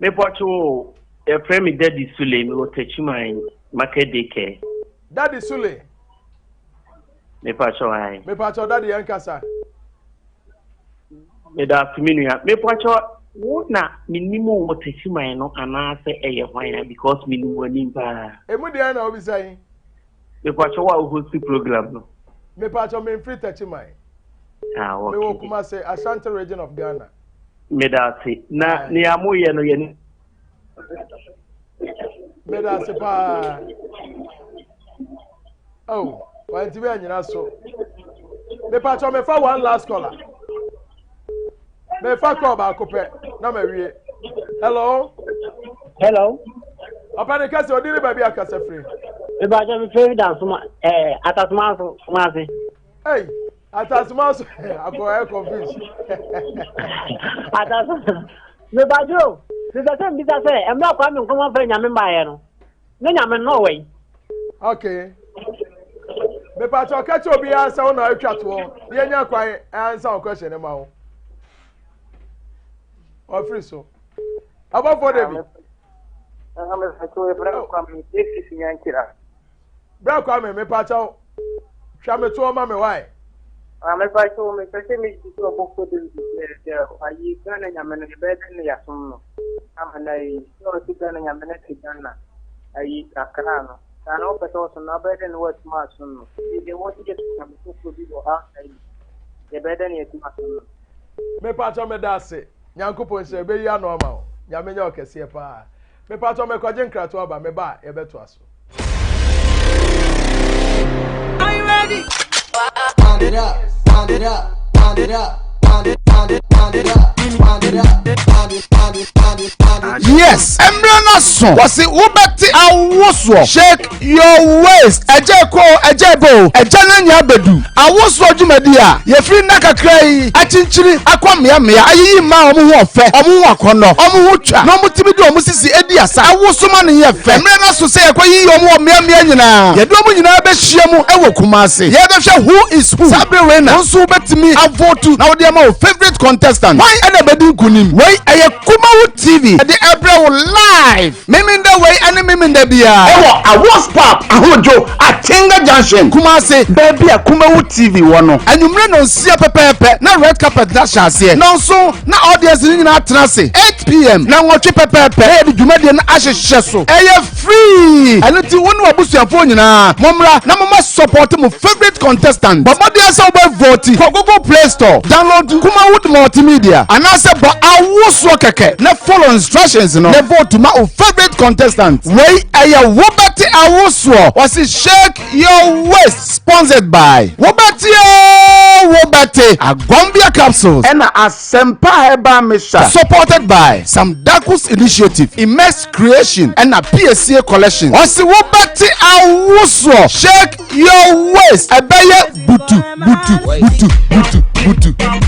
Mepakyɛw yɛfrɛ me Daddy Sule mewɔ Techiman Market Day Care. Daddy Sule. Mepakyɛw ae. Mepakyɛw daddy yɛn kasa. Meda ase me nua. Mepakyɛw wo na menim wo wɔ Techiman no anaasɛ ɛyɛ hwan a because menim w'anim paa. Emu deɛn na wobisa yi? Mepakyɛw wo a wo host program no. Mepakyɛw memfiri Techiman. Ah, okay. Mewɔ Kumase, Ashanti region of Ghana. Meda ase. Na nea moyɛ no yɛ Meda ase paa. Oh, wantumi anyina so. Mepakyɛw mefa one last caller. Mefa call baako pɛ na mawie. Hello. Hello. Ɔpɛ ne kasa odi ne baabi akasa firi. Mepakyɛw mefiri Dansoma ɛɛ eh, Atasoma so Kumase. Hey, Atasoma so akɔ ɛ confuse. Atasoma mepakyɛw mepɛ sɛ mbisa sɛ ɛmɛ Kwame Nkrumah fɛ nyame mbaayɛ no. Ne nyame no wɔ yi. Okay. Mepatɔ ɔka kyerɛ obiara sɛ wo na atwa toɔ na yɛnya kwan ansa wo question no ma wo. Ɔfiri so. Abɔfoɔ David. Bra Kwame mepakyɛw twa me toɔ ma me wae. Mepakyɛw mepɛ sɛ mebisa ɔbɔfoɔ David sɛ sɛ ayi Ghana nyame no yɛbɛyɛ dɛn na yɛasom no ama no ayi sɛ ɔte Ghana nyame no te Ghana ayi Accra no saa na wopɛ sɛ ɔsom no abɛyɛ dɛn na woatumi asom no nti deɛ wɔte yɛ nyame foforɔ bi wɔ outside yɛbɛyɛ dɛn na yɛatumi asom no. Mepakyɛw meda ase Nyankopɔn nhyira ɛbɛyi ano ama wo Nyame nyɛ ɔkɛseɛ paa. Mepatɔ mekɔgye nkratoɔ aba meba a yɛbɛtoa so. Are you ready? Wind it up, wind it up, wind it up, wind it, wind it, wind it up, wind it up, wind it, wind it, wind it, wind it. Yes, mmerɛ no aso. Wɔsi wobɛte awo. Awosoɔ, Shake your waist, Ɛgya ɛkɔ o, ɛgya ɛba o, ɛgya no anya abɛdu. Awosoɔ dwumadi a yɛfiri nna kakra yi akyinkyini akɔ mmeammea ayiyi mmaa a wɔn ho ɔfɛ, wɔn ho akɔnnɔ, wɔn ho twa na wɔtumi de wɔn sisi di asa. Awoso ma no yɛ fɛ. Mmerɛ no aso sɛ yɛkɔyiyi wɔn wɔ mmeammea nyinaa. Yɛde wɔn nyinaa bɛhyia mu wɔ Kumasi. Yɛrebɛhwɛ Who is Who. Saa berɛ wei na wo nso wobɛtumi avotu na wode ama wo favourite contestant. Hwan na ɛbɛdi nkunim? Wei ɛyɛ Kumawu TV de ɛbrɛ wo live Memenda wei ɛne Memenda biara. Ɛwɔ Awards Pub, Ahodwo, Atenga Junction, Kumasi, baabi a Kumawu TV wɔ no. Anwummere nnɔnsia pɛpɛɛpɛ na red carpet no ahyɛ aseɛ. Nnɔnson na audience no nyinaa atena ase. 8pm, nnɔnwɔtwe pɛpɛɛpɛ na yɛde dwumadie no ahyehyɛ so. Ɛyɛ free! Ɛno nti wo ne w'abusuafoɔ nyinaa mommra na momma support mo favourite contestant. Bɔ mmɔden sɛ wobɛ vote. Kɔ Google Play Store, download Kumawood Multimedia anaasɛ bɔ awosoɔ kɛkɛ na follow instructions no na vote ma wo favourite contestant. Wei ɛyɛ Wobɛte Awosoɔ, wɔse shake your waist sponsored by Wobɛte oo Wobɛte Agombia Capsules. Ɛna Asempa Herbal Mixture. Supported by Sam Dakus Initiative, Immense Creation ɛna Piesie Collection. Ɔse wobɛte awosoɔ, shake your waist, ɛbɛyɛ butu butu butu butu butu.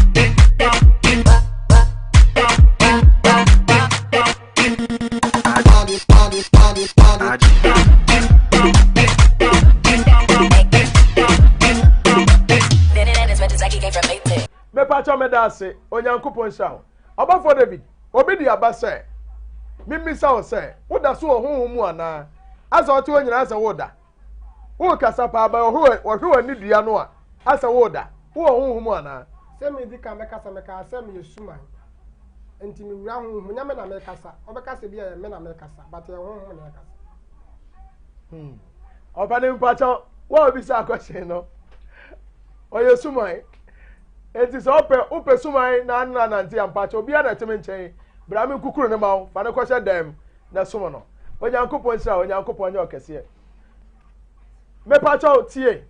Mepakyɛw meda ase, Onyankopɔn nhyira wo. Ɔbɔfoɔ David, obi de aba sɛ memmisa wo sɛ, woda so wɔ honhom mu anaa? Asɛ ɔte hɔ nyinaa asɛ woda. Worekasa paa ba wɔhwe w'ani dua no a, asɛ woda. Wowɔ honhom mu anaa? Sɛ medi kan bɛkasa mekaa sɛ meyɛ suman nti mewura honhom nyɛ me na mekasa wobɛka sɛ bi a ɛyɛ me na mekasa but ɛyɛ honhom na ɛkasa. Hmm. Ɔpɛne mpakyɛw wo a obisa akɔhyɛn no ɔyɛ suman eti sɛ ɔpɛ wopɛ suman na ano anante a mpakyɛw obiara na ɛte me nkyɛn bra me nkukuru ne ma wo fa ne kɔhyɛ dɛm na som no Onyankopɔn nhyira Onyankopɔn nyɛ ɔkɛseɛ mepakyɛw tie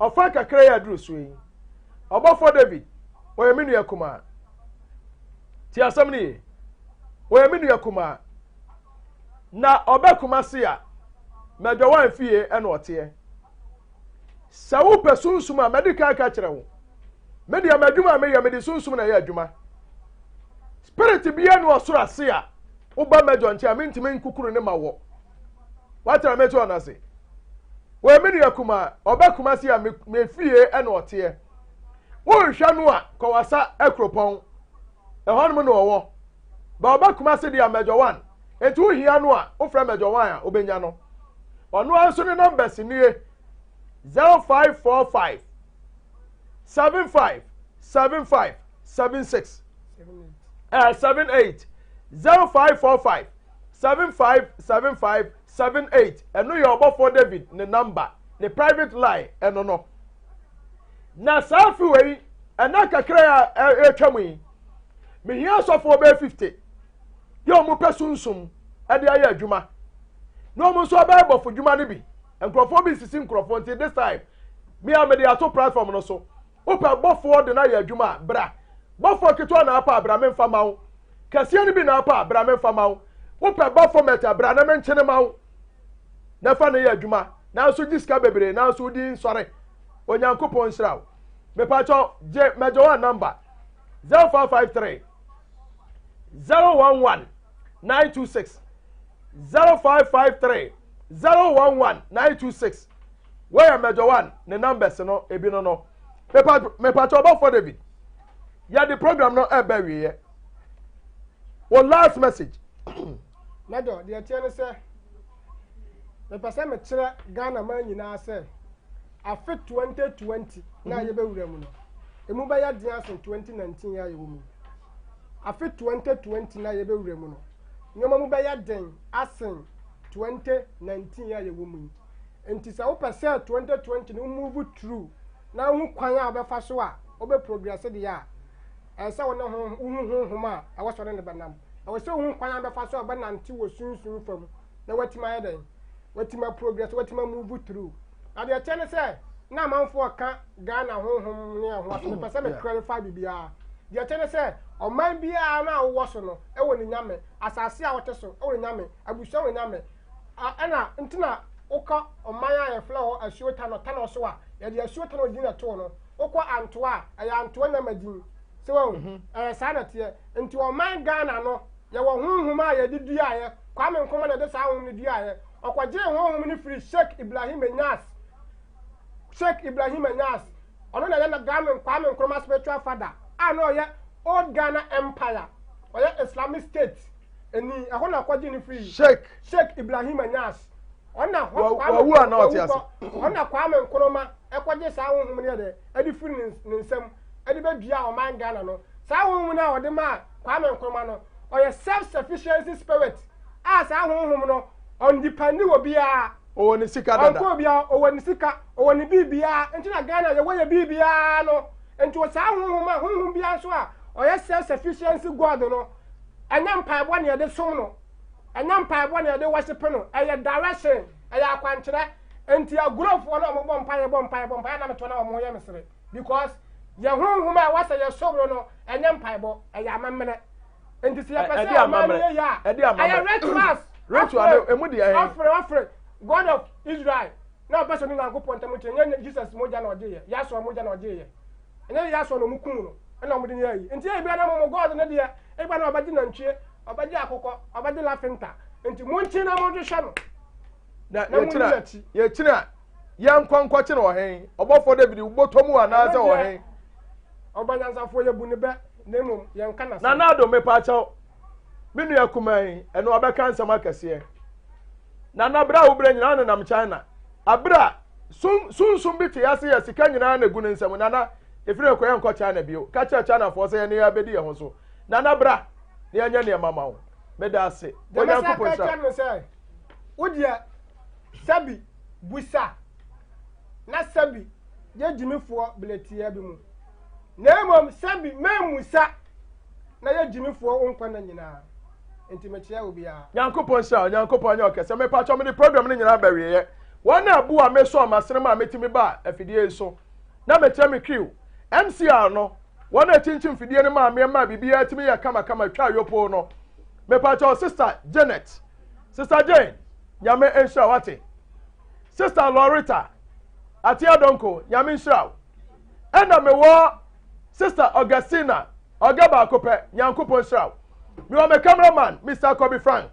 ɔfa kakra yi aduru so yi ɔbɔfoɔ David ɔyɛ me nua kumaa tie asɛm no yie ɔyɛ me nua kumaa na ɔbɛ Kumasi a mɛdwawan fie ɛna ɔteɛ Sɛ wopɛ sunsum a, madi kan aka kyerɛ wo. Me deɛ m'adwuma a meyɛ, mede sunsum na ɛyɛ adwuma. Spirit biara ni ɔsoro ase a woba mɛdwɔ nkyɛn a mentumi nkukuru ne ma wɔ. Woatena mɛtu ɔno ase. Wɔyɛ me nua kumaa, ɔba Kumasi a me fie ɛna ɔteɛ. Wonhwɛ no a, kɔ wasa akuropɔn. Ɛhɔnom na ɔwɔ. Ba ɔba Kumasi deɛ a mɛdwɔ one. Enti wohia no a, wofrɛ mɛdwɔ one a, wobɛnya no. Ɔno ara nso ne numbers nie 0545 75 75 76 eh, 78 0545 75 75 78 ɛno yɛ ɔbɔfoɔ David ne number ne private line ɛno no na saa afi wei ɛna kakra a ɛretwa mu yi mehia asɔfoɔ bɛyɛ 50 yɛ wɔn pɛ sunsum ɛde ayɛ adwuma na wɔn nso abɛyɛ bɔfo dwuma no bi nkurɔfoɔ bi sisi nkurɔfoɔ nti this time me a mede ato platform no so wopɛ bɔfoɔ de no ayɛ adwuma a bra bɔfoɔ ketewa na apa a bra memfa ma wo kɛseɛ no bi na apa a bra memfa ma wo wopɛ baphomet a bra na menkyene ma wo na fa no yɛ adwuma nanso gye sika bebree nanso wodi nsɔre onyankopɔn nhyira wo mepakyɛw gye mɛgye wɔn number 0553 011 926 0553 011 926 wɔyɛ mɛjɔ one ne numbers no ebi no no mepatwa ɔbɔfoɔ David yɛde program no ɛbɛ wieɛ wɔ last message. mɛdɔ deɛ ɛteɛ ne sɛ mepɛ sɛ mekyerɛ Ghana man nyinaa sɛ afe 2020 na mhm. yɛbɛwura mu no emu bɛyɛ den asen 2019 a yɛwɔ mu yi afe 2020 na yɛbɛwura mu no nneɛma mu bɛyɛ den asen 2019 a yɛwɔ mu yi nti sɛ wopɛ sɛ 2020 no move through na wohu kwan a wobɛfa so a wobɛ progress deɛ a ɛsɛ sɛ wo ne ho wohu honhom a ɛwɔ sɛ ɔne ne bɛnam ɛwɔ sɛ wohu kwan a wobɛfa so a wobɛnante wɔ sunsum fam na watumi ayɛ dɛn watumi aprogress watumi amove through na deɛ ɛkyɛ ne sɛ na amanfoɔ ka Ghana honhom ne ɛho asɛm mepɛ sɛ me clarify biribiara deɛ ɛkyɛ ne sɛ ɔman biara no a wowɔ so no ɛwɔ ne nyame asase a wote so ɛwɔ ne nyame abusua wɔ ne nyame. Ɛna nti na wokɔ ɔman a yɛfrɛ hɔ Asuo Tanɔ, Tanɔ so a, yɛde Asuo Tanɔ din na ɛtoo no. Wokɔ Antoa a, ɛyɛ Antoa Nyama din. Sɛ wahu? Mhm. Ɛyɛ saa na ɛteɛ. Nti ɔman Ghana no, yɛwɔ honhom a yɛde duaeɛ. Kwame Nkrumah na ɛde saa honhom no duaeɛ. Ɔkɔgyee honhom no firi Sheikh Ibrahim Niasse. Sheikh Ibrahim Niasse, ɔno na ɛyɛ Kwame Kwame Nkrumah spiritual father a na ɔyɛ Old Ghana Empire, ɔyɛ Islamic State ni, ɛhɔ na ɔkɔgye no firi. Sheikh Sheikh Ibrahim Niasse, ɔno na hɔ Kwame wawu a na ɔte ase. Ɔno na Kwame Nkrumah ɛkɔgye saa honhom no yɛ dɛ ɛde firi ne nsam ɛde bɛdua ɔman Ghana no. Saa honhom no a ɔde maa Kwame Nkrumah no, ɔyɛ self-sufficiency spirit a saa honhom no ɔndepɛndi wɔ biara. Ɔwɔ ne sika dada. Ɔnkɔ obiara, ɔwɔ ne sika, ɔwɔ ne biribiara. Nti na Ghana yɛwɔ yɛ biribiara no. Nti wɔ saa honhom a, honhom biara nso a ɔyɛ self sufficiency God no, ɛnyɛ mpaebɔ na yɛde som no, ɛnyɛ mpaebɔ na yɛde worship no, ɛyɛ direction, ɛyɛ akwankyerɛ. Nti agurofoɔ no a wɔbɔ mpaeɛ, bɔ mpaeɛ, bɔ mpaeɛ na meto na wɔn yɛ mesere because yɛ honhom a ɛwɔ sɛ yɛsom no no, ɛnyɛ mpaebɔ, ɛyɛ amammerɛ. Nti sɛ yɛpɛ sɛ ɔman no yɛ yɛ a, ɛyɛ rituals. Ritual no emu deɛ ɛhe? Ɔfere ɔfere God of Israel na ɔpɛ sɛ ɔne Nyankopɔn ntam kyerɛ nyɛ Jesus mogya na ɔgye yɛ Yahshua mogya na ɔgye yɛ ɛnyɛ Yahshua na ɔmo kum no ɛna ɔmo de yɛ ayi nti ebia na mo God no deɛ ebia na ɔbɛgye nantwie ɔbɛgye akokɔ ɔbɛgye lafinta nti mo nkyi na mo nhwehwɛ no na yɛkyina yɛkyina yɛnkɔ nkɔkye no ɔhen ɔbɔfoɔ David wobɔtɔ mu anaasɛ ɔhen Ɔba nyansafoɔ yɛbu ne bɛ na mmom yɛnka n'asɛm. Nana Addo mepaakyɛw me nua kumaa yi ɛno ɔbɛka nsɛm akɛseɛ. Nana berɛ a wobrɛ nyinaa nenam China aberɛ a sun sunsum bi te ase yɛ sika nyinaa na egu ne nsam. Nana efiri ɛkɔ yɛnkɔ China bio. Ka kyerɛ Chinafoɔ sɛ yɛne yɛabɛdi yɛn ho so. Nana bra na yɛnyɛ nneɛma ma wo. Meda ase. Deɛ mɛsa aka akyerɛ no sɛ wo deɛ sɛbi busa na sɛbi yɛ gyimifoɔ berɛ tiaa bi mu, na mmom sɛbi mammusa na yɛ gyimifoɔ wo nkwa nna nyinaa. Nti mekyea obiara. Nyankopɔn nhyira wo, Nyankopɔn nyɛ wo kɛsɛ. Mepakyɛw mede program no nyinaa bɛwieɛ. Wɔn a bu a mesɔɔ m'asene maa metumi baa afidie yi so na mekyerɛ me crew, MCR no, wɔn a ɛkyinkyim fidie no maa meɛ maa biribiara tumi yɛ kamakama twaa yopoo no. Mepakyɛw Sister Janet, Sister Jane, Nyame nhyira wo ate. Sister Loretta, Atia Donko, Nyame nhyira wo. Ɛna mewɔ Sister Augustina, ɔga baako pɛ, Nyankopɔn nhyira wo. Mewɔ me cameraman, Mr. Kobe Frank.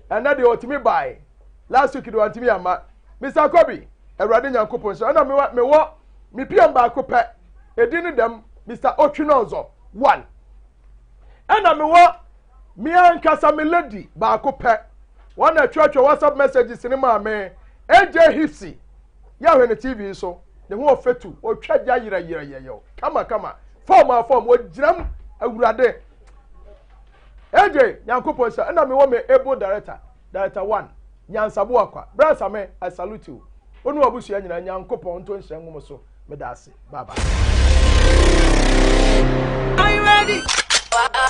Ɛnɛ deɛ ɔtumi bae. Last week deɛ wantumi amma. Mr. Kobe, Awurade Nyankopɔn nhyira. Ɛna mewɔ mewɔ me PM baako pɛ. Edin ne dɛm, Mr. Otwinonzo, one. Ɛna mewɔ Me ankasa me lady baako pɛ. Wɔn na ɛtwerɛtwerɛ WhatsApp messages ne maa me. AJ Hipsy yɛ ahwɛ ne TV so. Ne ho ɔfɛtu, ɔtwa gya yerɛyerɛyɛyɛ kama kama. Fɔm a fɔm, ɔgyina mu awurade. AJ, Nyankopɔn nhyira. Ɛna mewɔ me able director, director one, Nyansabo Akwa. Bra Same, I salute you. Wo ne w'abusua nyinaa, Nyankopɔn nto nhyira ngu mo so. Meda ase. Bye bye. Are you ready?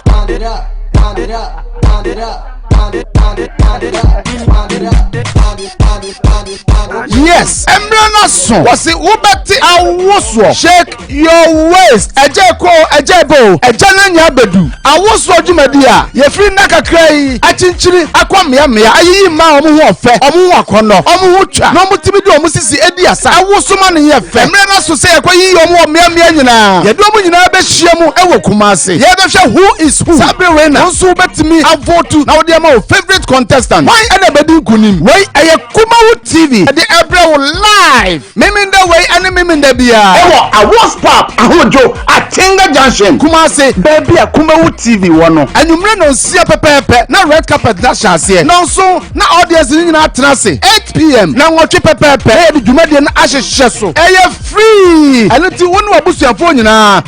Wind it up, wind it up, wind it up, wind it, wind it, wind it up, wind it up, wind it, wind it, wind it, wind it. Yes, mmerɛ no so wɔsi wobɛte awosoɔ shake your waist ɛgya ɛkɔ o ɛgya ɛbɔ o ɛgya no anya abɛdu awosoɔ dwumadi a yɛfiri nna kakra yi akyinkyini akɔ mmeammea ayiyi mmaa a wɔn ho ɔfɛ wɔn ho akɔnnɔ wɔn ho twa na wɔtumi de wɔn sisi di asa ɛwoso ma no yɛ fɛ mmerɛ no aso sɛ yɛkɔyiyi wɔn wɔ mmeammea nyinaa yɛde wɔn nyinaa bɛhyia mu wɔ Kumasi yɛbɛhwɛ who is who saa bere wei na wo nso wobɛtumi avotu na wode ama wo favorite contestant hwan na ɛbɛdi nkonim wei ɛyɛ Kumawu TV ɛde ɛbrɛ wo live Memenda wei ɛne Memenda biara ɛwɔ Awards Pub Ahodwo Atenga Junction Kumasi baabi a Kumawu TV wɔ no anwummere nnɔnsia pɛpɛɛpɛ na red carpet no ahyɛ aseɛ nnɔnson na audience no nyinaa atena ase 8pm na nwɔtwe pɛpɛɛpɛ na yɛde dwumadie no ahyehyɛ so ɛyɛ free ɛno nti wo ne w'abusuafoɔ nyinaa mo.